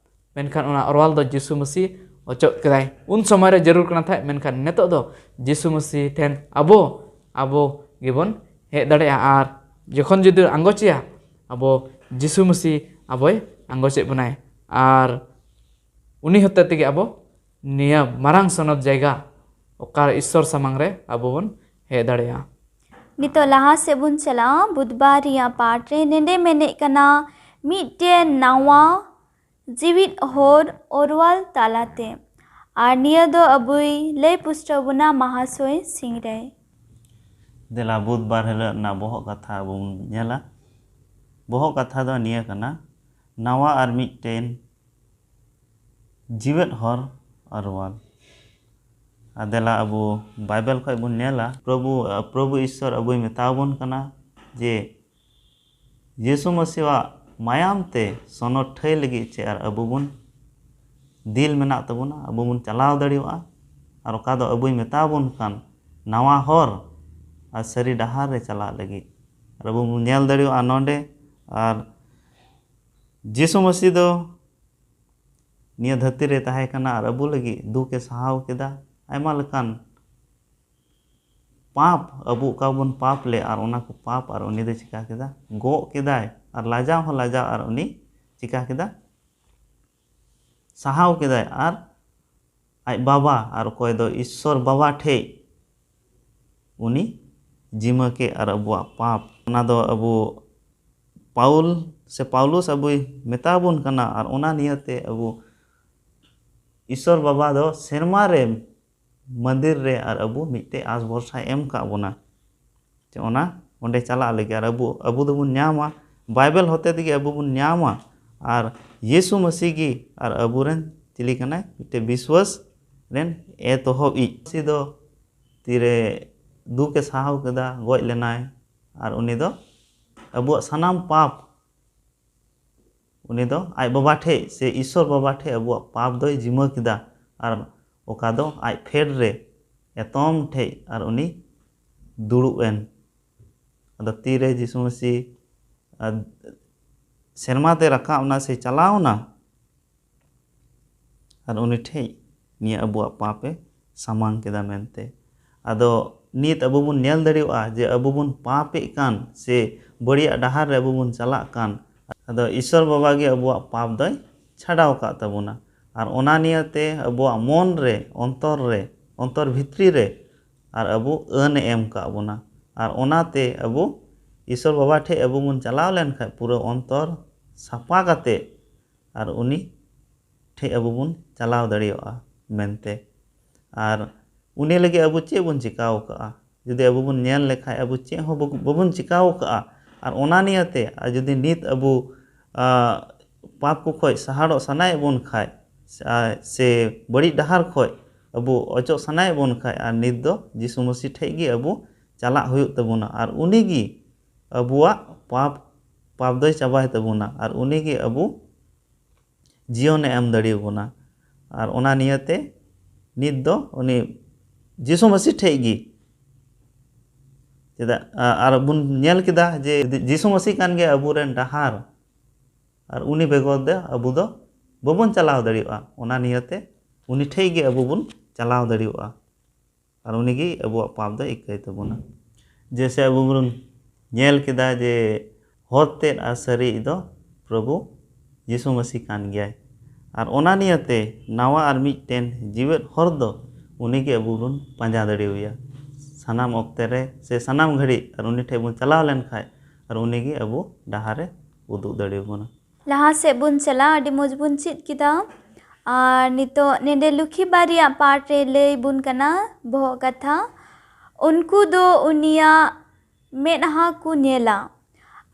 ᱢᱮᱱᱠᱷᱟᱱ ᱚᱱᱟ ᱚᱨᱣᱟᱞ ᱫᱚ ᱡᱤᱥᱩ ᱢᱟᱹᱥᱤ ᱚᱪᱚᱜ ᱠᱮᱫᱟᱭ᱾ ᱩᱱ ᱥᱚᱢᱚᱭ ᱨᱮ ᱡᱟᱹᱨᱩᱲ ᱠᱟᱱᱟ ᱛᱟᱦᱮᱸᱫ, ᱢᱮᱱᱠᱷᱟᱱ ᱱᱤᱛᱚᱜ ᱫᱚ ᱡᱤᱥᱩ ᱢᱟᱹᱥᱤ ᱴᱷᱮᱱ ᱟᱵᱚ, ᱟᱵᱚ ᱜᱮᱵᱚᱱ ᱦᱮᱡ ᱫᱟᱲᱮᱭᱟᱜᱼᱟ᱾ ᱟᱨ ᱡᱚᱠᱷᱚᱱ ᱡᱩᱫᱤ ᱟᱸᱜᱚᱪᱮᱭᱟ, ᱟᱵᱚ ᱡᱤᱥᱩ ᱢᱟᱹᱥᱤ ᱟᱵᱚᱭ ᱟᱸᱜᱚᱪᱮᱫ ᱵᱚᱱᱟᱭ᱾ ᱟᱨ ᱩᱱᱤ ᱦᱚᱛᱮ ᱛᱮᱜᱮ ᱟᱵᱚ ᱱᱤᱭᱟᱹ ᱢᱟᱨᱟᱝ ᱥᱚᱱᱚᱛ ᱡᱟᱭᱜᱟ ᱚᱠᱟ ᱤᱥᱥᱚᱨ ᱥᱟᱢᱟᱝ ᱨᱮ ᱟᱵᱚ ᱵᱚᱱ ᱦᱮᱡ ᱫᱟᱲᱮᱭᱟᱜᱼᱟ᱾ ᱱᱤᱛᱚᱜ ᱞᱟᱦᱟ ᱥᱮᱫ ᱵᱚᱱ ᱪᱟᱞᱟᱜᱼᱟ ᱵᱩᱫᱷᱵᱟᱨ ᱨᱮᱭᱟᱜ ᱯᱟᱴ ᱨᱮ᱾ ᱱᱮᱰᱮ ᱢᱮᱱᱮᱫ ᱠᱟᱱᱟ ᱢᱤᱫᱴᱮᱱ ᱱᱟᱣᱟ ᱡᱤᱣᱤᱫ ᱦᱚᱨ ᱚᱨᱣᱟᱞ ᱛᱟᱞᱟᱛᱮ᱾ ᱟᱨ ᱱᱤᱭᱟᱹ ᱫᱚ ᱟᱵᱚᱭ ᱞᱟᱹᱭ ᱯᱩᱥᱴᱟᱹᱣ ᱵᱚᱱᱟ ᱢᱟᱦᱟᱥᱚᱭ ᱥᱤᱝᱨᱟᱹᱭ᱾ ᱫᱮᱞᱟ ᱵᱩᱫᱷᱵᱟᱨ ᱦᱤᱞᱳᱜ ᱨᱮᱱᱟᱜ ᱵᱚᱦᱚᱜ ᱠᱟᱛᱷᱟ ᱵᱚᱱ ᱧᱮᱞᱟ᱾ ᱵᱚᱦᱚᱜ ᱠᱟᱛᱷᱟ ᱫᱚ ᱱᱤᱭᱟᱹ ᱠᱟᱱᱟ, ᱱᱟᱣᱟ ᱟᱨ ᱢᱤᱫᱴᱮᱱ ᱡᱤᱣᱮᱫ ᱦᱚᱨ ᱚᱨᱣᱟᱞ᱾ ᱟᱨ ᱫᱮᱞᱟ ᱟᱵᱚ ᱵᱟᱭᱵᱮᱞ ᱠᱷᱚᱱ ᱵᱚᱱ ᱧᱮᱞᱟ, ᱯᱨᱚᱵᱷᱩ, ᱯᱨᱚᱵᱷᱩ ᱤᱥᱥᱚᱨ ᱟᱵᱚᱭ ᱢᱮᱛᱟᱣ ᱵᱚᱱ ᱠᱟᱱᱟ ᱡᱮ ᱡᱤᱥᱩ ᱢᱟᱹᱥᱤᱣᱟᱜ ᱢᱟᱭᱟᱢ ᱛᱮ ᱥᱚᱱᱚᱛ ᱴᱷᱟᱹᱭ ᱞᱟᱹᱜᱤᱫ ᱪᱮ ᱟᱨ ᱟᱵᱚ ᱵᱚᱱ ᱫᱤᱞ ᱢᱮᱱᱟᱜ ᱛᱟᱵᱚᱱᱟ, ᱟᱵᱚ ᱵᱚᱱ ᱪᱟᱞᱟᱣ ᱫᱟᱲᱮᱭᱟᱜᱼᱟ᱾ ᱟᱨ ᱚᱠᱟ ᱫᱚ ᱟᱵᱚᱭ ᱢᱮᱛᱟ ᱵᱚᱱ ᱠᱟᱱ ᱱᱟᱣᱟ ᱦᱚᱨ ᱟᱨ ᱥᱟᱹᱨᱤ ᱰᱟᱦᱟᱨ ᱨᱮ ᱪᱟᱞᱟᱜ ᱞᱟᱹᱜᱤᱫ᱾ ᱟᱨ ᱟᱵᱚ ᱵᱚᱱ ᱧᱮᱞ ᱫᱟᱲᱮᱭᱟᱜᱼᱟ ᱱᱚᱰᱮ, ᱟᱨ ᱡᱤᱥᱩ ᱢᱟᱹᱥᱤ ᱫᱚ ᱱᱤᱭᱟᱹ ᱫᱷᱟᱹᱨᱛᱤ ᱨᱮ ᱛᱟᱦᱮᱸ ᱠᱟᱱᱟ ᱟᱨ ᱟᱵᱚ ᱞᱟᱹᱜᱤᱫ ᱫᱩᱠ ᱮ ᱥᱟᱦᱟᱣ ᱠᱮᱫᱟ᱾ ᱟᱭᱢᱟ ᱞᱮᱠᱟᱱ ᱯᱟᱯ, ᱟᱵᱚ ᱚᱠᱟ ᱵᱚᱱ ᱯᱟᱯ ᱞᱮᱫ, ᱟᱨ ᱚᱱᱟ ᱠᱚ ᱯᱟᱯ, ᱟᱨ ᱩᱱᱤ ᱫᱚ ᱪᱤᱠᱟ ᱠᱮᱫᱟ? ᱜᱚᱜ ᱠᱮᱫᱟᱭ᱾ ᱟᱨ ᱞᱟᱡᱟᱣ ᱦᱚᱸ ᱞᱟᱡᱟᱣ, ᱟᱨ ᱩᱱᱤ ᱪᱤᱠᱟ ᱠᱮᱫᱟ? ᱥᱟᱦᱟᱣ ᱠᱮᱫᱟᱭ᱾ ᱟᱨ ᱟᱡ ᱵᱟᱵᱟ, ᱟᱨ ᱚᱠᱚᱭ ᱫᱚ ᱤᱥᱥᱚᱨ ᱵᱟᱵᱟ ᱴᱷᱮᱡ ᱩᱱᱤ ᱡᱤᱢᱟᱹ ᱠᱮᱫ, ᱟᱨ ᱟᱵᱚᱣᱟᱜ ᱯᱟᱯ, ᱚᱱᱟ ᱫᱚ ᱟᱵᱚ ᱯᱟᱣᱩᱞ ᱥᱮ ᱯᱟᱣᱞᱩᱥ ᱟᱵᱚᱭ ᱢᱮᱛᱟ ᱵᱚᱱ ᱠᱟᱱᱟ᱾ ᱟᱨ ᱚᱱᱟ ᱱᱤᱭᱟᱹᱛᱮ ᱟᱵᱚ ᱤᱥᱥᱚᱨ ᱵᱟᱵᱟ ᱫᱚ ᱥᱮᱨᱢᱟ ᱨᱮ ᱢᱚᱱᱫᱤᱨ ᱨᱮ ᱟᱨ ᱟᱵᱚ ᱢᱤᱫᱴᱮᱡ ᱟᱸᱥ ᱵᱷᱚᱨᱥᱟᱭ ᱮᱢ ᱠᱟᱜ ᱵᱚᱱᱟ, ᱡᱮ ᱚᱱᱟ ᱚᱸᱰᱮ ᱪᱟᱞᱟᱜ ᱞᱟᱹᱜᱤᱫ᱾ ᱟᱨ ᱟᱵᱚ, ᱟᱵᱚ ᱫᱚᱵᱚᱱ ᱧᱟᱢᱟ, ᱵᱟᱭᱵᱮᱞ ᱦᱚᱛᱮ ᱛᱮᱜᱮ ᱟᱵᱚ ᱵᱚᱱ ᱧᱟᱢᱟ᱾ ᱟᱨ ᱭᱤᱥᱩ ᱢᱟᱹᱥᱤ ᱜᱮ ᱟᱨ ᱟᱵᱚᱨᱮᱱ ᱪᱤᱞᱤ ᱠᱟᱱᱟᱭ? ᱢᱤᱫᱴᱮᱡ ᱵᱤᱥᱣᱟᱥ ᱨᱮᱱ ᱮᱛᱚᱦᱚᱵ ᱤᱡ᱾ ᱢᱟᱹᱥᱤ ᱫᱚ ᱛᱤᱨᱮ ᱫᱩᱠ ᱮ ᱥᱟᱦᱟᱣ ᱠᱮᱫᱟ, ᱜᱚᱡ ᱞᱮᱱᱟᱭ, ᱟᱨ ᱩᱱᱤ ᱫᱚ ᱟᱵᱚᱣᱟᱜ ᱥᱟᱱᱟᱢ ᱯᱟᱯ ᱩᱱᱤ ᱫᱚ ᱟᱡ ᱵᱟᱵᱟ ᱴᱷᱮᱡ ᱥᱮ ᱤᱥᱥᱚᱨ ᱵᱟᱵᱟ ᱴᱷᱮᱡ ᱟᱵᱚᱣᱟᱜ ᱯᱟᱯ ᱫᱚᱭ ᱡᱤᱢᱟᱹ ᱠᱮᱫᱟ᱾ ᱟᱨ ᱚᱠᱟ ᱫᱚ ᱟᱡ ᱯᱷᱮᱰ ᱨᱮ ᱮᱛᱚᱢ ᱴᱷᱮᱡ ᱟᱨ ᱩᱱᱤ ᱫᱩᱲᱩᱵ ᱮᱱ᱾ ᱟᱫᱚ ᱛᱤᱨᱮ ᱡᱤᱥᱩ ᱢᱟᱹᱥᱤ, ᱟᱨ ᱥᱮᱨᱢᱟ ᱛᱮ ᱨᱟᱠᱟᱵ ᱮᱱᱟ ᱥᱮ ᱪᱟᱞᱟᱣ ᱮᱱᱟ, ᱟᱨ ᱩᱱᱤ ᱴᱷᱮᱡ ᱱᱤᱭᱟᱹ ᱟᱵᱚᱣᱟᱜ ᱯᱟᱯ ᱮ ᱥᱟᱢᱟᱝ ᱠᱮᱫᱟ ᱢᱮᱱᱛᱮ᱾ ᱟᱫᱚ ᱱᱤᱛ ᱟᱵᱚ ᱵᱚᱱ ᱧᱮᱞ ᱫᱟᱲᱮᱭᱟᱜᱼᱟ ᱡᱮ ᱟᱵᱚ ᱵᱚᱱ ᱯᱟᱯᱮᱫ ᱠᱟᱱ ᱥᱮ ᱵᱟᱹᱲᱤᱡᱟᱜ ᱰᱟᱦᱟᱨ ᱨᱮ ᱟᱵᱚ ᱵᱚᱱ ᱪᱟᱞᱟᱜ ᱠᱟᱱ, ᱟᱫᱚ ᱤᱥᱥᱚᱨ ᱵᱟᱵᱟ ᱜᱮ ᱟᱵᱚᱣᱟᱜ ᱯᱟᱯ ᱫᱚᱭ ᱪᱷᱟᱰᱟᱣ ᱟᱠᱟᱫ ᱛᱟᱵᱚᱱᱟ᱾ ᱟᱨ ᱚᱱᱟ ᱱᱤᱭᱟᱹᱛᱮ ᱟᱵᱚᱣᱟᱜ ᱢᱚᱱ ᱨᱮ, ᱚᱱᱛᱚᱨ ᱨᱮ, ᱚᱱᱛᱚᱨ ᱵᱷᱤᱛᱨᱤ ᱨᱮ ᱟᱨ ᱟᱵᱚ ᱟᱹᱱ ᱮ ᱮᱢ ᱟᱠᱟᱫ ᱵᱚᱱᱟ᱾ ᱟᱨ ᱚᱱᱟᱛᱮ ᱟᱵᱚ ᱤᱥᱥᱚᱨ ᱵᱟᱵᱟ ᱴᱷᱮᱡ ᱟᱵᱚ ᱵᱚᱱ ᱪᱟᱞᱟᱣ ᱞᱮᱱᱠᱷᱟᱱ ᱯᱩᱨᱟᱹ ᱚᱱᱛᱚᱨ ᱥᱟᱯᱷᱟ ᱠᱟᱛᱮ ᱟᱨ ᱩᱱᱤ ᱴᱷᱮᱡ ᱟᱵᱚ ᱵᱚᱱ ᱪᱟᱞᱟᱣ ᱫᱟᱲᱮᱭᱟᱜᱼᱟ ᱢᱮᱱᱛᱮ᱾ ᱟᱨ ᱩᱱᱤ ᱞᱟᱹᱜᱤᱫ ᱟᱵᱚ ᱪᱮᱫ ᱵᱚᱱ ᱪᱤᱠᱟᱹᱣ ᱠᱟᱜᱼᱟ? ᱡᱩᱫᱤ ᱟᱵᱚ ᱵᱚᱱ ᱧᱮᱞ ᱞᱮᱠᱷᱟᱡ, ᱟᱵᱚ ᱪᱮᱫ ᱦᱚᱸ ᱵᱟᱵᱚ-, ᱵᱟᱵᱚᱱ ᱪᱤᱠᱟᱹᱣ ᱠᱟᱜᱼᱟ᱾ ᱟᱨ ᱚᱱᱟ ᱱᱤᱭᱟᱹᱛᱮ, ᱟᱨ ᱡᱩᱫᱤ ᱱᱤᱛ ᱟᱵᱚ, ᱟ, ᱯᱟᱯ ᱠᱚ ᱠᱷᱚᱡ ᱥᱟᱦᱟᱲᱚᱜ ᱥᱟᱱᱟᱭᱮᱫ ᱵᱚᱱ ᱠᱷᱟᱡ, ᱥᱮ, ᱟ, ᱥᱮ ᱵᱟᱹᱲᱤᱡ ᱰᱟᱦᱟᱨ ᱠᱷᱚᱡ ᱟᱵᱚ ᱚᱪᱚᱜ ᱥᱟᱱᱟᱭᱮᱫ ᱵᱚᱱ ᱠᱷᱟᱡ, ᱟᱨ ᱱᱤᱛ ᱫᱚ ᱡᱤᱥᱩ ᱢᱟᱹᱥᱤ ᱴᱷᱮᱡ ᱜᱮ ᱟᱵᱚ ᱪᱟᱞᱟᱜ ᱦᱩᱭᱩᱜ ᱛᱟᱵᱚᱱᱟ᱾ ᱟᱨ ᱩᱱᱤ ᱜᱮ ᱟᱵᱚᱣᱟᱜ ᱯᱟᱯ ᱯᱟᱯ ᱫᱚᱭ ᱪᱟᱵᱟᱭ ᱛᱟᱵᱚᱱᱟ ᱟᱨ ᱩᱱᱤ ᱜᱮ ᱟᱵᱚ ᱡᱤᱭᱚᱱᱮ ᱮᱢ ᱫᱟᱲᱮᱭᱟᱵᱚᱱᱟ᱾ ᱟᱨ ᱚᱱᱟ ᱱᱤᱭᱟᱹᱛᱮ ᱱᱤᱛ ᱫᱚ ᱩᱱᱤ ᱡᱤᱥᱩ ᱢᱟᱹᱥᱤ ᱴᱷᱮᱡ ᱜᱮ, ᱪᱮᱫᱟᱜ, ᱟ-, ᱟᱨ ᱵᱚᱱ ᱧᱮᱞ ᱠᱮᱫᱟ ᱡᱮ ᱡᱤᱥᱩ ᱢᱟᱹᱥᱤ ᱠᱟᱱ ᱜᱮᱭᱟ ᱟᱵᱚᱨᱮᱱ ᱰᱟᱦᱟᱨ, ᱟᱨ ᱩᱱᱤ ᱵᱮᱜᱚᱨ ᱫᱚ ᱟᱵᱚ ᱫᱚ ᱵᱟᱵᱚᱱ ᱪᱟᱞᱟᱣ ᱫᱟᱲᱮᱭᱟᱜᱼᱟ᱾ ᱚᱱᱟ ᱱᱤᱭᱟᱹᱛᱮ ᱩᱱᱤ ᱴᱷᱮᱡ ᱜᱮ ᱟᱵᱚ ᱵᱚᱱ ᱪᱟᱞᱟᱣ ᱫᱟᱲᱮᱭᱟᱜᱼᱟ᱾ ᱟᱨ ᱩᱱᱤ ᱜᱮ ᱟᱵᱚᱣᱟᱜ ᱯᱟᱯ ᱫᱚᱭ ᱤᱠᱟᱹᱭ ᱛᱟᱵᱚᱱᱟ᱾ ᱡᱮᱭᱥᱮ ᱟᱵᱚ ᱵᱚᱱ ᱧᱮᱞ ᱠᱮᱫᱟ ᱡᱮ ᱦᱚᱨ ᱛᱮᱫ ᱟᱨ ᱥᱟᱹᱨᱤ ᱫᱚ ᱯᱨᱚᱵᱷᱩ ᱡᱤᱥᱩ ᱢᱟᱹᱥᱤ ᱠᱟᱱ ᱜᱮᱭᱟᱭ᱾ ᱟᱨ ᱚᱱᱟ ᱱᱤᱭᱟᱹᱛᱮ ᱱᱟᱣᱟ ᱟᱨ ᱢᱤᱫᱴᱮᱱ ᱡᱤᱣᱮᱫ ᱦᱚᱨ ᱫᱚ ᱩᱱᱤ ᱜᱮ ᱟᱵᱚ ᱵᱚᱱ ᱯᱟᱸᱡᱟ ᱫᱟᱲᱮᱣᱟᱭᱟ᱾ ᱥᱟᱱᱟᱢ ᱚᱠᱛᱮ ᱨᱮ ᱥᱮ ᱥᱟᱱᱟᱢ ᱜᱷᱟᱹᱲᱤᱡ ᱟᱨ ᱩᱱᱤ ᱴᱷᱮᱡ ᱵᱚᱱ ᱪᱟᱞᱟᱣ ᱞᱮᱱᱠᱷᱟᱡ ᱟᱨ ᱩᱱᱤ ᱜᱮ ᱟᱵᱚ ᱰᱟᱦᱟᱨᱮ ᱩᱫᱩᱜ ᱫᱟᱲᱮᱣᱟᱵᱚᱱᱟ᱾ ᱞᱟᱦᱟ ᱥᱮᱫ ᱵᱚᱱ ᱪᱟᱞᱟᱜᱼᱟ, ᱟᱹᱰᱤ ᱢᱚᱡᱽ ᱵᱚᱱ ᱪᱮᱫ ᱠᱮᱫᱟ᱾ ᱟᱨ ᱱᱤᱛᱚᱜ ᱱᱮᱰᱮ ᱞᱩᱠᱷᱤ ᱵᱟᱨ ᱨᱮᱭᱟᱜ ᱯᱟᱴ ᱨᱮ ᱞᱟᱹᱭ ᱵᱚᱱ ᱠᱟᱱᱟ ᱵᱚᱦᱚᱜ ᱠᱟᱛᱷᱟ, ᱩᱱᱠᱩ ᱫᱚ ᱩᱱᱤᱭᱟᱜ ᱢᱮᱫᱦᱟ ᱠᱚ ᱧᱮᱞᱟ᱾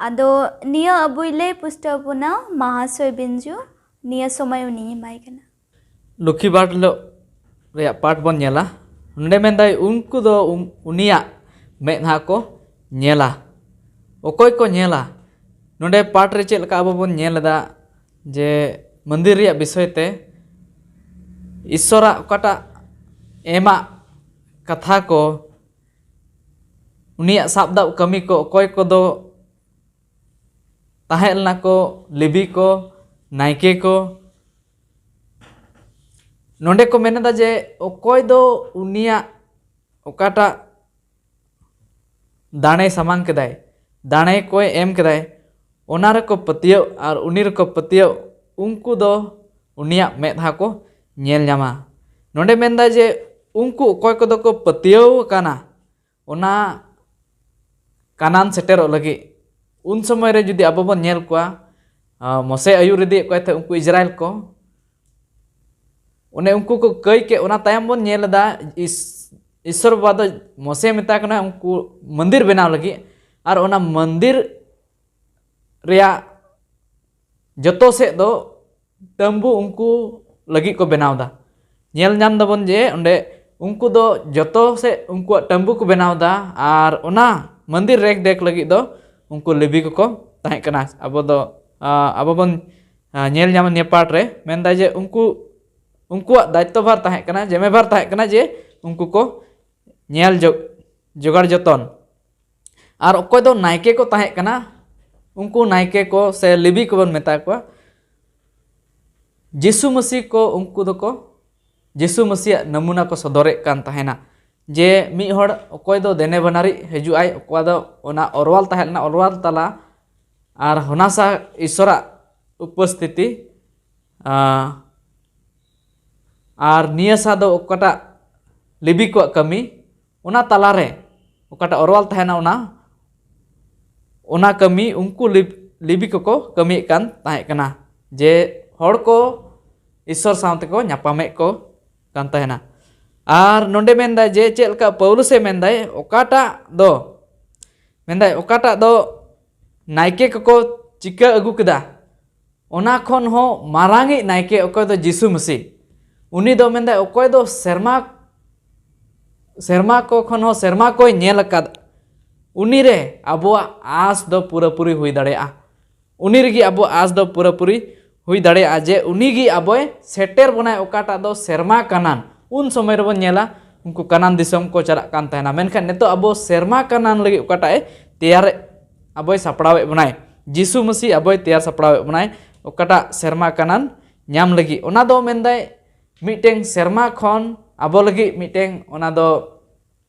ᱟᱫᱚ ᱱᱤᱭᱟᱹ ᱟᱵᱚᱭ ᱞᱟᱹᱭ ᱯᱩᱥᱴᱟᱹᱣ ᱵᱚᱱᱟ ᱢᱟᱦᱟᱥᱚᱭ ᱵᱤᱧᱡᱩ, ᱱᱤᱭᱟᱹ ᱥᱚᱢᱚᱭ ᱩᱱᱤᱧ ᱮᱢᱟᱭ ᱠᱟᱱᱟ᱾ ᱞᱩᱠᱷᱤ ᱵᱟᱨ ᱦᱤᱞᱳᱜ ᱨᱮᱭᱟᱜ ᱯᱟᱴ ᱵᱚᱱ ᱧᱮᱞᱟ᱾ ᱱᱚᱰᱮ ᱢᱮᱱᱫᱟᱭ, ᱩᱱᱠᱩ ᱫᱚ ᱩᱱ-, ᱩᱱᱤᱭᱟᱜ ᱢᱮᱫᱦᱟ ᱠᱚ ᱧᱮᱞᱟ᱾ ᱚᱠᱚᱭ ᱠᱚ ᱧᱮᱞᱟ? ᱱᱚᱰᱮ ᱯᱟᱴ ᱨᱮ ᱪᱮᱫ ᱞᱮᱠᱟ ᱟᱵᱚ ᱵᱚᱱ ᱧᱮᱞ ᱮᱫᱟ ᱡᱮ ᱢᱚᱱᱫᱤᱨ ᱨᱮᱭᱟᱜ ᱵᱤᱥᱚᱭ ᱛᱮ ᱤᱥᱥᱚᱨᱟᱜ ᱚᱠᱟᱴᱟᱜ ᱮᱢᱟᱜ ᱠᱟᱛᱷᱟ ᱠᱚ, ᱩᱱᱤᱭᱟᱜ ᱥᱟᱵ ᱫᱟᱵ ᱠᱟᱹᱢᱤ ᱠᱚ, ᱚᱠᱚᱭ ᱠᱚᱫᱚ ᱛᱟᱦᱮᱸ ᱞᱮᱱᱟ ᱠᱚ ᱞᱮᱵᱤ ᱠᱚ, ᱱᱟᱭᱠᱮ ᱠᱚ, ᱱᱚᱰᱮ ᱠᱚ ᱢᱮᱱ ᱮᱫᱟ ᱡᱮ ᱚᱠᱚᱭ ᱫᱚ ᱩᱱᱤᱭᱟᱜ ᱚᱠᱟᱴᱟᱜ ᱫᱟᱲᱮ ᱥᱟᱢᱟᱝ ᱠᱮᱫᱟᱭ, ᱫᱟᱲᱮ ᱠᱚᱭ ᱮᱢ ᱠᱮᱫᱟᱭ, ᱚᱱᱟ ᱨᱮᱠᱚ ᱯᱟᱹᱛᱭᱟᱹᱣ ᱟᱨ ᱩᱱᱤ ᱨᱮᱠᱚ ᱯᱟᱹᱛᱭᱟᱹᱣ, ᱩᱱᱠᱩ ᱫᱚ ᱩᱱᱤᱭᱟᱜ ᱢᱮᱫᱦᱟ ᱠᱚ ᱧᱮᱞ ᱧᱟᱢᱟ᱾ ᱱᱚᱰᱮ ᱢᱮᱱᱫᱟᱭ ᱡᱮ ᱩᱱᱠᱩ ᱚᱠᱚᱭ ᱠᱚᱫᱚ ᱠᱚ ᱯᱟᱹᱛᱭᱟᱹᱣ ᱟᱠᱟᱱᱟ ᱚᱱᱟ ᱠᱟᱱᱟᱱ ᱥᱮᱴᱮᱨᱚᱜ ᱞᱟᱹᱜᱤᱫ, ᱩᱱ ᱥᱚᱢᱚᱭ ᱨᱮ ᱡᱩᱫᱤ ᱟᱵᱚ ᱵᱚᱱ ᱧᱮᱞ ᱠᱚᱣᱟ, ᱟ, ᱢᱚᱥᱮ ᱟᱹᱭᱩᱨ ᱤᱫᱤᱭᱮᱫ ᱠᱚᱣᱟᱭ ᱛᱟᱦᱮᱸ ᱩᱱᱠᱩ ᱤᱥᱨᱟᱭᱮᱞ ᱠᱚ, ᱚᱱᱮ ᱩᱱᱠᱩ ᱠᱚ ᱠᱟᱹᱭ ᱠᱮᱫ, ᱚᱱᱟ ᱛᱟᱭᱚᱢ ᱵᱚᱱ ᱧᱮᱞ ᱮᱫᱟ ᱤᱥ-, ᱤᱥᱥᱚᱨ ᱵᱟᱵᱟ ᱫᱚ ᱢᱚᱥᱮ ᱢᱮᱛᱟᱭ ᱠᱟᱱᱟ ᱩᱱᱠᱩ ᱢᱚᱱᱫᱤᱨ ᱵᱮᱱᱟᱣ ᱞᱟᱹᱜᱤᱫ, ᱟᱨ ᱚᱱᱟ ᱢᱚᱱᱫᱤᱨ ᱨᱮᱭᱟᱜ ᱡᱚᱛᱚ ᱥᱮᱫ ᱫᱚ ᱛᱟᱹᱢᱵᱩ ᱩᱱᱠᱩ ᱞᱟᱹᱜᱤᱫ ᱠᱚ ᱵᱮᱱᱟᱣ ᱮᱫᱟ᱾ ᱧᱮᱞ ᱧᱟᱢ ᱫᱟᱵᱚᱱ ᱡᱮ ᱚᱸᱰᱮ ᱩᱱᱠᱩ ᱫᱚ ᱡᱚᱛᱚ ᱥᱮᱫ ᱩᱱᱠᱩᱣᱟᱜ ᱛᱟᱹᱢᱵᱩ ᱠᱚ ᱵᱮᱱᱟᱣ ᱮᱫᱟ, ᱟᱨ ᱚᱱᱟ ᱢᱚᱱᱫᱤᱨ ᱨᱮᱠ ᱫᱮᱠ ᱞᱟᱹᱜᱤᱫ ᱫᱚ ᱩᱱᱠᱩ ᱞᱮᱵᱤ ᱠᱚᱠᱚ ᱛᱟᱦᱮᱸ ᱠᱟᱱᱟ᱾ ᱟᱵᱚ ᱫᱚ ᱟᱵᱚ ᱵᱚᱱ ᱧᱮᱞ ᱧᱟᱢᱟ ᱱᱤᱭᱟᱹ ᱯᱟᱴ ᱨᱮ, ᱢᱮᱱᱫᱟᱭ ᱡᱮ ᱩᱱᱠᱩ ᱩᱱᱠᱩᱣᱟᱜ ᱫᱟᱭᱤᱛᱛᱚ ᱵᱷᱟᱨ ᱛᱟᱦᱮᱸ ᱠᱟᱱᱟ, ᱡᱮᱢᱮ ᱵᱷᱟᱨ ᱛᱟᱦᱮᱸ ᱠᱟᱱᱟ ᱡᱮ ᱩᱱᱠᱩ ᱠᱚ ᱧᱮᱞ ᱡᱚᱜᱟᱲ ᱡᱚᱛᱚᱱ᱾ ᱟᱨ ᱚᱠᱚᱭ ᱫᱚ ᱱᱟᱭᱠᱮ ᱠᱚ ᱛᱟᱦᱮᱸ ᱠᱟᱱᱟ, ᱩᱱᱠᱩ ᱱᱟᱭᱠᱮ ᱠᱚ ᱥᱮ ᱞᱮᱵᱤ ᱠᱚᱵᱚᱱ ᱢᱮᱛᱟ ᱠᱚᱣᱟ, ᱡᱤᱥᱩ ᱢᱟᱹᱥᱤ ᱠᱚ, ᱩᱱᱠᱩ ᱫᱚᱠᱚ ᱡᱤᱥᱩ ᱢᱟᱹᱥᱤᱭᱟᱜ ᱱᱟᱢᱩᱱᱟ ᱠᱚ ᱥᱚᱫᱚᱨᱮᱫ ᱠᱟᱱ ᱛᱟᱦᱮᱱᱟ᱾ ᱡᱮ ᱢᱤᱫ ᱦᱚᱲ ᱚᱠᱚᱭ ᱫᱚ ᱫᱮᱱᱮ ᱵᱟᱱᱟᱨᱤᱡ ᱦᱤᱡᱩᱜ ᱟᱭ, ᱚᱠᱚᱭ ᱫᱚ ᱚᱱᱟ ᱚᱨᱣᱟᱞ ᱛᱟᱦᱮᱸ ᱞᱮᱱᱟ, ᱚᱨᱣᱟᱞ ᱛᱟᱞᱟ ᱟᱨ ᱦᱚᱱᱟᱥᱟ ᱤᱥᱚᱨᱟᱜ ᱩᱯᱚᱥᱛᱷᱤᱛᱤ, ᱟᱨ ᱱᱤᱭᱟᱹ ᱥᱟ ᱫᱚ ᱚᱠᱟᱴᱟᱜ ᱞᱮᱵᱤ ᱠᱚᱣᱟᱜ ᱠᱟᱹᱢᱤ, ᱚᱱᱟ ᱛᱟᱞᱟᱨᱮ ᱚᱠᱟᱴᱟᱜ ᱚᱨᱣᱟᱞ ᱛᱟᱦᱮᱱᱟ, ᱚᱱᱟ ᱚᱱᱟ ᱠᱟᱹᱢᱤ ᱩᱱᱠᱩ ᱞᱮᱵᱤ ᱠᱚᱠᱚ ᱠᱟᱹᱢᱤᱭᱮᱫ ᱠᱟᱱ ᱛᱟᱦᱮᱸ ᱠᱟᱱᱟ, ᱡᱮ ᱦᱚᱲ ᱠᱚ ᱤᱥᱥᱚᱨ ᱥᱟᱶ ᱛᱮᱠᱚ ᱧᱟᱯᱟᱢᱮᱫ ᱠᱚ ᱠᱟᱱ ᱛᱟᱦᱮᱱᱟ᱾ ᱟᱨ ᱱᱚᱰᱮ ᱢᱮᱱᱫᱟᱭ ᱡᱮ ᱪᱮᱫ ᱞᱮᱠᱟ ᱯᱟᱹᱣᱞᱩᱥᱮ ᱢᱮᱱᱫᱟᱭ, ᱚᱠᱟᱴᱟᱜ ᱫᱚ ᱢᱮᱱᱫᱟᱭ ᱚᱠᱟᱴᱟᱜ ᱫᱚ ᱱᱟᱭᱠᱮ ᱠᱚᱠᱚ ᱪᱤᱠᱟᱹ ᱟᱹᱜᱩ ᱠᱮᱫᱟ, ᱚᱱᱟ ᱠᱷᱚᱱ ᱦᱚᱸ ᱢᱟᱨᱟᱝᱤᱡ ᱱᱟᱭᱠᱮ ᱚᱠᱚᱭ ᱫᱚ ᱡᱤᱥᱩ ᱢᱟᱹᱥᱤ, ᱩᱱᱤ ᱫᱚ ᱢᱮᱱᱫᱟᱭ ᱚᱠᱚᱭ ᱫᱚ ᱥᱮᱨᱢᱟ ᱥᱮᱨᱢᱟ ᱠᱚ ᱠᱷᱚᱱ ᱦᱚᱸ ᱥᱮᱨᱢᱟ ᱠᱚᱭ ᱧᱮᱞ ᱟᱠᱟᱫ, ᱩᱱᱤᱨᱮ ᱟᱵᱚᱣᱟᱜ ᱟᱸᱥ ᱫᱚ ᱯᱩᱨᱟᱹᱯᱩᱨᱤ ᱦᱩᱭ ᱫᱟᱲᱮᱭᱟᱜᱼᱟ᱾ ᱩᱱᱤ ᱨᱮᱜᱮ ᱟᱵᱚᱣᱟᱜ ᱟᱸᱥ ᱫᱚ ᱯᱩᱨᱟᱹᱯᱩᱨᱤ ᱦᱩᱭ ᱫᱟᱲᱮᱭᱟᱜᱼᱟ, ᱡᱮ ᱩᱱᱤᱜᱮ ᱟᱵᱚᱭ ᱥᱮᱴᱮᱨ ᱵᱚᱱᱟᱭ ᱚᱠᱟᱴᱟᱜ ᱫᱚ ᱥᱮᱨᱢᱟ ᱠᱟᱱᱟᱱ᱾ ᱩᱱ ᱥᱚᱢᱚᱭ ᱨᱮᱵᱚᱱ ᱧᱮᱞᱟ ᱩᱱᱠᱩ ᱠᱟᱱᱟᱱ ᱫᱤᱥᱚᱢ ᱠᱚ ᱪᱟᱞᱟᱜ ᱠᱟᱱ ᱛᱟᱦᱮᱱᱟ, ᱢᱮᱱᱠᱷᱟᱱ ᱱᱤᱛᱚᱜ ᱟᱵᱚ ᱥᱮᱨᱢᱟ ᱠᱟᱱᱟᱱ ᱞᱟᱹᱜᱤᱫ ᱚᱠᱟᱴᱟᱜ ᱮ ᱛᱮᱭᱟᱨ, ᱟᱵᱚᱭ ᱥᱟᱯᱲᱟᱣᱮᱫ ᱵᱚᱱᱟᱭ, ᱡᱤᱥᱩ ᱢᱟᱹᱥᱤ ᱟᱵᱚᱭ ᱛᱮᱭᱟᱨ ᱥᱟᱯᱲᱟᱣᱮᱫ ᱵᱚᱱᱟᱭ ᱚᱠᱟᱴᱟᱜ ᱥᱮᱨᱢᱟ ᱠᱟᱱᱟᱱ ᱧᱟᱢ ᱞᱟᱹᱜᱤᱫ᱾ ᱚᱱᱟ ᱫᱚ ᱢᱮᱱᱫᱟᱭ ᱢᱤᱫᱴᱮᱱ ᱥᱮᱨᱢᱟ ᱠᱷᱚᱱ ᱟᱵᱚ ᱞᱟᱹᱜᱤᱫ ᱢᱤᱫᱴᱮᱱ ᱚᱱᱟ ᱫᱚ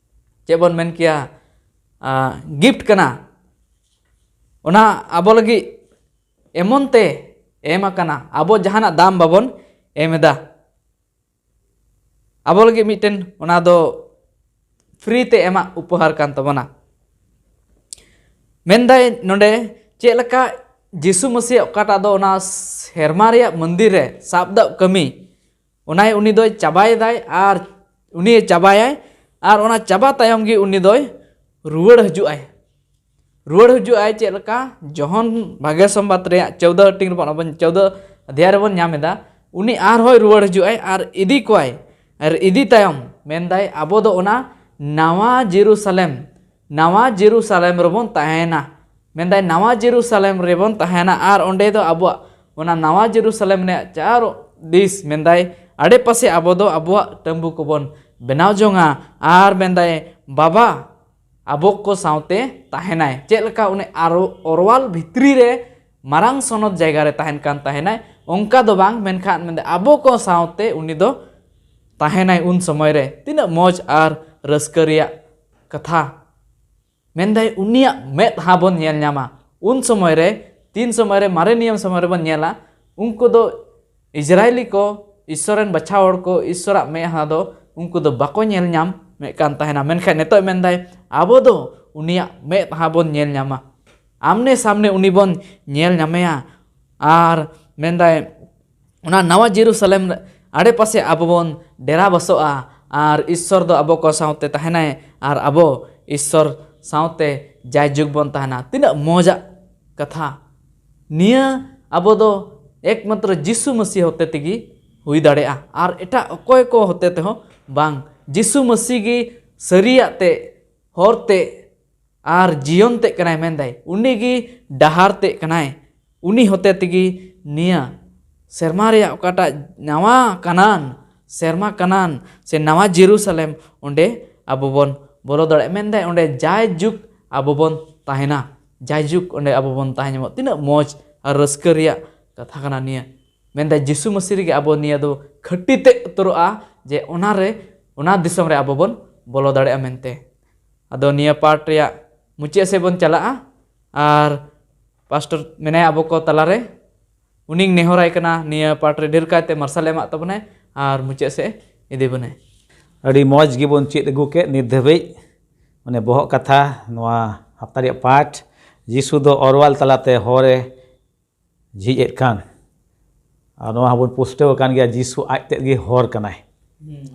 ᱪᱮᱫ ᱵᱚᱱ ᱢᱮᱱ ᱠᱮᱭᱟ, ᱜᱤᱯᱷᱴ ᱠᱟᱱᱟ᱾ ᱚᱱᱟ ᱟᱵᱚ ᱞᱟᱹᱜᱤᱫ ᱮᱢᱚᱱ ᱛᱮ ᱮᱢ ᱟᱠᱟᱱᱟ, ᱟᱵᱚ ᱡᱟᱦᱟᱱᱟᱜ ᱫᱟᱢ ᱵᱟᱵᱚᱱ ᱮᱢ ᱮᱫᱟ᱾ ᱟᱵᱚ ᱞᱟᱹᱜᱤᱫ ᱢᱤᱫᱴᱮᱱ ᱚᱱᱟ ᱫᱚ ᱯᱷᱨᱤ ᱛᱮ ᱮᱢᱟᱜ ᱩᱯᱚᱦᱟᱨ ᱠᱟᱱ ᱛᱟᱵᱚᱱᱟ᱾ ᱢᱮᱱᱫᱟᱭ ᱱᱚᱰᱮ ᱪᱮᱫ ᱞᱮᱠᱟ ᱡᱤᱥᱩ ᱢᱟᱹᱥᱤᱭᱟᱜ ᱚᱠᱟᱴᱟᱜ ᱫᱚ ᱚᱱᱟ ᱥᱮᱨᱢᱟ ᱨᱮᱭᱟᱜ ᱢᱚᱱᱫᱤᱨ ᱨᱮ ᱥᱟᱵ ᱫᱟᱜ ᱠᱟᱹᱢᱤ, ᱚᱱᱟᱭ ᱩᱱᱤ ᱫᱚᱭ ᱪᱟᱵᱟᱭᱮᱫᱟᱭ ᱟᱨ ᱩᱱᱤ ᱪᱟᱵᱟᱭᱟᱭ᱾ ᱟᱨ ᱚᱱᱟ ᱪᱟᱵᱟ ᱛᱟᱭᱚᱢ ᱜᱮ ᱩᱱᱤ ᱫᱚᱭ ᱨᱩᱣᱟᱹᱲ ᱦᱤᱡᱩᱜ ᱟᱭ᱾ ᱨᱩᱣᱟᱹᱲ ᱦᱤᱡᱩᱜ ᱟᱭ ᱪᱮᱫ ᱞᱮᱠᱟ? ᱡᱚᱦᱚᱱ ᱵᱷᱟᱜᱮ ᱥᱚᱢᱵᱟᱫ ᱨᱮᱭᱟᱜ ᱪᱳᱫᱽᱫᱚ ᱦᱟᱹᱴᱤᱧ ᱨᱮᱵᱚᱱ, ᱟᱵᱚ ᱪᱳᱫᱽᱫᱚ ᱚᱫᱷᱭᱟᱭ ᱨᱮᱵᱚᱱ ᱧᱟᱢ ᱮᱫᱟ, ᱩᱱᱤ ᱟᱨᱦᱚᱸᱭ ᱨᱩᱣᱟᱹᱲ ᱦᱤᱡᱩᱜ ᱟᱭ ᱟᱨ ᱤᱫᱤ ᱠᱚᱣᱟᱭ᱾ ᱟᱨ ᱤᱫᱤ ᱛᱟᱭᱚᱢ ᱢᱮᱱᱫᱟᱭ, ᱟᱵᱚ ᱫᱚ ᱚᱱᱟ ᱱᱟᱣᱟ ᱡᱮᱨᱩᱥᱟᱞᱮᱢ, ᱱᱟᱣᱟ ᱡᱮᱨᱩᱥᱟᱞᱮᱢ ᱨᱮᱵᱚᱱ ᱛᱟᱦᱮᱱᱟ᱾ ᱢᱮᱱᱫᱟᱭ, ᱱᱟᱣᱟ ᱡᱮᱨᱩᱥᱟᱞᱮᱢ ᱨᱮᱵᱚᱱ ᱛᱟᱦᱮᱱᱟ ᱟᱨ ᱚᱸᱰᱮ ᱫᱚ ᱟᱵᱚᱣᱟᱜ ᱚᱱᱟ ᱱᱟᱣᱟ ᱡᱮᱨᱩᱥᱟᱞᱮᱢ ᱨᱮᱭᱟᱜ ᱪᱟᱨ ᱫᱤᱥ, ᱢᱮᱱᱫᱟᱭ, ᱟᱰᱮᱯᱟᱥᱮ ᱟᱵᱚ ᱫᱚ ᱟᱵᱚᱣᱟᱜ ᱛᱟᱹᱢᱵᱩ ᱠᱚᱵᱚᱱ ᱵᱮᱱᱟᱣ ᱡᱚᱝᱟ᱾ ᱟᱨ ᱢᱮᱱᱫᱟᱭ, ᱵᱟᱵᱟ ᱟᱵᱚ ᱠᱚ ᱥᱟᱶᱛᱮ ᱛᱟᱦᱮᱱᱟᱭ᱾ ᱪᱮᱫ ᱞᱮᱠᱟ ᱩᱱᱤ ᱟᱨ ᱚᱨᱣᱟᱞ ᱵᱷᱤᱛᱨᱤ ᱨᱮ ᱢᱟᱨᱟᱝ ᱥᱚᱱᱚᱛ ᱡᱟᱭᱜᱟ ᱨᱮ ᱛᱟᱦᱮᱱ ᱠᱟᱱ ᱛᱟᱦᱮᱱᱟᱭ, ᱚᱱᱠᱟ ᱫᱚ ᱵᱟᱝ, ᱢᱮᱱᱠᱷᱟᱱ ᱢᱮᱱᱫᱟᱭ, ᱟᱵᱚ ᱠᱚ ᱥᱟᱶᱛᱮ ᱩᱱᱤ ᱫᱚ ᱛᱟᱦᱮᱱᱟᱭ ᱩᱱ ᱥᱚᱢᱚᱭ ᱨᱮ᱾ ᱛᱤᱱᱟᱹᱜ ᱢᱚᱡᱽ ᱟᱨ ᱨᱟᱹᱥᱠᱟᱹ ᱨᱮᱭᱟᱜ ᱠᱟᱛᱷᱟ᱾ ᱢᱮᱱᱫᱟᱭ, ᱩᱱᱤᱭᱟᱜ ᱢᱮᱫᱦᱟ ᱵᱚᱱ ᱧᱮᱞ ᱧᱟᱢᱟ᱾ ᱩᱱ ᱥᱚᱢᱚᱭ ᱨᱮ, ᱛᱤᱱ ᱥᱚᱢᱚᱭ ᱨᱮ, ᱢᱟᱨᱮ ᱱᱤᱭᱚᱢ ᱥᱚᱢᱚᱭ ᱨᱮᱵᱚᱱ ᱧᱮᱞᱟ, ᱩᱱᱠᱩ ᱫᱚ ᱤᱥᱨᱟᱭᱮᱞᱤ ᱠᱚ, ᱤᱥᱥᱚᱨ ᱨᱮᱱ ᱵᱟᱪᱷᱟᱣ ᱦᱚᱲ ᱠᱚ, ᱤᱥᱥᱚᱨᱟᱜ ᱢᱮᱫᱦᱟ ᱫᱚ ᱩᱱᱠᱩ ᱫᱚ ᱵᱟᱠᱚ ᱧᱮᱞ ᱧᱟᱢᱮᱫ ᱠᱟᱱ ᱛᱟᱦᱮᱱᱟ᱾ ᱢᱮᱱᱠᱷᱟᱱ ᱱᱤᱛᱚᱜ ᱢᱮᱱᱫᱟᱭ, ᱟᱵᱚ ᱫᱚ ᱩᱱᱤᱭᱟᱜ ᱢᱮᱫᱦᱟ ᱵᱚᱱ ᱧᱮᱞ ᱧᱟᱢᱟ, ᱟᱢᱱᱮ ᱥᱟᱢᱱᱮ ᱩᱱᱤ ᱵᱚᱱ ᱧᱮᱞ ᱧᱟᱢᱮᱭᱟ᱾ ᱟᱨ ᱢᱮᱱᱫᱟᱭ, ᱚᱱᱟ ᱱᱟᱣᱟ ᱡᱮᱨᱩᱥᱟᱞᱮᱢ ᱟᱲᱮᱯᱟᱥᱮ ᱟᱵᱚ ᱵᱚᱱ ᱰᱮᱨᱟ ᱵᱟᱥᱚᱜᱼᱟ ᱟᱨ ᱤᱥᱥᱚᱨ ᱫᱚ ᱟᱵᱚ ᱠᱚ ᱥᱟᱶᱛᱮ ᱛᱟᱦᱮᱱᱟᱭ ᱟᱨ ᱟᱵᱚ ᱤᱥᱥᱚᱨ ᱥᱟᱶᱛᱮ ᱡᱟᱭᱡᱩᱜᱽ ᱵᱚᱱ ᱛᱟᱦᱮᱱᱟ᱾ ᱛᱤᱱᱟᱹᱜ ᱢᱚᱡᱟᱜ ᱠᱟᱛᱷᱟ! ᱱᱤᱭᱟᱹ ᱟᱵᱚ ᱫᱚ ᱮᱠᱢᱟᱛᱨᱚ ᱡᱤᱥᱩ ᱢᱟᱹᱥᱤ ᱦᱚᱛᱮ ᱛᱮᱜᱮ ᱦᱩᱭ ᱫᱟᱲᱮᱭᱟᱜᱼᱟ, ᱟᱨ ᱮᱴᱟᱜ ᱚᱠᱚᱭ ᱠᱚ ᱦᱚᱛᱮ ᱛᱮᱦᱚᱸ ᱵᱟᱝ᱾ ᱡᱤᱥᱩ ᱢᱟᱹᱥᱤ ᱜᱮ ᱥᱟᱹᱨᱤᱭᱟᱜ ᱛᱮ, ᱦᱚᱨ ᱛᱮ ᱟᱨ ᱡᱤᱭᱚᱱ ᱛᱮ ᱠᱟᱱᱟᱭ ᱢᱮᱱᱫᱟᱭ᱾ ᱩᱱᱤ ᱜᱮ ᱰᱟᱦᱟᱨ ᱛᱮ ᱠᱟᱱᱟᱭ᱾ ᱩᱱᱤ ᱦᱚᱛᱮ ᱛᱮᱜᱮ ᱱᱤᱭᱟᱹ ᱥᱮᱨᱢᱟ ᱨᱮᱭᱟᱜ ᱚᱠᱟᱴᱟᱜ ᱱᱟᱣᱟ ᱠᱟᱱᱟᱱ, ᱥᱮᱨᱢᱟ ᱠᱟᱱᱟᱱ ᱥᱮ ᱱᱟᱣᱟ ᱡᱮᱨᱩᱥᱟᱞᱮᱢ, ᱚᱸᱰᱮ ᱟᱵᱚ ᱵᱚᱱ ᱵᱚᱞᱚ ᱫᱟᱲᱮᱭᱟᱜᱼᱟ᱾ ᱢᱮᱱᱫᱟᱭ, ᱚᱸᱰᱮ ᱡᱟᱭᱡᱩᱜᱽ ᱟᱵᱚ ᱵᱚᱱ ᱛᱟᱦᱮᱱᱟ, ᱡᱟᱭᱡᱩᱜᱽ ᱚᱸᱰᱮ ᱟᱵᱚ ᱵᱚᱱ ᱛᱟᱦᱮᱸ ᱧᱟᱢᱚᱜ᱾ ᱛᱤᱱᱟᱹᱜ ᱢᱚᱡᱽ ᱟᱨ ᱨᱟᱹᱥᱠᱟᱹ ᱨᱮᱭᱟᱜ ᱠᱟᱛᱷᱟ ᱠᱟᱱᱟ ᱱᱤᱭᱟᱹ᱾ ᱢᱮᱱᱫᱟᱭ, ᱡᱤᱥᱩ ᱢᱟᱹᱥᱤ ᱨᱮᱜᱮ ᱟᱵᱚ ᱱᱤᱭᱟᱹ ᱫᱚ ᱠᱷᱟᱹᱴᱤ ᱛᱮ ᱩᱛᱟᱹᱨᱚᱜᱼᱟ, ᱡᱮ ᱚᱱᱟᱨᱮ, ᱚᱱᱟ ᱫᱤᱥᱚᱢ ᱨᱮ ᱟᱵᱚ ᱵᱚᱱ ᱵᱚᱞᱚ ᱫᱟᱲᱮᱭᱟᱜᱼᱟ ᱢᱮᱱᱛᱮ᱾ ᱟᱫᱚ ᱱᱤᱭᱟᱹ ᱯᱟᱴ ᱨᱮᱭᱟᱜ ᱢᱩᱪᱟᱹᱫ ᱥᱮᱫ ᱵᱚᱱ ᱪᱟᱞᱟᱜᱼᱟ, ᱟᱨ ᱯᱟᱥᱴᱚᱨ ᱢᱮᱱᱟᱭᱟ ᱟᱵᱚ ᱠᱚ ᱛᱟᱞᱟᱨᱮ, ᱩᱱᱤᱧ ᱱᱮᱦᱚᱨᱟᱭ ᱠᱟᱱᱟ ᱱᱤᱭᱟᱹ ᱯᱟᱴ ᱨᱮ ᱰᱷᱮᱨ ᱠᱟᱭᱛᱮ ᱢᱟᱨᱥᱟᱞ ᱮ ᱮᱢᱟᱜ ᱛᱟᱵᱚᱱᱟᱭ ᱟᱨ ᱢᱩᱪᱟᱹᱫ ᱥᱮᱫ ᱮ ᱤᱫᱤ ᱵᱚᱱᱟᱭ᱾ ᱟᱹᱰᱤ ᱢᱚᱡᱽ ᱜᱮᱵᱚᱱ ᱪᱮᱫ ᱟᱹᱜᱩ ᱠᱮᱫ ᱱᱤᱛ ᱫᱷᱟᱹᱵᱤᱡ᱾ ᱢᱟᱱᱮ ᱵᱚᱦᱚᱜ ᱠᱟᱛᱷᱟ ᱱᱚᱣᱟ ᱦᱟᱯᱛᱟ ᱨᱮᱭᱟᱜ ᱯᱟᱴ, ᱡᱤᱥᱩ ᱫᱚ ᱚᱨᱣᱟᱞ ᱛᱟᱞᱟᱛᱮ ᱦᱚᱨ ᱮ ᱡᱷᱤᱡ ᱮᱫ ᱠᱟᱱ᱾ ᱟᱨ ᱱᱚᱣᱟ ᱦᱚᱸᱵᱚᱱ ᱯᱩᱥᱴᱟᱹᱣ ᱟᱠᱟᱱ ᱜᱮᱭᱟ, ᱡᱤᱥᱩ ᱟᱡ ᱛᱮᱫ ᱜᱮ ᱦᱚᱨ ᱠᱟᱱᱟᱭ᱾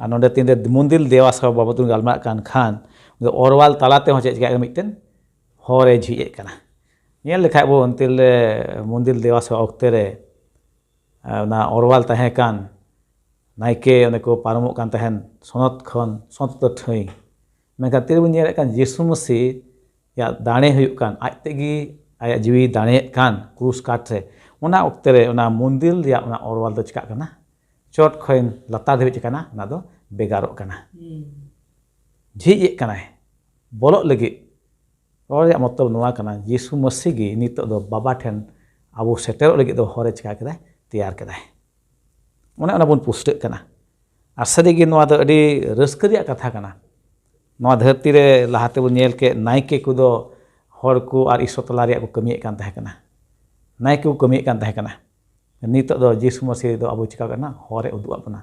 ᱟᱨ ᱱᱚᱰᱮ ᱛᱤᱱᱨᱮ ᱢᱚᱱᱫᱤᱨ ᱫᱮᱣᱟ ᱥᱮᱵᱟ ᱵᱟᱵᱚᱫ ᱵᱚᱱ ᱜᱟᱞᱢᱟᱨᱟᱜ ᱠᱟᱱ ᱠᱷᱟᱱ, ᱩᱱᱤ ᱫᱚ ᱚᱨᱣᱟᱞ ᱛᱟᱞᱟᱛᱮ ᱦᱚᱸ ᱪᱮᱫ ᱪᱤᱠᱟᱹᱜ ᱠᱟᱱᱟ, ᱢᱤᱫᱴᱮᱱ ᱦᱚᱨ ᱮ ᱡᱷᱤᱡ ᱮᱫ ᱠᱟᱱᱟ᱾ ᱧᱮᱞ ᱞᱮᱠᱷᱟᱡ ᱵᱚᱱ ᱚᱱᱛᱮ ᱨᱮ ᱢᱚᱱᱫᱤᱨ ᱫᱮᱣᱟ ᱥᱮᱵᱟ ᱚᱠᱛᱮ ᱨᱮ, ᱟᱨ ᱚᱱᱟ ᱚᱨᱣᱟᱞ ᱛᱟᱦᱮᱸ ᱠᱟᱱ, ᱱᱟᱭᱠᱮ ᱚᱸᱰᱮ ᱠᱚ ᱯᱟᱨᱚᱢᱚᱜ ᱠᱟᱱ ᱛᱟᱦᱮᱱ ᱥᱚᱱᱚᱛ ᱠᱷᱚᱱ ᱥᱚᱱᱚᱛ ᱫᱚ ᱴᱷᱟᱹᱭ᱾ ᱢᱮᱱᱠᱷᱟᱱ ᱛᱤᱨᱮᱵᱚᱱ ᱧᱮᱞᱮᱫ ᱠᱟᱱ ᱡᱤᱥᱩ ᱢᱟᱹᱥᱤ ᱭᱟᱜ ᱫᱟᱲᱮ ᱦᱩᱭᱩᱜ ᱠᱟᱱ, ᱟᱡ ᱛᱮᱜᱮ ᱟᱭᱟᱜ ᱡᱤᱣᱤ ᱫᱟᱲᱮᱭᱮᱫ ᱠᱟᱱ ᱠᱨᱩᱥ ᱠᱟᱴ ᱨᱮ, ᱚᱱᱟ ᱚᱠᱛᱮ ᱨᱮ ᱚᱱᱟ ᱢᱚᱱᱫᱤᱨ ᱨᱮᱭᱟᱜ ᱚᱱᱟ ᱚᱨᱣᱟᱞ ᱫᱚ ᱪᱤᱠᱟᱜ ᱠᱟᱱᱟ? ᱪᱚᱴ ᱠᱷᱚᱱ ᱞᱟᱛᱟᱨ ᱫᱷᱟᱹᱵᱤᱡ ᱪᱤᱠᱟᱹᱱᱟ? ᱚᱱᱟ ᱫᱚ ᱵᱷᱮᱜᱟᱨᱚᱜ ᱠᱟᱱᱟ᱾ ᱡᱷᱤᱡ ᱮᱫ ᱠᱟᱱᱟᱭ ᱵᱚᱞᱚᱜ ᱞᱟᱹᱜᱤᱫ᱾ ᱨᱚᱲ ᱨᱮᱭᱟᱜ ᱢᱚᱛᱞᱚᱵ ᱱᱚᱣᱟ ᱠᱟᱱᱟ, ᱡᱤᱥᱩ ᱢᱟᱹᱥᱤ ᱜᱮ ᱱᱤᱛᱚᱜ ᱫᱚ ᱵᱟᱵᱟ ᱴᱷᱮᱱ ᱟᱵᱚ ᱥᱮᱴᱮᱨᱚᱜ ᱞᱟᱹᱜᱤᱫ ᱫᱚ ᱦᱚᱨᱮ ᱪᱤᱠᱟ ᱠᱮᱫᱟᱭ? ᱛᱮᱭᱟᱨ ᱠᱮᱫᱟᱭ᱾ ᱚᱱᱮ ᱚᱱᱟ ᱵᱚᱱ ᱯᱩᱥᱴᱟᱹᱜ ᱠᱟᱱᱟ᱾ ᱟᱨ ᱥᱟᱹᱨᱤᱜᱮ ᱱᱚᱣᱟ ᱫᱚ ᱟᱹᱰᱤ ᱨᱟᱹᱥᱠᱟᱹ ᱨᱮᱭᱟᱜ ᱠᱟᱛᱷᱟ ᱠᱟᱱᱟ᱾ ᱱᱚᱣᱟ ᱫᱷᱟᱹᱨᱛᱤ ᱨᱮ ᱞᱟᱦᱟ ᱛᱮᱵᱚᱱ ᱧᱮᱞ ᱠᱮᱫ, ᱱᱟᱭᱠᱮ ᱠᱚᱫᱚ ᱦᱚᱲ ᱠᱚ ᱟᱨ ᱤᱥᱚᱨ ᱛᱟᱞᱟ ᱨᱮᱭᱟᱜ ᱠᱚ ᱠᱟᱹᱢᱤᱭᱮᱫ ᱠᱟᱱ ᱛᱟᱦᱮᱸ ᱠᱟᱱᱟ᱾ ᱱᱟᱭᱠᱮ ᱠᱚ ᱠᱟᱹᱢᱤᱭᱮᱫ ᱠᱟᱱ ᱛᱟᱦᱮᱸ ᱠᱟᱱᱟ᱾ ᱱᱤᱛᱚᱜ ᱫᱚ ᱡᱤᱥᱩ ᱢᱟᱹᱥᱤ ᱫᱚ ᱟᱵᱚ ᱪᱤᱠᱟ ᱠᱟᱱᱟ? ᱦᱚᱨᱮ ᱩᱫᱩᱜ ᱟᱵᱚᱱᱟ᱾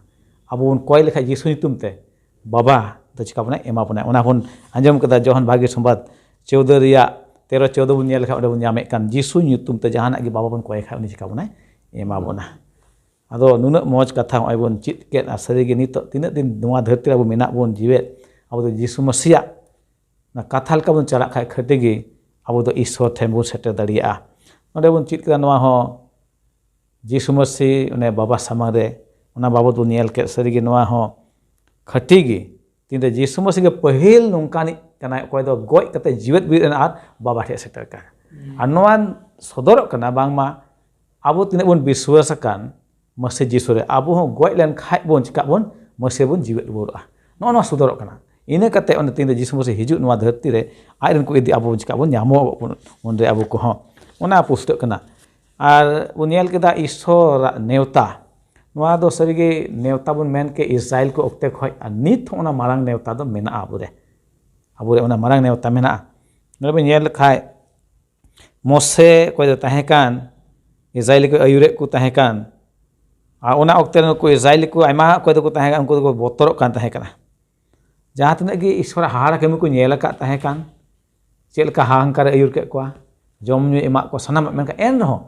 ᱟᱵᱚ ᱵᱚᱱ ᱠᱚᱭ ᱞᱮᱠᱷᱟᱡ ᱡᱤᱥᱩ ᱧᱩᱛᱩᱢ ᱛᱮ, ᱵᱟᱵᱟ ᱫᱚ ᱪᱤᱠᱟ ᱵᱚᱱᱟᱭ? ᱮᱢᱟ ᱵᱚᱱᱟᱭ᱾ ᱚᱱᱟ ᱵᱚᱱ ᱟᱸᱡᱚᱢ ᱠᱮᱫᱟ ᱡᱚᱦᱚᱱ ᱵᱷᱟᱜᱮ ᱥᱚᱢᱵᱟᱫ ᱪᱳᱣᱫᱟᱹ ᱨᱮᱭᱟᱜ ᱛᱮᱨᱚ ᱪᱳᱣᱫᱟᱹ ᱵᱚᱱ ᱧᱮᱞ ᱞᱮᱠᱷᱟᱡ, ᱚᱸᱰᱮ ᱵᱚᱱ ᱧᱟᱢᱮᱫ ᱠᱟᱱ, ᱡᱤᱥᱩ ᱧᱩᱛᱩᱢ ᱛᱮ ᱡᱟᱦᱟᱱᱟᱜ ᱜᱮ ᱵᱟᱵᱟ ᱵᱚᱱ ᱠᱚᱭ ᱠᱷᱟᱡ ᱩᱱᱤ ᱪᱤᱠᱟ ᱵᱚᱱᱟᱭ? ᱮᱢᱟ ᱵᱚᱱᱟ᱾ ᱟᱫᱚ ᱱᱩᱱᱟᱹᱜ ᱢᱚᱡᱽ ᱠᱟᱛᱷᱟ ᱱᱚᱜᱼᱚᱭ ᱵᱚᱱ ᱪᱮᱫ ᱠᱮᱫ, ᱟᱨ ᱥᱟᱹᱨᱤᱜᱮ ᱱᱤᱛᱚᱜ ᱛᱤᱱᱟᱹᱜ ᱫᱤᱱ ᱱᱚᱣᱟ ᱫᱷᱟᱹᱨᱛᱤ ᱨᱮ ᱟᱵᱚ ᱢᱮᱱᱟᱜ ᱵᱚᱱ ᱡᱤᱣᱮᱫ, ᱟᱵᱚ ᱫᱚ ᱡᱤᱥᱩ ᱢᱟᱹᱥᱤᱭᱟᱜ ᱚᱱᱟ ᱠᱟᱛᱷᱟ ᱞᱮᱠᱟ ᱵᱚᱱ ᱪᱟᱞᱟᱜ ᱠᱷᱟᱡ ᱠᱷᱟᱹᱴᱤ ᱜᱮ ᱟᱵᱚ ᱫᱚ ᱤᱥᱥᱚᱨ ᱴᱷᱮᱱ ᱵᱚᱱ ᱥᱮᱴᱮᱨ ᱫᱟᱲᱮᱭᱟᱜᱼᱟ᱾ ᱱᱚᱰᱮ ᱵᱚᱱ ᱪᱮᱫ ᱠᱮᱫᱟ ᱱᱚᱣᱟ ᱦᱚᱸ, ᱡᱤᱥᱩ ᱢᱟᱹᱥᱤ ᱚᱱᱮ ᱵᱟᱵᱟ ᱥᱟᱢᱟᱝ ᱨᱮ, ᱚᱱᱟ ᱵᱟᱵᱚᱛ ᱵᱚᱱ ᱧᱮᱞ ᱠᱮᱫ᱾ ᱥᱟᱹᱨᱤᱜᱮ ᱱᱚᱣᱟ ᱦᱚᱸ ᱠᱷᱟᱹᱴᱤ ᱜᱮ᱾ ᱛᱤᱱᱨᱮ ᱡᱤᱥᱩ ᱢᱟᱹᱥᱤ ᱜᱮ ᱯᱟᱹᱦᱤᱞ ᱱᱚᱝᱠᱟᱱᱤᱡ ᱠᱟᱱᱟᱭ, ᱚᱠᱚᱭ ᱫᱚ ᱜᱚᱡ ᱠᱟᱛᱮ ᱡᱤᱣᱮᱫ ᱵᱤᱨᱤᱫ ᱮᱱᱟ ᱟᱨ ᱵᱟᱵᱟ ᱴᱷᱮᱱ ᱥᱮᱴᱮᱨ ᱠᱟᱱᱟ᱾ ᱟᱨ ᱱᱚᱣᱟ ᱥᱚᱫᱚᱨᱚᱜ ᱠᱟᱱᱟ ᱵᱟᱝᱢᱟ ᱟᱵᱚ ᱛᱤᱱᱟᱹᱜ ᱵᱚᱱ ᱵᱤᱥᱣᱟᱥ ᱟᱠᱟᱱ ᱢᱟᱹᱥᱤ ᱡᱤᱥᱩ ᱨᱮ, ᱟᱵᱚ ᱦᱚᱸ ᱜᱚᱡ ᱞᱮᱱ ᱠᱷᱟᱡ ᱵᱚᱱ ᱪᱤᱠᱟᱜ ᱵᱚᱱ? ᱢᱟᱹᱥᱤ ᱵᱚᱱ ᱡᱤᱣᱮᱫ ᱨᱩᱣᱟᱹᱲᱚᱜᱼᱟ᱾ ᱱᱚᱜᱼᱚ ᱱᱚᱣᱟ ᱥᱚᱫᱚᱨᱚᱜ ᱠᱟᱱᱟ᱾ ᱤᱱᱟᱹ ᱠᱟᱛᱮ ᱚᱱᱮ ᱛᱤᱱᱨᱮ ᱡᱤᱥᱩ ᱢᱟᱹᱥᱤ ᱦᱤᱡᱩᱜ ᱱᱚᱣᱟ ᱫᱷᱟᱹᱨᱛᱤ ᱨᱮ, ᱟᱡ ᱨᱮᱱ ᱠᱚ ᱤᱫᱤ, ᱟᱵᱚ ᱪᱤᱠᱟ ᱵᱚᱱ ᱧᱟᱢᱚᱜ ᱵᱚᱱ ᱩᱱᱨᱮ ᱟᱵᱚ ᱠᱚᱦᱚᱸ᱾ ᱚᱱᱟ ᱯᱩᱥᱴᱟᱹᱜ ᱠᱟᱱᱟ᱾ ᱟᱨ ᱵᱚᱱ ᱧᱮᱞ ᱠᱮᱫᱟ ᱤᱥᱥᱚᱨᱟᱜ ᱱᱮᱣᱛᱟ᱾ ᱱᱚᱣᱟ ᱫᱚ ᱥᱟᱹᱨᱤᱜᱮ ᱱᱮᱣᱛᱟ ᱵᱚᱱ ᱢᱮᱱ ᱠᱮᱫ, ᱤᱥᱨᱟᱭᱮᱞ ᱠᱚ ᱚᱠᱛᱮ ᱠᱷᱚᱡ, ᱟᱨ ᱱᱤᱛ ᱦᱚᱸ ᱚᱱᱟ ᱢᱟᱨᱟᱝ ᱱᱮᱣᱛᱟ ᱫᱚ ᱢᱮᱱᱟᱜᱼᱟ ᱟᱵᱚᱨᱮ᱾ ᱟᱵᱚᱨᱮ ᱚᱱᱟ ᱢᱟᱨᱟᱝ ᱱᱮᱣᱛᱟ ᱢᱮᱱᱟᱜᱼᱟ᱾ ᱱᱚᱰᱮ ᱵᱚᱱ ᱧᱮᱞ ᱞᱮᱠᱷᱟᱡ ᱢᱚᱥᱮ ᱚᱠᱚᱭ ᱫᱚ ᱛᱟᱦᱮᱸ ᱠᱟᱱ, ᱤᱥᱨᱟᱭᱮᱞ ᱠᱚ ᱟᱹᱭᱩᱨᱮᱫ ᱠᱚ ᱛᱟᱦᱮᱸ ᱠᱟᱱ, ᱟᱨ ᱚᱱᱟ ᱚᱠᱛᱮ ᱨᱮ ᱱᱩᱠᱩ ᱤᱥᱨᱟᱭᱮᱞ ᱠᱚ ᱟᱭᱢᱟ ᱚᱠᱚᱭ ᱫᱚᱠᱚ ᱛᱟᱦᱮᱸ ᱠᱟᱱ, ᱩᱱᱠᱩ ᱫᱚᱠᱚ ᱵᱚᱛᱚᱨᱚᱜ ᱠᱟᱱ ᱛᱟᱦᱮᱸ ᱠᱟᱱᱟ᱾ ᱡᱟᱦᱟᱸ ᱛᱤᱱᱟᱹᱜ ᱜᱮ ᱤᱥᱥᱚᱨᱟᱜ ᱦᱟᱦᱟᱲᱟ ᱠᱟᱹᱢᱤ ᱠᱚ ᱧᱮᱞ ᱟᱠᱟᱫ ᱛᱟᱦᱮᱸ ᱠᱟᱱ, ᱪᱮᱫ ᱞᱮᱠᱟ ᱦᱟᱦᱟᱝᱠᱟᱨᱮ ᱟᱹᱭᱩᱨ ᱠᱮᱫ ᱠᱚᱣᱟ, ᱡᱚᱢ ᱧᱩ ᱮᱢᱟᱜ ᱠᱚ ᱥᱟᱱᱟᱢᱟᱜ, ᱢᱮᱱᱠᱷᱟᱱ ᱮᱱ ᱨᱮᱦᱚᱸ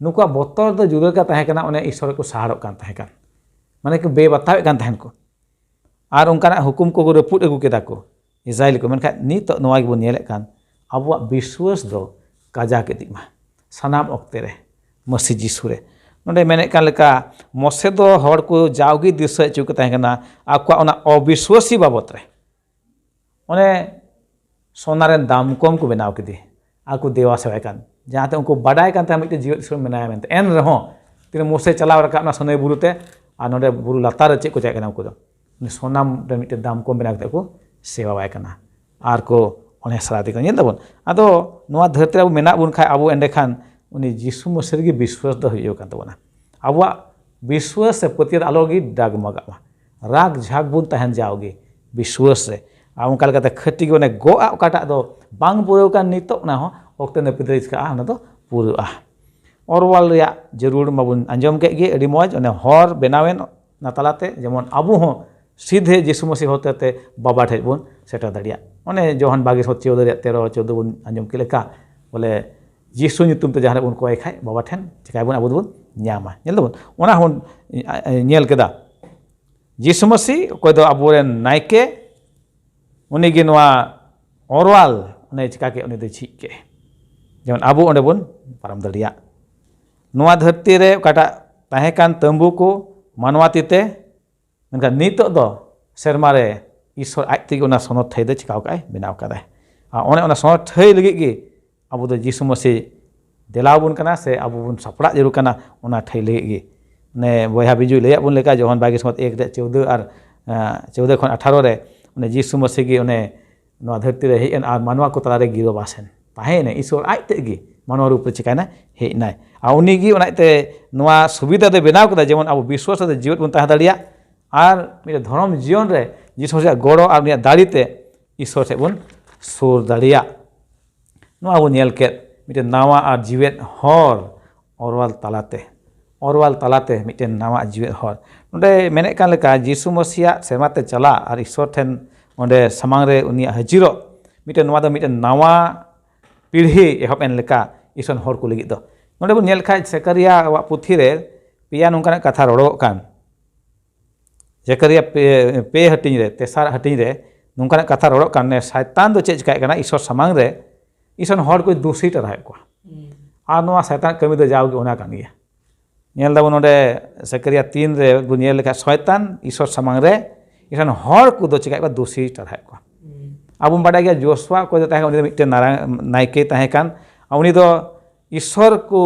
ᱱᱩᱠᱩᱣᱟᱜ ᱵᱚᱛᱚᱨ ᱫᱚ ᱡᱩᱫᱟᱹ ᱞᱮᱠᱟ ᱛᱟᱦᱮᱸ ᱠᱟᱱᱟ᱾ ᱚᱱᱮ ᱤᱥᱥᱚᱨ ᱠᱚ ᱥᱟᱦᱟᱲᱚᱜ ᱠᱟᱱ ᱛᱟᱦᱮᱸ ᱠᱟᱱ, ᱢᱟᱱᱮ ᱠᱚ ᱵᱮᱵᱟᱛᱟᱣᱮᱫ ᱠᱟᱱ ᱛᱟᱦᱮᱱ ᱠᱚ᱾ ᱟᱨ ᱚᱱᱠᱟᱱᱟᱜ ᱦᱩᱠᱩᱢ ᱠᱚᱠᱚ ᱨᱟᱹᱯᱩᱫ ᱟᱹᱜᱩ ᱠᱮᱫᱟ ᱠᱚ ᱤᱥᱨᱟᱭᱮᱞ ᱠᱚ᱾ ᱢᱮᱱᱠᱷᱟᱱ ᱱᱤᱛᱚᱜ ᱱᱚᱣᱟ ᱜᱮᱵᱚᱱ ᱧᱮᱞᱮᱫ ᱠᱟᱱ, ᱟᱵᱚᱣᱟᱜ ᱵᱤᱥᱣᱟᱹᱥ ᱫᱚ ᱠᱟᱡᱟᱠ ᱤᱫᱤᱜ ᱢᱟ ᱥᱟᱱᱟᱢ ᱚᱠᱛᱮ ᱨᱮ ᱢᱟᱹᱥᱤ ᱡᱤᱥᱩ ᱨᱮ᱾ ᱱᱚᱰᱮ ᱢᱮᱱᱮᱫ ᱠᱟᱱ ᱞᱮᱠᱟ, ᱢᱚᱥᱮ ᱫᱚ ᱦᱚᱲ ᱠᱚ ᱡᱟᱣᱜᱮ ᱫᱤᱥᱟᱹ ᱦᱚᱪᱚ ᱠᱚ ᱛᱟᱦᱮᱸ ᱠᱟᱱᱟ ᱟᱠᱚᱣᱟᱜ ᱚᱱᱟ ᱚᱵᱤᱥᱣᱟᱹᱥᱤ ᱵᱟᱵᱚᱛ ᱨᱮ᱾ ᱚᱱᱮ ᱥᱚᱱᱟ ᱨᱮᱱ ᱫᱟᱢ ᱠᱚᱢ ᱠᱚ ᱵᱮᱱᱟᱣ ᱠᱮᱫᱮ ᱟᱨ ᱠᱚ ᱫᱮᱣᱟ ᱥᱮᱣᱟᱭ ᱠᱟᱱ, ᱡᱟᱦᱟᱸᱛᱮ ᱩᱱᱠᱩ ᱵᱟᱰᱟᱭ ᱠᱟᱱ ᱛᱟᱦᱮᱸᱫ ᱢᱤᱫᱴᱮᱱ ᱡᱤᱣᱮᱫ ᱤᱥᱚᱨ ᱢᱮᱱᱟᱭᱟ ᱢᱮᱱᱛᱮ᱾ ᱮᱱ ᱨᱮᱦᱚᱸ ᱛᱤᱱᱟᱹᱜ ᱢᱳᱥᱮ ᱪᱟᱞᱟᱣ ᱨᱟᱠᱟᱵ ᱮᱱᱟ ᱥᱤᱱᱟᱭ ᱵᱩᱨᱩ ᱛᱮ, ᱟᱨ ᱱᱚᱰᱮ ᱵᱩᱨᱩ ᱞᱟᱛᱟᱨ ᱨᱮ ᱪᱮᱫ ᱠᱚ ᱪᱟᱭ ᱠᱟᱱᱟ ᱩᱱᱠᱩ ᱫᱚ? ᱩᱱᱤ ᱥᱚᱱᱟᱢ ᱨᱮ ᱢᱤᱫᱴᱮᱱ ᱫᱟᱢ ᱠᱚᱢ ᱵᱮᱱᱟᱣ ᱠᱟᱛᱮ ᱠᱚ ᱥᱮᱣᱟᱣᱟᱭ ᱠᱟᱱᱟ ᱟᱨ ᱠᱚ ᱚᱱᱮ ᱥᱟᱨᱟ ᱫᱤᱱ ᱠᱚ ᱧᱮᱞ ᱛᱟᱵᱚᱱ᱾ ᱟᱫᱚ ᱱᱚᱣᱟ ᱫᱷᱟᱹᱨᱛᱤ ᱨᱮ ᱟᱵᱚ ᱢᱮᱱᱟᱜ ᱵᱚᱱ ᱠᱷᱟᱡ, ᱟᱵᱚ ᱮᱸᱰᱮᱠᱷᱟᱱ ᱩᱱᱤ ᱡᱤᱥᱩ ᱢᱟᱹᱥᱤ ᱨᱮᱜᱮ ᱵᱤᱥᱣᱟᱥ ᱫᱚ ᱦᱩᱭᱩᱜ ᱠᱟᱱ ᱛᱟᱵᱚᱱᱟ᱾ ᱟᱵᱚᱣᱟᱜ ᱵᱤᱥᱣᱟᱥ ᱥᱮ ᱯᱟᱹᱛᱭᱟᱹᱣ ᱟᱞᱚ ᱜᱮ ᱰᱟᱜᱽᱢᱟᱜᱟᱜ ᱢᱟ, ᱨᱟᱜ ᱡᱷᱟᱠ ᱵᱚᱱ ᱛᱟᱦᱮᱱ ᱡᱟᱣᱜᱮ ᱵᱤᱥᱣᱟᱥ ᱨᱮ᱾ ᱟᱨ ᱚᱱᱠᱟ ᱞᱮᱠᱟᱛᱮ ᱠᱷᱟᱹᱴᱤ ᱜᱮ ᱚᱱᱮ ᱜᱚᱜ ᱟᱜ ᱚᱠᱟᱴᱟᱜ ᱫᱚ ᱵᱟᱝ ᱯᱩᱨᱟᱹᱣ ᱠᱟᱱ ᱱᱤᱛᱚᱜ, ᱚᱱᱟ ᱦᱚᱸ ᱚᱠᱛᱮ ᱱᱟᱹᱯᱤᱛ ᱨᱮ ᱪᱤᱠᱟᱹᱜᱼᱟ, ᱚᱱᱟ ᱫᱚ ᱯᱩᱨᱟᱹᱜᱼᱟ᱾ ᱚᱨᱣᱟᱞ ᱨᱮᱭᱟᱜ ᱡᱟᱹᱨᱩᱲ ᱢᱟᱵᱚᱱ ᱟᱸᱡᱚᱢ ᱠᱮᱫ ᱜᱮ, ᱟᱹᱰᱤ ᱢᱚᱡᱽ, ᱚᱱᱮ ᱦᱚᱨ ᱵᱮᱱᱟᱣᱮᱱ ᱚᱱᱟ ᱛᱟᱞᱟᱛᱮ, ᱡᱮᱢᱚᱱ ᱟᱵᱚ ᱦᱚᱸ ᱥᱤᱫᱷᱮ ᱡᱤᱥᱩ ᱢᱟᱹᱥᱤ ᱦᱚᱛᱮᱛᱮ ᱵᱟᱵᱟ ᱴᱷᱮᱡ ᱵᱚᱱ ᱥᱮᱴᱮᱨ ᱫᱟᱲᱮᱭᱟᱜ᱾ ᱚᱱᱮ ᱡᱳᱦᱟᱱ ᱵᱟᱜᱮ ᱥᱚᱛ ᱪᱳᱫᱚ ᱨᱮᱭᱟᱜ ᱛᱮᱨᱚ ᱪᱳᱫᱚ ᱵᱚᱱ ᱟᱸᱡᱚᱢ ᱠᱮᱫ ᱞᱮᱠᱟ, ᱵᱚᱞᱮ ᱡᱤᱥᱩ ᱧᱩᱛᱩᱢ ᱛᱮ ᱡᱟᱦᱟᱸ ᱨᱮ ᱵᱚᱱ ᱠᱚᱭ ᱠᱷᱟᱡ ᱵᱟᱵᱟ ᱴᱷᱮᱱ ᱪᱤᱠᱟᱭ ᱵᱚᱱ, ᱟᱵᱚ ᱫᱚᱵᱚᱱ ᱧᱟᱢᱟ᱾ ᱧᱮᱞ ᱫᱟᱵᱚᱱ, ᱚᱱᱟ ᱦᱚᱸ ᱧᱮᱞ ᱠᱮᱫᱟ᱾ ᱡᱤᱥᱩ ᱢᱟᱹᱥᱤ ᱚᱠᱚᱭ ᱫᱚ ᱟᱵᱚᱨᱮᱱ ᱱᱟᱭᱠᱮ, ᱩᱱᱤ ᱜᱮ ᱱᱚᱣᱟ ᱚᱨᱣᱟᱞ ᱚᱱᱮ ᱪᱤᱠᱟ ᱠᱮᱫ, ᱩᱱᱤ ᱫᱚᱭ ᱡᱷᱤᱡ ᱠᱮᱫ, ᱡᱮᱢᱚᱱ ᱟᱵᱚ ᱚᱸᱰᱮ ᱵᱚᱱ ᱯᱟᱨᱚᱢ ᱫᱟᱲᱮᱭᱟᱜ᱾ ᱱᱚᱣᱟ ᱫᱷᱟᱹᱨᱛᱤ ᱨᱮ ᱚᱠᱟᱴᱟᱜ ᱛᱟᱦᱮᱸ ᱠᱟᱱ ᱛᱟᱹᱢᱵᱩ ᱠᱚ ᱢᱟᱱᱣᱟ ᱛᱤ ᱛᱮ, ᱢᱮᱱᱠᱷᱟᱱ ᱱᱤᱛᱚᱜ ᱫᱚ ᱥᱮᱨᱢᱟ ᱨᱮ ᱤᱥᱚᱨ ᱟᱡ ᱛᱮᱜᱮ ᱚᱱᱟ ᱥᱚᱱᱚᱛ ᱴᱷᱟᱹᱭ ᱫᱚ ᱪᱤᱠᱟᱹᱣ ᱠᱟᱜᱼᱟᱭ, ᱵᱮᱱᱟᱣ ᱠᱟᱫᱟᱭ᱾ ᱟᱨ ᱚᱱᱮ ᱚᱱᱟ ᱥᱚᱱᱚᱛ ᱴᱷᱟᱹᱭ ᱞᱟᱹᱜᱤᱫ ᱜᱮ ᱟᱵᱚ ᱫᱚ ᱡᱤᱥᱩ ᱢᱟᱹᱥᱤ ᱫᱮᱞᱟ ᱟᱵᱚᱱ ᱠᱟᱱᱟ ᱥᱮ ᱟᱵᱚ ᱵᱚᱱ ᱥᱟᱯᱲᱟᱜ ᱡᱟᱹᱨᱩᱲ ᱠᱟᱱᱟ ᱚᱱᱟ ᱴᱷᱟᱹᱭ ᱞᱟᱹᱜᱤᱫ ᱜᱮ᱾ ᱚᱱᱮ ᱵᱚᱭᱦᱟ ᱵᱤᱡᱩᱭ ᱞᱟᱹᱭᱟᱫ ᱵᱚᱱ ᱞᱮᱠᱟ, ᱡᱳᱦᱟᱱ ᱵᱟᱜᱮ ᱥᱚᱱᱚᱛ ᱮᱠ ᱨᱮ ᱪᱳᱫᱚ ᱟᱨ, ᱟᱸ, ᱪᱳᱫᱚ ᱠᱷᱚᱱ ᱟᱴᱷᱟᱨᱚ ᱨᱮ, ᱚᱱᱮ ᱡᱤᱥᱩ ᱢᱟᱹᱥᱤ ᱜᱮ ᱚᱱᱮ ᱱᱚᱣᱟ ᱫᱷᱟᱹᱨᱛᱤ ᱨᱮ ᱦᱮᱡ ᱮᱱ ᱟᱨ ᱢᱟᱱᱣᱟ ᱠᱚ ᱛᱟᱞᱟᱨᱮ ᱜᱤᱨᱟᱹᱵᱟᱥ ᱮᱱ, ᱛᱟᱦᱮᱸᱭᱮᱱᱟᱭ᱾ ᱤᱥᱚᱨ ᱟᱡ ᱛᱮᱫ ᱜᱮ ᱢᱟᱱᱣᱟ ᱨᱩᱯ ᱨᱮ ᱪᱤᱠᱟᱭᱱᱟ, ᱦᱮᱡ ᱮᱱᱟᱭ᱾ ᱟᱨ ᱩᱱᱤ ᱜᱮ ᱚᱱᱟ ᱤᱭᱟᱹᱛᱮ ᱱᱚᱣᱟ ᱥᱩᱵᱤᱫᱷᱟ ᱫᱚᱭ ᱵᱮᱱᱟᱣ ᱠᱮᱫᱟ, ᱡᱮᱢᱚᱱ ᱟᱵᱚ ᱵᱤᱥᱣᱟᱥ ᱠᱟᱛᱮ ᱡᱤᱣᱮᱫ ᱵᱚᱱ ᱛᱟᱦᱮᱸ ᱫᱟᱲᱮᱭᱟᱜ ᱟᱨ ᱢᱤᱫᱴᱮᱱ ᱫᱷᱚᱨᱚᱢ ᱡᱤᱭᱚᱱ ᱨᱮ ᱡᱤᱥᱩ ᱢᱟᱹᱥᱤᱭᱟᱜ ᱜᱚᱲᱚ ᱟᱨ ᱩᱱᱤᱭᱟᱜ ᱫᱟᱲᱮ ᱛᱮ ᱤᱥᱚᱨ ᱴᱷᱮᱱ ᱵᱚᱱ ᱥᱩᱨ ᱫᱟᱲᱮᱭᱟᱜ᱾ ᱱᱚᱣᱟ ᱵᱚᱱ ᱧᱮᱞ ᱠᱮᱫ, ᱢᱤᱫᱴᱮᱱ ᱱᱟᱣᱟ ᱟᱨ ᱡᱤᱣᱮᱫ ᱦᱚᱨ ᱚᱨᱣᱟᱞ ᱛᱟᱞᱟᱛᱮ, ᱚᱨᱣᱟᱞ ᱛᱟᱞᱟᱛᱮ ᱢᱤᱫᱴᱮᱱ ᱱᱟᱣᱟ ᱡᱤᱣᱮᱫ ᱦᱚᱨ᱾ ᱱᱚᱰᱮ ᱢᱮᱱᱮᱫ ᱠᱟᱱ ᱞᱮᱠᱟ, ᱡᱤᱥᱩ ᱢᱟᱹᱥᱤᱭᱟᱜ ᱥᱮᱨᱢᱟ ᱛᱮ ᱪᱟᱞᱟᱜ ᱟᱨ ᱤᱥᱚᱨ ᱴᱷᱮᱱ ᱚᱸᱰᱮ ᱥᱟᱢᱟᱝ ᱨᱮ ᱩᱱᱤᱭᱟᱜ ᱦᱟᱹᱡᱤᱨᱚᱜ, ᱢᱤᱫᱴᱮᱱ, ᱱᱚᱣᱟ ᱫᱚ ᱢᱤᱫᱴᱮᱱ ᱱᱟᱣᱟ ᱯᱤᱲᱦᱤ ᱮᱦᱚᱵ ᱮᱱ ᱞᱮᱠᱟ ᱤᱥᱚᱨ ᱦᱚᱲ ᱠᱚ ᱞᱟᱹᱜᱤᱫ ᱫᱚ᱾ ᱱᱚᱰᱮ ᱵᱚᱱ ᱧᱮᱞ ᱠᱷᱟᱡ, ᱥᱮᱠᱟᱨᱤᱭᱟ ᱟᱜ ᱯᱩᱛᱷᱤ ᱨᱮ ᱯᱮᱭᱟ ᱱᱚᱝᱠᱟᱱᱟᱜ ᱠᱟᱛᱷᱟ ᱨᱚᱲᱚᱜ ᱠᱟᱱ᱾ ᱡᱮᱠᱟᱨᱤᱭᱟ ᱯᱮ, ᱯᱮ ᱦᱟᱹᱴᱤᱧ ᱨᱮ, ᱛᱮᱥᱟᱨ ᱦᱟᱹᱴᱤᱧ ᱨᱮ ᱱᱚᱝᱠᱟᱱᱟᱜ ᱠᱟᱛᱷᱟ ᱨᱚᱲᱚᱜ ᱠᱟᱱ, ᱱᱮ ᱥᱟᱭᱛᱟᱱ ᱫᱚ ᱪᱮᱫ ᱪᱤᱠᱟᱹᱭᱮᱫ ᱠᱟᱱᱟ? ᱤᱥᱚᱨ ᱥᱟᱢᱟᱝ ᱨᱮ ᱤᱥᱚᱨ ᱦᱚᱲ ᱠᱚᱭ ᱫᱩᱥᱤ ᱴᱟᱨᱦᱟᱣᱮᱫ ᱠᱚᱣᱟ᱾ ᱟᱨ ᱱᱚᱣᱟ ᱥᱟᱭᱛᱟᱱ ᱠᱟᱹᱢᱤ ᱫᱚ ᱡᱟᱣᱜᱮ ᱚᱱᱟ ᱠᱟᱱ ᱜᱮᱭᱟ᱾ ᱧᱮᱞ ᱫᱟᱵᱚᱱ ᱱᱚᱰᱮ ᱥᱮᱠᱟᱨᱤᱭᱟ ᱛᱤᱱ ᱨᱮ ᱵᱚᱱ ᱧᱮᱞ ᱞᱮᱠᱷᱟᱱ, ᱥᱚᱭᱛᱟᱱ ᱤᱥᱚᱨ ᱥᱟᱢᱟᱝ ᱨᱮ ᱤᱥᱚᱨ ᱦᱚᱲ ᱠᱚᱫᱚ ᱪᱤᱠᱟᱹᱭᱮᱫ ᱠᱚᱣᱟ? ᱫᱩᱥᱤ ᱴᱟᱨᱦᱟᱣᱮᱫ ᱠᱚᱣᱟ᱾ ᱟᱵᱚ ᱵᱚᱱ ᱵᱟᱰᱟᱭ ᱜᱮᱭᱟ, ᱡᱳᱥᱩᱣᱟ ᱚᱠᱚᱭ ᱫᱚ ᱛᱟᱦᱮᱸ ᱠᱟᱱᱟ, ᱩᱱᱤ ᱫᱚ ᱢᱤᱫᱴᱮᱱ ᱱᱟᱨᱟ-, ᱱᱟᱭᱠᱮᱭ ᱛᱟᱦᱮᱸ ᱠᱟᱱ᱾ ᱟᱨ ᱩᱱᱤ ᱫᱚ ᱤᱥᱥᱚᱨ ᱠᱚ,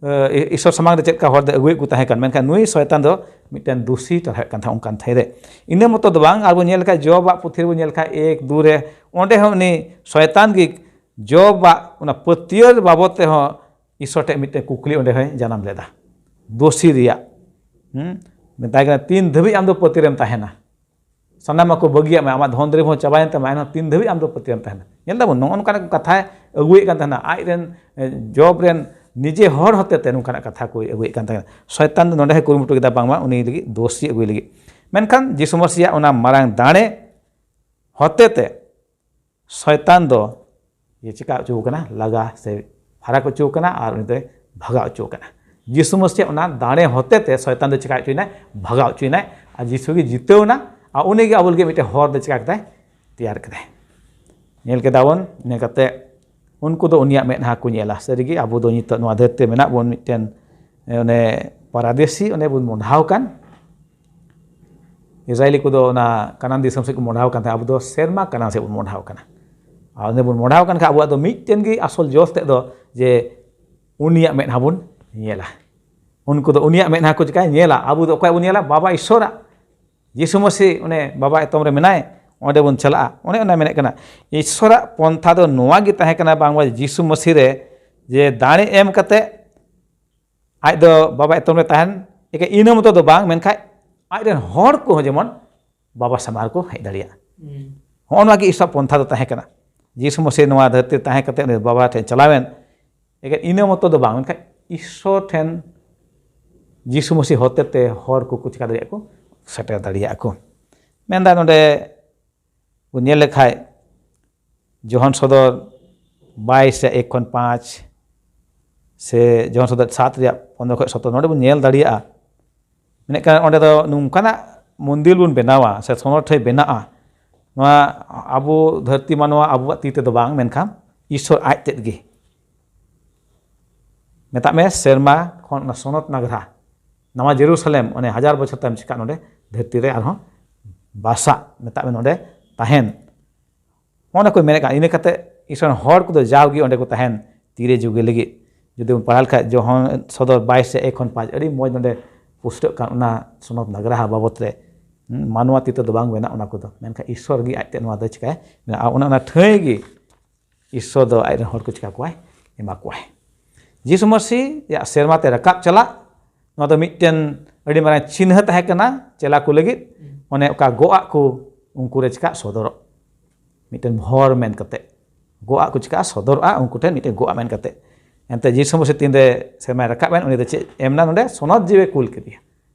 ᱮ, ᱤᱥᱥᱚᱨ ᱥᱟᱢᱟᱝ ᱨᱮ ᱪᱮᱫ ᱞᱮᱠᱟ ᱦᱚᱲ ᱫᱚ ᱟᱹᱜᱩᱭᱮᱫ ᱠᱚ ᱛᱟᱦᱮᱸ ᱠᱟᱱ, ᱢᱮᱱᱠᱷᱟᱱ ᱱᱩᱭ ᱥᱚᱭᱛᱟᱱ ᱫᱚ ᱢᱤᱫᱴᱮᱱ ᱫᱩᱥᱤ ᱴᱟᱨᱦᱟᱜ ᱠᱟᱱ ᱛᱟᱦᱮᱸᱫ ᱚᱱᱠᱟᱱ ᱛᱷᱟᱹᱭ ᱨᱮ᱾ ᱤᱱᱟᱹ ᱢᱚᱛᱚ ᱫᱚ ᱵᱟᱝ, ᱟᱨ ᱵᱚᱱ ᱧᱮᱞ ᱞᱮᱠᱷᱟᱱ ᱡᱚᱵᱟᱜ ᱯᱩᱛᱷᱤ ᱨᱮᱵᱚᱱ ᱧᱮᱞ ᱞᱮᱠᱷᱟᱱ ᱮᱠ ᱫᱩ ᱨᱮ, ᱚᱸᱰᱮ ᱦᱚᱸ ᱩᱱᱤ ᱥᱚᱭᱛᱟᱱ ᱜᱮ ᱡᱚᱵᱟᱜ ᱚᱱᱟ ᱯᱟᱹᱛᱭᱟᱹᱣ ᱵᱟᱵᱚᱫ ᱛᱮᱦᱚᱸ ᱤᱥᱥᱚᱨ ᱴᱷᱮᱱ ᱢᱤᱫᱴᱮᱱ ᱠᱩᱠᱞᱤ ᱚᱸᱰᱮ ᱦᱚᱸᱭ ᱡᱟᱱᱟᱢ ᱞᱮᱫᱟ, ᱫᱳᱥᱤ ᱨᱮᱭᱟᱜ᱾ ᱦᱩᱸ? ᱢᱮᱛᱟᱭ ᱠᱟᱱᱟ, "ᱛᱤᱱ ᱫᱷᱟᱹᱵᱤᱡ ᱟᱢ ᱫᱚ ᱯᱟᱹᱛᱭᱟᱹᱣ ᱨᱮᱢ ᱛᱟᱦᱮᱱᱟ? ᱥᱟᱱᱟᱢᱟᱜ ᱠᱚ ᱵᱟᱹᱜᱤᱭᱟᱜ ᱢᱮ, ᱟᱢᱟᱜ ᱫᱷᱚᱱ ᱫᱩᱨᱤᱵ ᱦᱚᱸ ᱪᱟᱵᱟᱭᱮᱱ ᱛᱟᱢᱟ, ᱮᱱᱦᱚᱸ ᱛᱤᱱ ᱫᱷᱟᱹᱵᱤᱡ ᱟᱢ ᱫᱚ ᱯᱟᱹᱛᱭᱟᱹᱣ ᱨᱮᱢ ᱛᱟᱦᱮᱱᱟ?" ᱧᱮᱞ ᱫᱟᱵᱚᱱ, ᱱᱚᱜᱼᱚ ᱱᱚᱝᱠᱟᱱᱟᱜ ᱠᱟᱛᱷᱟᱭ ᱟᱹᱜᱩᱭᱮᱫ ᱠᱟᱱ ᱛᱟᱦᱮᱱᱟ, ᱟᱡ ᱨᱮᱱ, ᱮ, ᱡᱚᱵ ᱨᱮᱱ ᱱᱤᱡᱮ ᱦᱚᱲ ᱦᱚᱛᱮᱛᱮ ᱱᱚᱝᱠᱟᱱᱟᱜ ᱠᱟᱛᱷᱟ ᱠᱚᱭ ᱟᱹᱜᱩᱭᱮᱫ ᱠᱟᱱ ᱛᱟᱦᱮᱱᱟ᱾ ᱥᱚᱭᱛᱟᱱ ᱫᱚ ᱱᱚᱰᱮ ᱦᱚᱸᱭ ᱠᱩᱨᱩᱢᱩᱴᱩ ᱠᱮᱫᱟ, ᱵᱟᱝᱢᱟ ᱩᱱᱤ ᱞᱟᱹᱜᱤᱫ ᱫᱳᱥᱤ ᱟᱹᱜᱩᱭ ᱞᱟᱹᱜᱤᱫ᱾ ᱢᱮᱱᱠᱷᱟᱱ ᱡᱤᱥᱩ ᱢᱟᱥᱤᱭᱟᱜ ᱚᱱᱟ ᱢᱟᱨᱟᱝ ᱫᱟᱲᱮ ᱦᱚᱛᱮᱛᱮ ᱥᱚᱭᱛᱟᱱ ᱫᱚ ᱤᱭᱟᱹ ᱪᱮᱠᱟ ᱦᱚᱪᱚ ᱠᱟᱱᱟ, ᱞᱟᱜᱟ ᱥᱮ ᱯᱷᱟᱨᱟᱠ ᱦᱚᱪᱚ ᱠᱟᱱᱟ ᱟᱨ ᱩᱱᱤ ᱫᱚᱭ ᱵᱷᱟᱜᱟᱣ ᱦᱚᱪᱚ ᱠᱟᱱᱟ᱾ ᱡᱤᱥᱩ ᱢᱟᱥᱤᱭᱟᱜ ᱚᱱᱟ ᱫᱟᱲᱮ ᱦᱚᱛᱮᱛᱮ ᱥᱚᱭᱛᱟᱱ ᱫᱚ ᱪᱮᱠᱟ ᱦᱚᱪᱚᱭᱮᱱᱟᱭ? ᱵᱷᱟᱜᱟᱣ ᱦᱚᱪᱚᱭᱮᱱᱟᱭ᱾ ᱟᱨ ᱡᱤᱥᱩ ᱜᱮ ᱡᱤᱛᱟᱹᱣ ᱮᱱᱟ, ᱟᱨ ᱩᱱᱤ ᱜᱮ ᱟᱵᱚ ᱞᱟᱹᱜᱤᱫ ᱢᱤᱫᱴᱮᱱ ᱦᱚᱨ ᱫᱚ ᱪᱮᱠᱟ ᱠᱮᱫᱟᱭ? ᱛᱮᱭᱟᱨ ᱠᱮᱫᱟᱭ᱾ ᱧᱮᱞ ᱠᱮᱫᱟ ᱵᱚᱱ, ᱤᱱᱟᱹ ᱠᱟᱛᱮ ᱩᱱᱠᱩ ᱫᱚ ᱩᱱᱤᱭᱟᱜ ᱢᱮᱫᱦᱟ ᱠᱚ ᱧᱮᱞᱟ᱾ ᱥᱟᱹᱨᱤᱜᱮ ᱟᱵᱚ ᱫᱚ ᱱᱤᱛᱚᱜ ᱱᱚᱣᱟ ᱫᱷᱟᱹᱨᱛᱤ ᱨᱮ ᱢᱮᱱᱟᱜ ᱵᱚᱱ, ᱢᱤᱫᱴᱮᱱ, ᱮ, ᱚᱱᱮ ᱯᱟᱨᱟᱫᱮᱥᱤ, ᱚᱱᱮ ᱵᱚᱱ ᱢᱚᱰᱷᱟᱣ ᱠᱟᱱ, ᱤᱥᱨᱟᱭᱮᱞᱤ ᱠᱚᱫᱚ ᱚᱱᱟ ᱠᱟᱱᱟᱱ ᱫᱤᱥᱚᱢ ᱥᱮᱫ ᱠᱚ ᱢᱚᱰᱷᱟᱣ ᱠᱟᱱ ᱛᱟᱦᱮᱸᱫ, ᱟᱵᱚ ᱫᱚ ᱥᱮᱨᱢᱟ ᱠᱟᱱᱟᱱ ᱥᱮᱫ ᱵᱚᱱ ᱢᱚᱰᱷᱟᱣ ᱠᱟᱱᱟ᱾ ᱟᱨ ᱚᱸᱰᱮ ᱵᱚᱱ ᱢᱚᱰᱷᱟᱣ ᱠᱟᱱ ᱠᱷᱟᱱ ᱟᱵᱚᱣᱟᱜ ᱫᱚ ᱢᱤᱫᱴᱮᱱ ᱜᱮ ᱟᱥᱚᱞ ᱡᱚᱥ ᱛᱮᱫ ᱫᱚ ᱡᱮ ᱩᱱᱤᱭᱟᱜ ᱢᱮᱫᱦᱟ ᱵᱚᱱ ᱧᱮᱞᱟ᱾ ᱩᱱᱠᱩ ᱫᱚ ᱩᱱᱤᱭᱟᱜ ᱢᱮᱫᱦᱟ ᱠᱚ ᱪᱤᱠᱟᱹᱭᱟ? ᱧᱮᱞᱟ᱾ ᱟᱵᱚ ᱫᱚ ᱚᱠᱚᱭᱟᱜ ᱵᱚᱱ ᱧᱮᱞᱟ? ᱵᱟᱵᱟ ᱤᱥᱥᱚᱨᱟᱜ᱾ ᱡᱤᱥᱩ ᱢᱟᱹᱥᱤ ᱚᱱᱮ ᱵᱟᱵᱟ ᱮᱛᱚᱢ ᱨᱮ ᱢᱮᱱᱟᱭ, ᱚᱸᱰᱮ ᱵᱚᱱ ᱪᱟᱞᱟᱜᱼᱟ᱾ ᱚᱱᱮ ᱚᱱᱟ ᱢᱮᱱᱮᱫ ᱠᱟᱱᱟ, ᱤᱥᱥᱚᱨᱟᱜ ᱯᱚᱱᱛᱷᱟ ᱫᱚ ᱱᱚᱣᱟ ᱜᱮ ᱛᱟᱦᱮᱸ ᱠᱟᱱᱟ, ᱵᱟᱝᱢᱟ ᱡᱤᱥᱩ ᱢᱟᱹᱥᱤ ᱨᱮ ᱡᱮ ᱫᱟᱲᱮ ᱮᱢ ᱠᱟᱛᱮ ᱟᱡ ᱫᱚ ᱵᱟᱵᱟ ᱮᱛᱚᱢ ᱨᱮ ᱛᱟᱦᱮᱱ, ᱮᱠᱮ ᱤᱱᱟᱹ ᱢᱚᱛᱚ ᱫᱚ ᱵᱟᱝ, ᱢᱮᱱᱠᱷᱟᱡ ᱟᱡ ᱨᱮᱱ ᱦᱚᱲ ᱠᱚᱦᱚᱸ ᱡᱮᱢᱚᱱ ᱵᱟᱵᱟ ᱥᱟᱢᱟᱝ ᱨᱮᱠᱚ ᱦᱮᱡ ᱫᱟᱲᱮᱭᱟᱜᱼᱟ᱾ ᱦᱩᱸ᱾ ᱦᱚᱸᱜᱼᱚ ᱱᱚᱣᱟ ᱜᱮ ᱤᱥᱥᱚᱨ ᱯᱚᱱᱛᱷᱟ ᱫᱚ ᱛᱟᱦᱮᱸ ᱠᱟᱱᱟ᱾ ᱡᱤᱥᱩ ᱢᱟᱹᱥᱤ ᱱᱚᱣᱟ ᱫᱷᱟᱹᱨᱛᱤ ᱨᱮ ᱛᱟᱦᱮᱸ ᱠᱟᱛᱮ ᱩᱱᱤ ᱵᱟᱵᱟ ᱴᱷᱮᱱ ᱪᱟᱞᱟᱣᱮᱱ, ᱮᱠᱮᱱ ᱤᱱᱟᱹ ᱢᱚᱛᱚ ᱫᱚ ᱵᱟᱝ, ᱢᱮᱱᱠᱷᱟᱱ ᱤᱥᱥᱚᱨ ᱴᱷᱮᱱ ᱡᱤᱥᱩ ᱢᱟᱹᱥᱤ ᱦᱚᱛᱮ ᱛᱮ ᱦᱚᱲ ᱠᱚᱠᱚ ᱪᱤᱠᱟ ᱫᱟᱲᱮᱭᱟᱜᱼᱟ ᱠᱚ, ᱥᱮᱴᱮᱨ ᱫᱟᱲᱮᱭᱟᱜᱼᱟ ᱠᱚ᱾ ᱢᱮᱱᱫᱟ ᱱᱚᱰᱮ ᱵᱚᱱ ᱧᱮᱞ ᱞᱮᱠᱷᱟᱡ, ᱡᱚᱦᱚᱱ ᱥᱚᱫᱚᱨ ᱵᱟᱭᱤᱥ ᱨᱮᱭᱟᱜ ᱮᱠ ᱠᱷᱚᱱ ᱯᱟᱸᱪ, ᱥᱮ ᱡᱚᱦᱚᱱ ᱥᱚᱫᱚᱨ ᱥᱟᱛ ᱨᱮᱭᱟᱜ ᱯᱚᱱᱨᱚ ᱠᱷᱚᱱ ᱥᱚᱛᱨᱚ, ᱱᱚᱰᱮ ᱵᱚᱱ ᱧᱮᱞ ᱫᱟᱲᱮᱭᱟᱜᱼᱟ᱾ ᱢᱮᱱᱮᱫ ᱠᱟᱱᱟ ᱚᱸᱰᱮ ᱫᱚ ᱱᱚᱝᱠᱟᱱᱟᱜ ᱢᱚᱱᱫᱤᱨ ᱵᱚᱱ ᱵᱮᱱᱟᱣᱟ ᱥᱮ ᱥᱚᱱᱚᱛ ᱴᱷᱮᱱ ᱵᱮᱱᱟᱜᱼᱟ, ᱱᱚᱣᱟ ᱟᱵᱚ ᱫᱷᱟᱹᱨᱛᱤ ᱢᱟᱱᱣᱟ ᱟᱵᱚᱣᱟᱜ ᱛᱤ ᱛᱮᱫᱚ ᱵᱟᱝ, ᱢᱮᱱᱠᱷᱟᱱ ᱤᱥᱥᱚᱨ ᱟᱡ ᱛᱮᱫ ᱜᱮ᱾ ᱢᱮᱛᱟᱜ ᱢᱮ ᱥᱮᱨᱢᱟ ᱠᱷᱚᱱ ᱚᱱᱟ ᱥᱚᱱᱚᱛ ᱱᱟᱜᱽᱨᱟ, ᱱᱟᱣᱟ ᱡᱮᱨᱩᱥᱟᱞᱮᱢ, ᱚᱱᱮ ᱦᱟᱡᱟᱨ ᱵᱚᱪᱷᱚᱨ ᱛᱟᱭᱚᱢ ᱪᱤᱠᱟᱹᱜ ᱱᱚᱰᱮ ᱫᱷᱟᱹᱨᱛᱤ ᱨᱮ ᱟᱨᱦᱚᱸ ᱵᱟᱥᱟᱜ, ᱢᱮᱛᱟᱜ ᱢᱮ ᱱᱚᱰᱮ ᱛᱟᱦᱮᱱ᱾ ᱚᱱᱟ ᱠᱚ ᱢᱮᱱᱮᱫ ᱠᱟᱱ, ᱤᱱᱟᱹ ᱠᱟᱛᱮ ᱤᱥᱚᱨ ᱨᱮᱱ ᱦᱚᱲ ᱠᱚᱫᱚ ᱡᱟᱣᱜᱮ ᱚᱸᱰᱮ ᱠᱚ ᱛᱟᱦᱮᱱ ᱛᱤᱨᱮ ᱡᱩᱜᱮ ᱞᱟᱹᱜᱤᱫ᱾ ᱡᱩᱫᱤ ᱵᱚᱱ ᱯᱟᱲᱦᱟᱣ ᱞᱮᱠᱷᱟᱡ ᱡᱚᱦᱚᱱ ᱥᱚᱫᱚᱨ ᱵᱟᱭᱤᱥ ᱨᱮ ᱮᱠ ᱠᱷᱚᱱ ᱯᱟᱸᱪ, ᱟᱹᱰᱤ ᱢᱚᱡᱽ ᱱᱚᱰᱮ ᱯᱩᱥᱴᱟᱹᱜ ᱠᱟᱱ ᱚᱱᱟ ᱥᱚᱱᱚᱛ ᱱᱟᱜᱽᱨᱟᱦᱟ ᱵᱟᱵᱚᱛ ᱨᱮ᱾ ᱦᱩᱸ, ᱢᱟᱱᱣᱟ ᱛᱤ ᱛᱮᱫᱚ ᱵᱟᱝ ᱵᱮᱱᱟᱜ ᱚᱱᱟ ᱠᱚᱫᱚ, ᱢᱮᱱᱠᱷᱟᱱ ᱤᱥᱚᱨ ᱜᱮ ᱟᱡᱛᱮ ᱱᱚᱣᱟ ᱫᱚ ᱪᱤᱠᱟᱭᱟ, ᱵᱮᱱᱟᱣᱟ᱾ ᱟᱨ ᱚᱱᱟ, ᱚᱱᱟ ᱴᱷᱟᱹᱭ ᱜᱮ ᱤᱥᱚᱨ ᱫᱚ ᱟᱡ ᱨᱮᱱ ᱦᱚᱲ ᱠᱚ ᱪᱤᱠᱟ ᱠᱚᱣᱟᱭ, ᱮᱢᱟ ᱠᱚᱣᱟᱭ᱾ ᱡᱤᱥᱩ ᱢᱟᱹᱥᱤ ᱭᱟᱜ ᱥᱮᱨᱢᱟ ᱛᱮ ᱨᱟᱠᱟᱵ ᱪᱟᱞᱟᱜ, ᱱᱚᱣᱟ ᱫᱚ ᱢᱤᱫᱴᱮᱱ ᱟᱹᱰᱤ ᱢᱟᱨᱟᱝ ᱪᱤᱱᱦᱟᱹ ᱛᱟᱦᱮᱸ ᱠᱟᱱᱟ ᱪᱮᱞᱟ ᱠᱚ ᱞᱟᱹᱜᱤᱫ᱾ ᱚᱱᱮ ᱚᱠᱟ ᱜᱚᱜ ᱟᱜ ᱠᱚ ᱩᱱᱠᱩ ᱨᱮ ᱪᱤᱠᱟ ᱥᱚᱫᱚᱨᱚᱜ, ᱢᱤᱫᱴᱮᱱ ᱵᱷᱚᱨ ᱢᱮᱱ ᱠᱟᱛᱮ ᱜᱚᱜ ᱟᱜ ᱠᱚ ᱪᱤᱠᱟ ᱥᱚᱫᱚᱨᱚᱜᱼᱟ ᱩᱱᱠᱩ ᱴᱷᱮᱱ ᱢᱤᱫᱴᱮᱱ ᱜᱚᱜ ᱟᱜ ᱢᱮᱱ ᱠᱟᱛᱮ᱾ ᱮᱱᱛᱮ ᱡᱤᱥᱩ ᱢᱟᱹᱥᱤ ᱛᱤᱱᱨᱮ ᱥᱮᱨᱢᱟᱭ ᱨᱟᱠᱟᱵ ᱮᱱ, ᱩᱱᱤ ᱫᱚ ᱪᱮᱫ ᱮᱢ ᱮᱱᱟ ᱱᱚᱰᱮ? ᱥᱚᱱᱚᱛ ᱡᱤᱣᱤ ᱠᱩᱞ ᱠᱮᱫᱮᱭᱟ᱾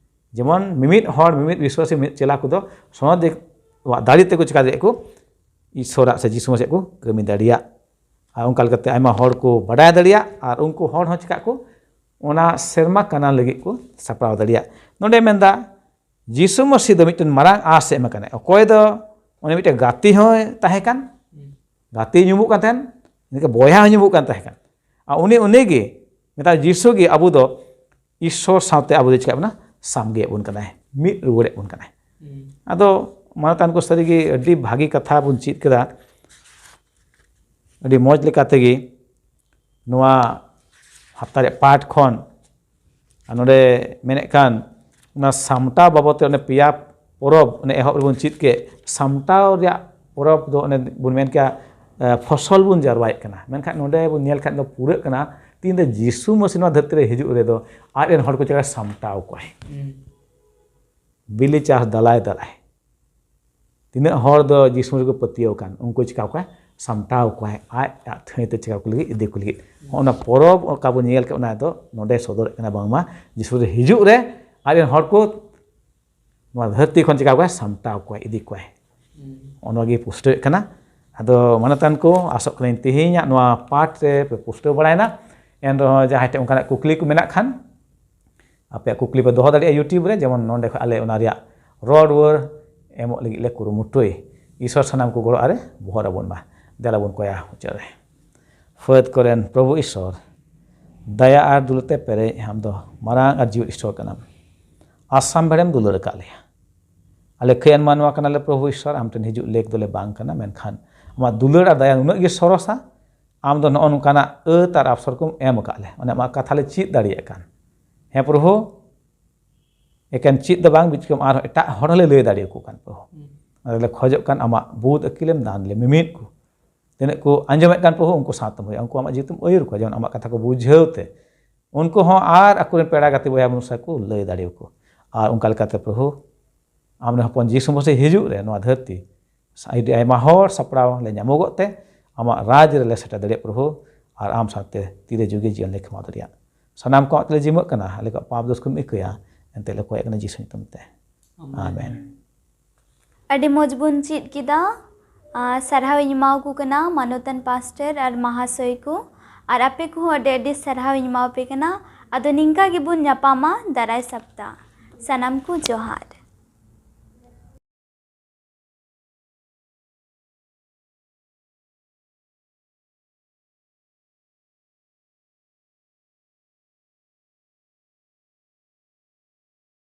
ᱡᱮᱢᱚᱱ ᱢᱤᱢᱤᱫ ᱦᱚᱲ, ᱢᱤᱢᱤᱫ ᱵᱤᱥᱣᱟᱥᱤ, ᱢᱤᱢᱤᱫ ᱪᱮᱞᱟ ᱠᱚᱫᱚ ᱥᱚᱱᱚᱛ ᱡᱤᱣᱤ ᱫᱟᱲᱮ ᱛᱮᱠᱚ ᱪᱤᱠᱟ ᱫᱟᱲᱮᱭᱟᱜᱼᱟ ᱠᱚ, ᱤᱥᱚᱨᱟᱜ ᱥᱮ ᱡᱤᱥᱩ ᱢᱟᱹᱥᱤᱭᱟᱜ ᱠᱚ ᱠᱟᱹᱢᱤ ᱫᱟᱲᱮᱭᱟᱜ᱾ ᱟᱨ ᱚᱱᱠᱟ ᱞᱮᱠᱟᱛᱮ ᱟᱭᱢᱟ ᱦᱚᱲ ᱠᱚ ᱵᱟᱰᱟᱭ ᱫᱟᱲᱮᱭᱟᱜ, ᱟᱨ ᱩᱱᱠᱩ ᱦᱚᱲ ᱦᱚᱸ ᱪᱤᱠᱟᱜ ᱠᱚ, ᱚᱱᱟ ᱥᱮᱨᱢᱟ ᱠᱟᱱᱟ ᱞᱟᱹᱜᱤᱫ ᱠᱚ ᱥᱟᱯᱲᱟᱣ ᱫᱟᱲᱮᱭᱟᱜ᱾ ᱱᱚᱰᱮ ᱢᱮᱱᱫᱟ, ᱡᱤᱥᱩ ᱢᱟᱹᱥᱤ ᱫᱚ ᱢᱤᱫᱴᱮᱱ ᱢᱟᱨᱟᱝ ᱟᱸᱥ ᱮ ᱮᱢ ᱟᱠᱟᱱᱟ᱾ ᱚᱠᱚᱭ ᱫᱚ ᱩᱱᱤ ᱢᱤᱫᱴᱮᱱ ᱜᱟᱛᱮ ᱦᱚᱸᱭ ᱛᱟᱦᱮᱸ ᱠᱟᱱ, ᱜᱟᱛᱮ ᱧᱩᱢᱩᱜ ᱠᱟᱱ ᱛᱟᱦᱮᱱ, ᱤᱱᱟᱹ ᱵᱚᱭᱦᱟ ᱦᱚᱸ ᱧᱩᱢᱩᱜ ᱠᱟᱱ ᱛᱟᱦᱮᱸ ᱠᱟᱱ᱾ ᱟᱨ ᱩᱱᱤ, ᱩᱱᱤᱜᱮ ᱢᱮᱛᱟᱜ ᱡᱤᱥᱩ ᱜᱮ ᱟᱵᱚ ᱫᱚ ᱤᱥᱚᱨ ᱥᱟᱶᱛᱮ ᱟᱵᱚ ᱫᱚ ᱪᱤᱠᱟᱹᱜ ᱵᱚᱱᱟ? ᱥᱟᱢᱜᱮ ᱵᱚᱱ ᱠᱟᱱᱟᱭ, ᱢᱤᱫ ᱨᱩᱣᱟᱹᱲᱮᱫ ᱵᱚᱱ ᱠᱟᱱᱟᱭ᱾ ᱟᱫᱚ ᱢᱟᱱᱚᱛᱟᱱ ᱠᱚ, ᱥᱟᱹᱨᱤᱜᱮ ᱟᱹᱰᱤ ᱵᱷᱟᱹᱜᱤ ᱠᱟᱛᱷᱟ ᱵᱚᱱ ᱪᱮᱫ ᱠᱮᱫᱟ᱾ ᱟᱹᱰᱤ ᱢᱚᱡᱽ ᱞᱮᱠᱟ ᱛᱮᱜᱮ ᱱᱚᱣᱟ ᱦᱟᱯᱛᱟ ᱨᱮᱭᱟᱜ ᱯᱟᱴ ᱠᱷᱚᱱ, ᱟᱨ ᱱᱚᱰᱮ ᱢᱮᱱᱮᱫ ᱠᱟᱱ, ᱚᱱᱟ ᱥᱟᱢᱴᱟᱣ ᱵᱟᱵᱚᱫ ᱛᱮ ᱚᱱᱮ ᱯᱮᱭᱟ ᱯᱚᱨᱚᱵᱽ ᱚᱱᱮ ᱮᱦᱚᱵ ᱨᱮᱵᱚᱱ ᱪᱮᱫ ᱠᱮᱫ, ᱥᱟᱢᱴᱟᱣ ᱨᱮᱭᱟᱜ ᱯᱚᱨᱚᱵᱽ ᱫᱚ ᱚᱱᱮ ᱵᱚᱱ ᱢᱮᱱ ᱠᱮᱭᱟ, ᱮ, ᱯᱷᱚᱥᱚᱞ ᱵᱚᱱ ᱡᱟᱨᱣᱟᱭᱮᱫ ᱠᱟᱱᱟ᱾ ᱢᱮᱱᱠᱷᱟᱱ ᱱᱚᱰᱮ ᱵᱚᱱ ᱧᱮᱞ ᱠᱷᱟᱱ ᱫᱚ ᱯᱩᱨᱟᱹᱜ ᱠᱟᱱᱟ, ᱛᱤᱱ ᱫᱚ ᱡᱤᱥᱩ ᱢᱟᱹᱥᱤ ᱱᱚᱣᱟ ᱫᱷᱟᱹᱨᱛᱤ ᱨᱮ ᱦᱤᱡᱩᱜ ᱨᱮᱫᱚ ᱟᱡ ᱨᱮᱱ ᱦᱚᱲ ᱠᱚ ᱪᱮᱠᱟ ᱥᱟᱢᱴᱟᱣ ᱠᱚᱣᱟᱭ᱾ ᱵᱤᱞᱤ ᱪᱟᱥ ᱫᱟᱞᱟᱭ ᱫᱟᱞᱟᱭ᱾ ᱛᱤᱱᱟᱹᱜ ᱦᱚᱲ ᱫᱚ ᱡᱤᱥᱩ ᱨᱮᱠᱚ ᱯᱟᱹᱛᱭᱟᱹᱣ ᱟᱠᱟᱱ, ᱩᱱᱠᱩ ᱪᱤᱠᱟ ᱠᱚᱣᱟ? ᱥᱟᱢᱴᱟᱣ ᱠᱚᱣᱟᱭ, ᱟᱡ ᱟᱡ ᱛᱷᱟᱹᱭ ᱛᱮ ᱪᱤᱠᱟ ᱠᱚ ᱞᱟᱹᱜᱤᱫ, ᱤᱫᱤ ᱠᱚ ᱞᱟᱹᱜᱤᱫ᱾ ᱦᱚᱸᱜᱼᱚ ᱱᱟ ᱯᱚᱨᱚᱵᱽ ᱚᱠᱟ ᱵᱚᱱ ᱧᱮᱞ ᱠᱮᱫ, ᱚᱱᱟ ᱫᱚ ᱱᱚᱰᱮ ᱥᱚᱫᱚᱨᱮᱫ ᱠᱟᱱᱟ, ᱵᱟᱝᱢᱟ ᱡᱤᱥᱩ ᱨᱮ ᱦᱤᱡᱩᱜ ᱨᱮ ᱟᱡ ᱨᱮᱱ ᱦᱚᱲ ᱠᱚ ᱱᱚᱣᱟ ᱫᱷᱟᱹᱨᱛᱤ ᱠᱷᱚᱱ ᱪᱤᱠᱟ ᱠᱚᱣᱟᱭ? ᱥᱟᱢᱴᱟᱣ ᱠᱚᱣᱟᱭ, ᱤᱫᱤ ᱠᱚᱣᱟᱭ᱾ ᱦᱚᱸᱜᱼᱚ ᱱᱚᱣᱟ ᱜᱮ ᱯᱩᱥᱴᱟᱹᱣᱮᱫ ᱠᱟᱱᱟ᱾ ᱟᱫᱚ ᱢᱟᱱᱚᱛᱟᱱ ᱠᱚ, ᱟᱥᱚᱜ ᱠᱟᱹᱱᱟᱹᱧ ᱛᱮᱦᱮᱧᱟᱜ ᱱᱚᱣᱟ ᱯᱟᱴ ᱨᱮ ᱯᱮ ᱯᱩᱥᱴᱟᱹᱣ ᱵᱟᱲᱟᱭᱮᱱᱟ᱾ ᱮᱱ ᱨᱮᱦᱚᱸ ᱡᱟᱦᱟᱸᱭ ᱴᱷᱮᱱ ᱚᱱᱠᱟᱱᱟᱜ ᱠᱩᱠᱞᱤ ᱠᱚ ᱢᱮᱱᱟᱜ ᱠᱷᱟᱱ, ᱟᱯᱮᱭᱟᱜ ᱠᱩᱠᱞᱤ ᱯᱮ ᱫᱚᱦᱚ ᱫᱟᱲᱮᱭᱟᱜᱼᱟ YouTube ᱨᱮ, ᱡᱮᱢᱚᱱ ᱱᱚᱸᱰᱮ ᱠᱷᱚᱱ ᱟᱞᱮ ᱚᱱᱟ ᱨᱮᱭᱟᱜ ᱨᱚᱲ ᱨᱩᱣᱟᱹᱲ ᱮᱢᱚᱜ ᱞᱟᱹᱜᱤᱫ ᱞᱮ ᱠᱩᱨᱩᱢᱩᱴᱩᱭ᱾ ᱤᱥᱚᱨ ᱥᱟᱱᱟᱢ ᱠᱚ ᱜᱚᱲᱚ ᱟᱨᱮ ᱵᱚᱦᱚᱨ ᱟᱵᱚᱱ ᱢᱟ᱾ ᱫᱮᱞᱟ ᱵᱚᱱ ᱠᱚᱭᱟ ᱢᱩᱪᱟᱹᱫ ᱨᱮ᱾ ᱯᱷᱟᱹᱫ ᱠᱚᱨᱮᱱ ᱯᱨᱚᱵᱷᱩ ᱤᱥᱚᱨ, ᱫᱟᱭᱟ ᱟᱨ ᱫᱩᱞᱟᱹᱲ ᱛᱮ ᱯᱮᱨᱮᱡ ᱟᱢ ᱫᱚ ᱢᱟᱨᱟᱝ ᱟᱨ ᱡᱤᱣᱤᱫ ᱤᱥᱚᱨ ᱠᱟᱱᱟᱢ᱾ ᱟᱥᱟᱢ ᱵᱷᱮᱲᱮᱢ ᱫᱩᱞᱟᱹᱲ ᱟᱠᱟᱫ ᱞᱮᱭᱟ᱾ ᱟᱞᱮ ᱠᱷᱟᱹᱭᱟᱱ ᱢᱟᱱᱣᱟ ᱠᱟᱱᱟᱞᱮ ᱯᱨᱚᱵᱷᱩ ᱤᱥᱚᱨ, ᱟᱢ ᱴᱷᱮᱱ ᱦᱤᱡᱩᱜ ᱞᱮᱠ ᱫᱚᱞᱮ ᱵᱟᱝ ᱠᱟᱱᱟ, ᱢᱮᱱᱠᱷᱟᱱ ᱟᱢᱟᱜ ᱫᱩᱞᱟᱹᱲ ᱟᱨ ᱫᱟᱭᱟ ᱱᱩᱱᱟᱹᱜ ᱜᱮ ᱥᱚᱨᱚᱥᱟ, ᱟᱢ ᱫᱚ ᱱᱚᱜᱼᱚ ᱱᱚᱝᱠᱟᱱᱟᱜ ᱟᱹᱛ ᱟᱨ ᱟᱵᱥᱚᱨ ᱠᱚᱢ ᱮᱢ ᱟᱠᱟᱫ ᱞᱮ, ᱚᱱᱮ ᱟᱢᱟᱜ ᱠᱟᱛᱷᱟ ᱞᱮ ᱪᱮᱫ ᱫᱟᱲᱮᱭᱟᱜ ᱠᱟᱱ᱾ ᱦᱮᱸ ᱯᱨᱚᱵᱷᱩ, ᱮᱠᱮᱱ ᱪᱮᱫ ᱫᱚ ᱵᱟᱝ, ᱵᱤᱪᱠᱚᱢ ᱟᱨᱦᱚᱸ ᱮᱴᱟᱜ ᱦᱚᱲ ᱦᱚᱸᱞᱮ ᱞᱟᱹᱭ ᱫᱟᱲᱮᱭᱟᱠᱚ ᱠᱟᱱ ᱯᱨᱚᱵᱷᱩ᱾ ᱟᱞᱮ ᱞᱮ ᱠᱷᱚᱡᱚᱜ ᱠᱟᱱ ᱟᱢᱟᱜ ᱵᱩᱫ ᱟᱹᱠᱤᱞᱮᱢ ᱫᱟᱱ ᱞᱮ ᱢᱤᱢᱤᱫ ᱠᱚ᱾ ᱛᱤᱱᱟᱹᱜ ᱠᱚ ᱟᱸᱡᱚᱢᱮᱫ ᱠᱟᱱ ᱯᱨᱚᱵᱷᱩ, ᱩᱱᱠᱩ ᱥᱟᱶᱛᱮᱢ ᱦᱩᱭᱩᱜᱼᱟ, ᱩᱱᱠᱩ ᱟᱢᱟᱜ ᱡᱤᱣᱤᱛᱮᱢ ᱟᱹᱭᱩᱨ ᱠᱚᱣᱟ, ᱡᱮᱢᱚᱱ ᱟᱢᱟᱜ ᱠᱟᱛᱷᱟ ᱠᱚ ᱵᱩᱡᱷᱟᱹᱣ ᱛᱮ ᱩᱱᱠᱩ ᱦᱚᱸ ᱟᱨ ᱟᱠᱚᱨᱮᱱ ᱯᱮᱲᱟ ᱜᱟᱛᱮ ᱵᱚᱭᱦᱟ ᱵᱚᱱ ᱥᱟᱶ ᱠᱚ ᱞᱟᱹᱭ ᱫᱟᱲᱮᱭᱟᱠᱚ᱾ ᱟᱨ ᱚᱱᱠᱟ ᱞᱮᱠᱟᱛᱮ ᱯᱨᱚᱵᱷᱩ, ᱟᱢ ᱨᱮᱱ ᱦᱚᱯᱚᱱ ᱡᱤᱥᱩ ᱢᱟᱹᱥᱤ ᱦᱤᱡᱩᱜ ᱨᱮ ᱱᱚᱣᱟ ᱫᱷᱟᱹᱨᱛᱤ ᱟᱹᱰᱤ ᱟᱭᱢᱟ ᱦᱚᱲ ᱥᱟᱯᱲᱟᱣ ᱞᱮ ᱧᱟᱢᱚᱜᱚᱜ ᱛᱮ ᱟᱢᱟᱜ ᱨᱟᱡᱽ ᱨᱮᱞᱮ ᱥᱮᱴᱮᱨ ᱫᱟᱲᱮᱭᱟᱜ ᱯᱨᱚᱵᱷᱩ, ᱟᱨ ᱟᱢ ᱥᱟᱶᱛᱮ ᱛᱤᱨᱮ ᱡᱩᱜᱮ ᱡᱤᱭᱚᱱ ᱞᱮ ᱠᱷᱮᱢᱟᱣ ᱫᱟᱲᱮᱭᱟᱜ᱾ ᱥᱟᱱᱟᱢ ᱠᱚ ᱟᱢ ᱛᱮᱞᱮ ᱡᱤᱢᱟᱹᱜ ᱠᱟᱱᱟ, ᱟᱞᱮ ᱠᱚᱣᱟᱜ ᱯᱟᱯ ᱫᱳᱥ ᱠᱚᱢ ᱤᱠᱟᱹᱭᱟ, ᱮᱱᱛᱮ ᱞᱮ ᱠᱚᱭᱮᱜ ᱠᱟᱱᱟ ᱡᱤᱥᱩ ᱧᱩᱛᱩᱢ ᱛᱮ᱾ ᱟᱢᱮᱱ᱾ ᱟᱹᱰᱤ ᱢᱚᱡᱽ ᱵᱚᱱ ᱪᱮᱫ ᱠᱮᱫᱟ᱾ ᱟᱨ ᱥᱟᱨᱦᱟᱣ ᱤᱧ ᱮᱢᱟᱣᱟᱠᱚ ᱠᱟᱱᱟ ᱢᱟᱱᱚᱛᱟᱱ ᱯᱟᱥᱴᱟᱨ ᱟᱨ ᱢᱟᱦᱟᱥᱚᱭ ᱠᱚ, ᱟᱨ ᱟᱯᱮ ᱠᱚᱦᱚᱸ ᱟᱹᱰᱤ ᱟᱹᱰᱤ ᱥᱟᱨᱦᱟᱣ ᱤᱧ ᱮᱢᱟᱣᱟᱯᱮ ᱠᱟᱱᱟ᱾ ᱟᱫᱚ ᱱᱤᱝᱠᱟ ᱜᱮᱵᱚᱱ ᱧᱟᱯᱟᱢᱟ ᱫᱟᱨᱟᱭ ᱥᱟᱯᱛᱟ᱾ ᱥᱟᱱᱟᱢ ᱠᱚ ᱡᱚᱦᱟᱨ᱾